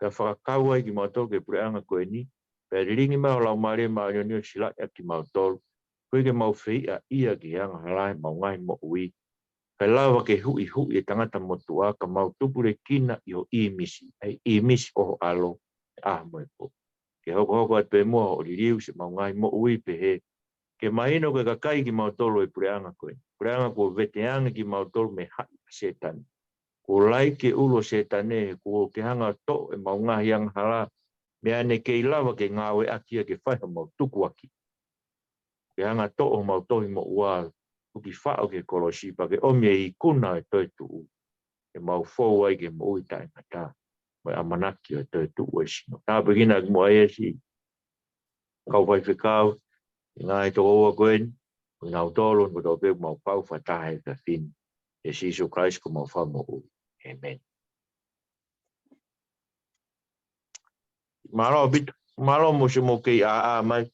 pea fakakau ai kimautolu ki he puleʻanga ko eni, pea lilingi mai ho Laumālie Māʻoniʻoni ʻo silaʻi ʻaki kimautolu, koeʻuhi ke mau fehiʻa ia ki he angahala ʻi heʻemau ngaahi moʻui, kae lava ke huʻihuʻi e tangata motuʻa, ka mau tupulekina ʻi ho ʻīmisi, ʻa e ʻīmisi ʻo ho ʻAlo, he ʻaho mo e pō. Ke hokohoko atu pē muʻa hoʻo liliu siʻemau ngaahi moʻui pehē, ke mahino ko e kakai kimautolu ʻo e puleʻanga ko eni. Puleʻanga kuo veteange kimautolu mei he haʻi ʻa Sētane. Kuo laiki e ʻulu ʻo Sētane, he kuo ke hanga ʻo toʻo ʻemau ngaahi angahala, meʻa naʻe kei lava ke ngāueʻaki ia ke fai homau tukuakiʻi. ke hanga toʻo homau tohi moʻua, tuki faʻo ki he kolosi, pea ke ʻomi e ikuna ʻo e toetuʻu, ke mau fou ai ki he moʻui taʻengata, mo e ʻamanaki ʻo e toetuʻu ʻo e sino. Tāpuekina ki muʻa ʻa e siʻi kau faifekau, ʻi he ngaahi tokoua ko eni, ʻi he ngaahi tolo, ko tau pē mau pau fakataha he efiafi ni. ʻIa Sīsū Kalaisi ko homau fakamoʻui. ʻĒmeni. Mālō ʻaupito, mālō mou siʻi mou kei ʻāʻā mai.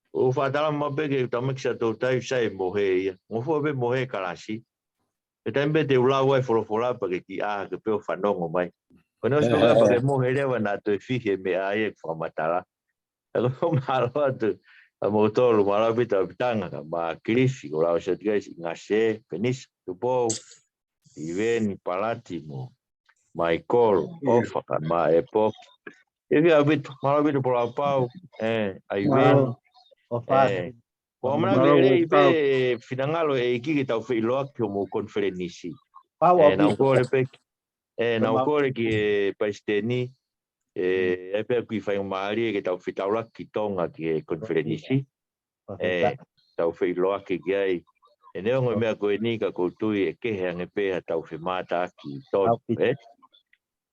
ʻOku ou fakatauange pē ke tau meki sa tau tai sai mohe ia. Ngofua pē mohe kalasi. He taimi pē te u lau ai folofola pea ke kiʻi ʻā hake pē ʻo fanongo mai. Ko ʻene ʻosi pē pea ke mohe leva naʻa toe fihi e meʻa ia ʻoku fakamatala. ʻOku ou mālō atu, ʻa moutolu, mālō ʻaupito ʻaupitanga, kae ʻumaʻā Kilifi, ko lau sa tikai si ngase, Penisa, Tupou, ʻIveni, Palati mo Maikolo, ʻofa kae ʻumaʻā ʻEpoki. ʻIo, ʻaupito, mālō ʻaupito Polaupau, ē, ʻa ʻIveni, ʻofa atu. Ko e ʻamanaki lelei pē, finangalo e ʻEiki ke tau feʻiloaki homou konifelenisi. Pau ʻaupito. Naʻa ku kole pē, ē, naʻa ku kole ki he palesiteni, ē, ʻe pea kiʻi faingamālie ke tau fetaulaki ki Tonga ki he konifelenisi. Ē, tau feʻiloaki ki ai. ʻE neongo e meʻa ko eni ka ʻoku ou tui ʻe kehe ange pē ha tau femātaaki tonu, ē?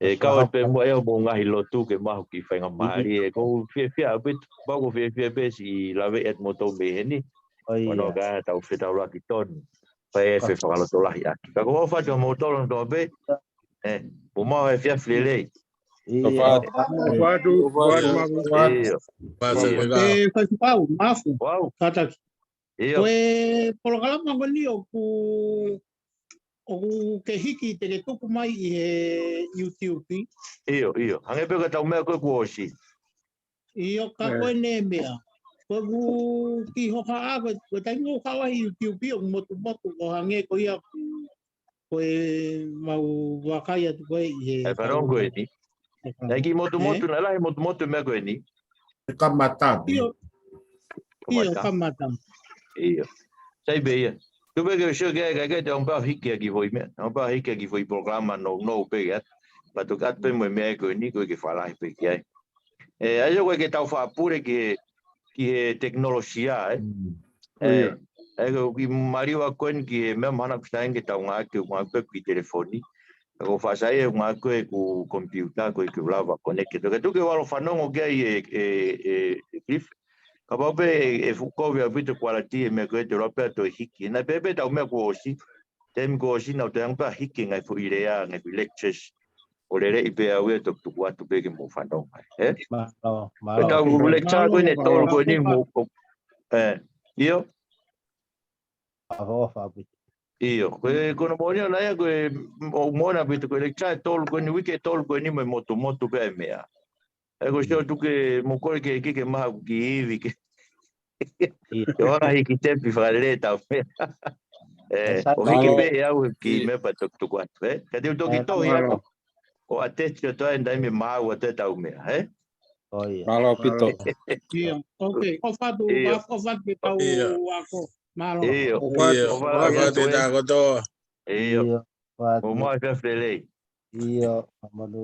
ʻE kau atu pē muʻa ʻa homou ngaahi lotu ke maʻu kiʻi faingamālie. ʻOku ou fiefia ʻaupito, pau ʻoku ou fiefia pē siʻi lave atu moutolu mei heni. ʻOku ʻikai ha tau fetaulaki tonu. Pea ʻe fefakalotolahiʻaki. Ka ʻoku ou ʻofa atu ʻa moutolu ʻa moutolu pē. Ē, mou maʻu ha efiafi lelei. ʻOfa atu. ʻOfa atu, ʻofa atu, mālō. ʻIo. Faifekau, Mafu. Kātaki. ʻIo. Ko e polokalama ko eni ʻoku, ʻoku ke hiki te ke tuku mai ʻi he YouTube. ʻIo, ʻio. Hangē pē ko ʻetau meʻa ko ē kuo ʻosi. ʻIo, ka ko ʻene meʻa. Ko ʻeku kiʻi hohaʻa, ko e, ko e taimi ʻoku kau ai YouTube ʻoku motumotu, ʻo hangē ko ia ko e mau vakai atu ko ē ʻi he ʻe fanongo ko eni. Naʻe kiʻi motumotu, naʻe lahi motumotu meʻa ko eni. Kamata. ʻIo. ʻIo, kamata. ʻIo. Sai pē ia. Tuku pē ke u sio ki ai, kae ʻikai te u ʻamu pē ʻo hiki ʻaki foʻi meʻa. ʻAmu pē ʻo hiki ʻaki foʻi polokalama nounou pē ia. Pea tuku atu pē mo e meʻa ko eni, ko e ke fakalahi pē ki ai. ʻE, ʻa ia ko e ke tau faʻa pule ki he, ki he tekinolosia, ē? ʻE, ʻe, ko e kiʻi maliu ʻaku eni ki he meʻa mahalo ʻoku sai ange ke tau ngāueʻaki, ngāueʻaki pē kiʻi telefoni. Ka ʻoku faʻa sai e ngāueʻaki ʻeku komipiuta ko e ke u lava connect. Ka tuku ke u ʻalu ʻo fanongo ki ai ē, ē, ē, ē, Cliff. Kapau pē ʻe, ʻe fuʻu kovi ʻaupito quality e meʻa ko ē te u lava pē ʻo toe hiki. Naʻe pehē pē ʻetau meʻa kuo ʻosi. Taimi kuo ʻosi naʻa ku toe hanga pē ʻo hiki e ngaahi foʻi lea, ngaahi foʻi lectures. ʻO lelei pē au ia ʻo tuku atu pē ke mou fanongo ai, ē? Mālō, mālō. Ko ʻetau lecture ko eni ʻe tolu ko eni mo, ē, ʻio? ʻOfa atu. ʻIo, ko e, ko hono moʻoni ʻona ia, ko e, ʻoku moʻoni ʻaupito, ko e lecture ʻe tolu ko eni, uike ʻe tolu ko eni mo e motumotu pē ʻa e meʻa. ʻE ko e sio tuku ke mou kole ke, ke, ke maha ku kiʻi ivi ke. ʻIo. Ke ʻoua naʻa hiki tepi fakalelei ʻetau meʻa. ʻE, ʻo hiki pē ʻe au he kiʻi meʻa pea toki tuku atu, ē? Ka te u toki tohi atu. ʻO ʻateti ʻo toe ʻi ai e taimi maʻu atu ʻetau meʻa, ē? ʻIo. Mālō ʻaupito. ʻIo, okay. ʻOfa atu, ʻofa atu ke tau ako. Mālō. ʻIo. ʻOfa atu, ʻofa atu ʻa e takoto. ʻIo. ʻOfa atu. Mou maʻu e efiafi lelei. ʻIo, mālō.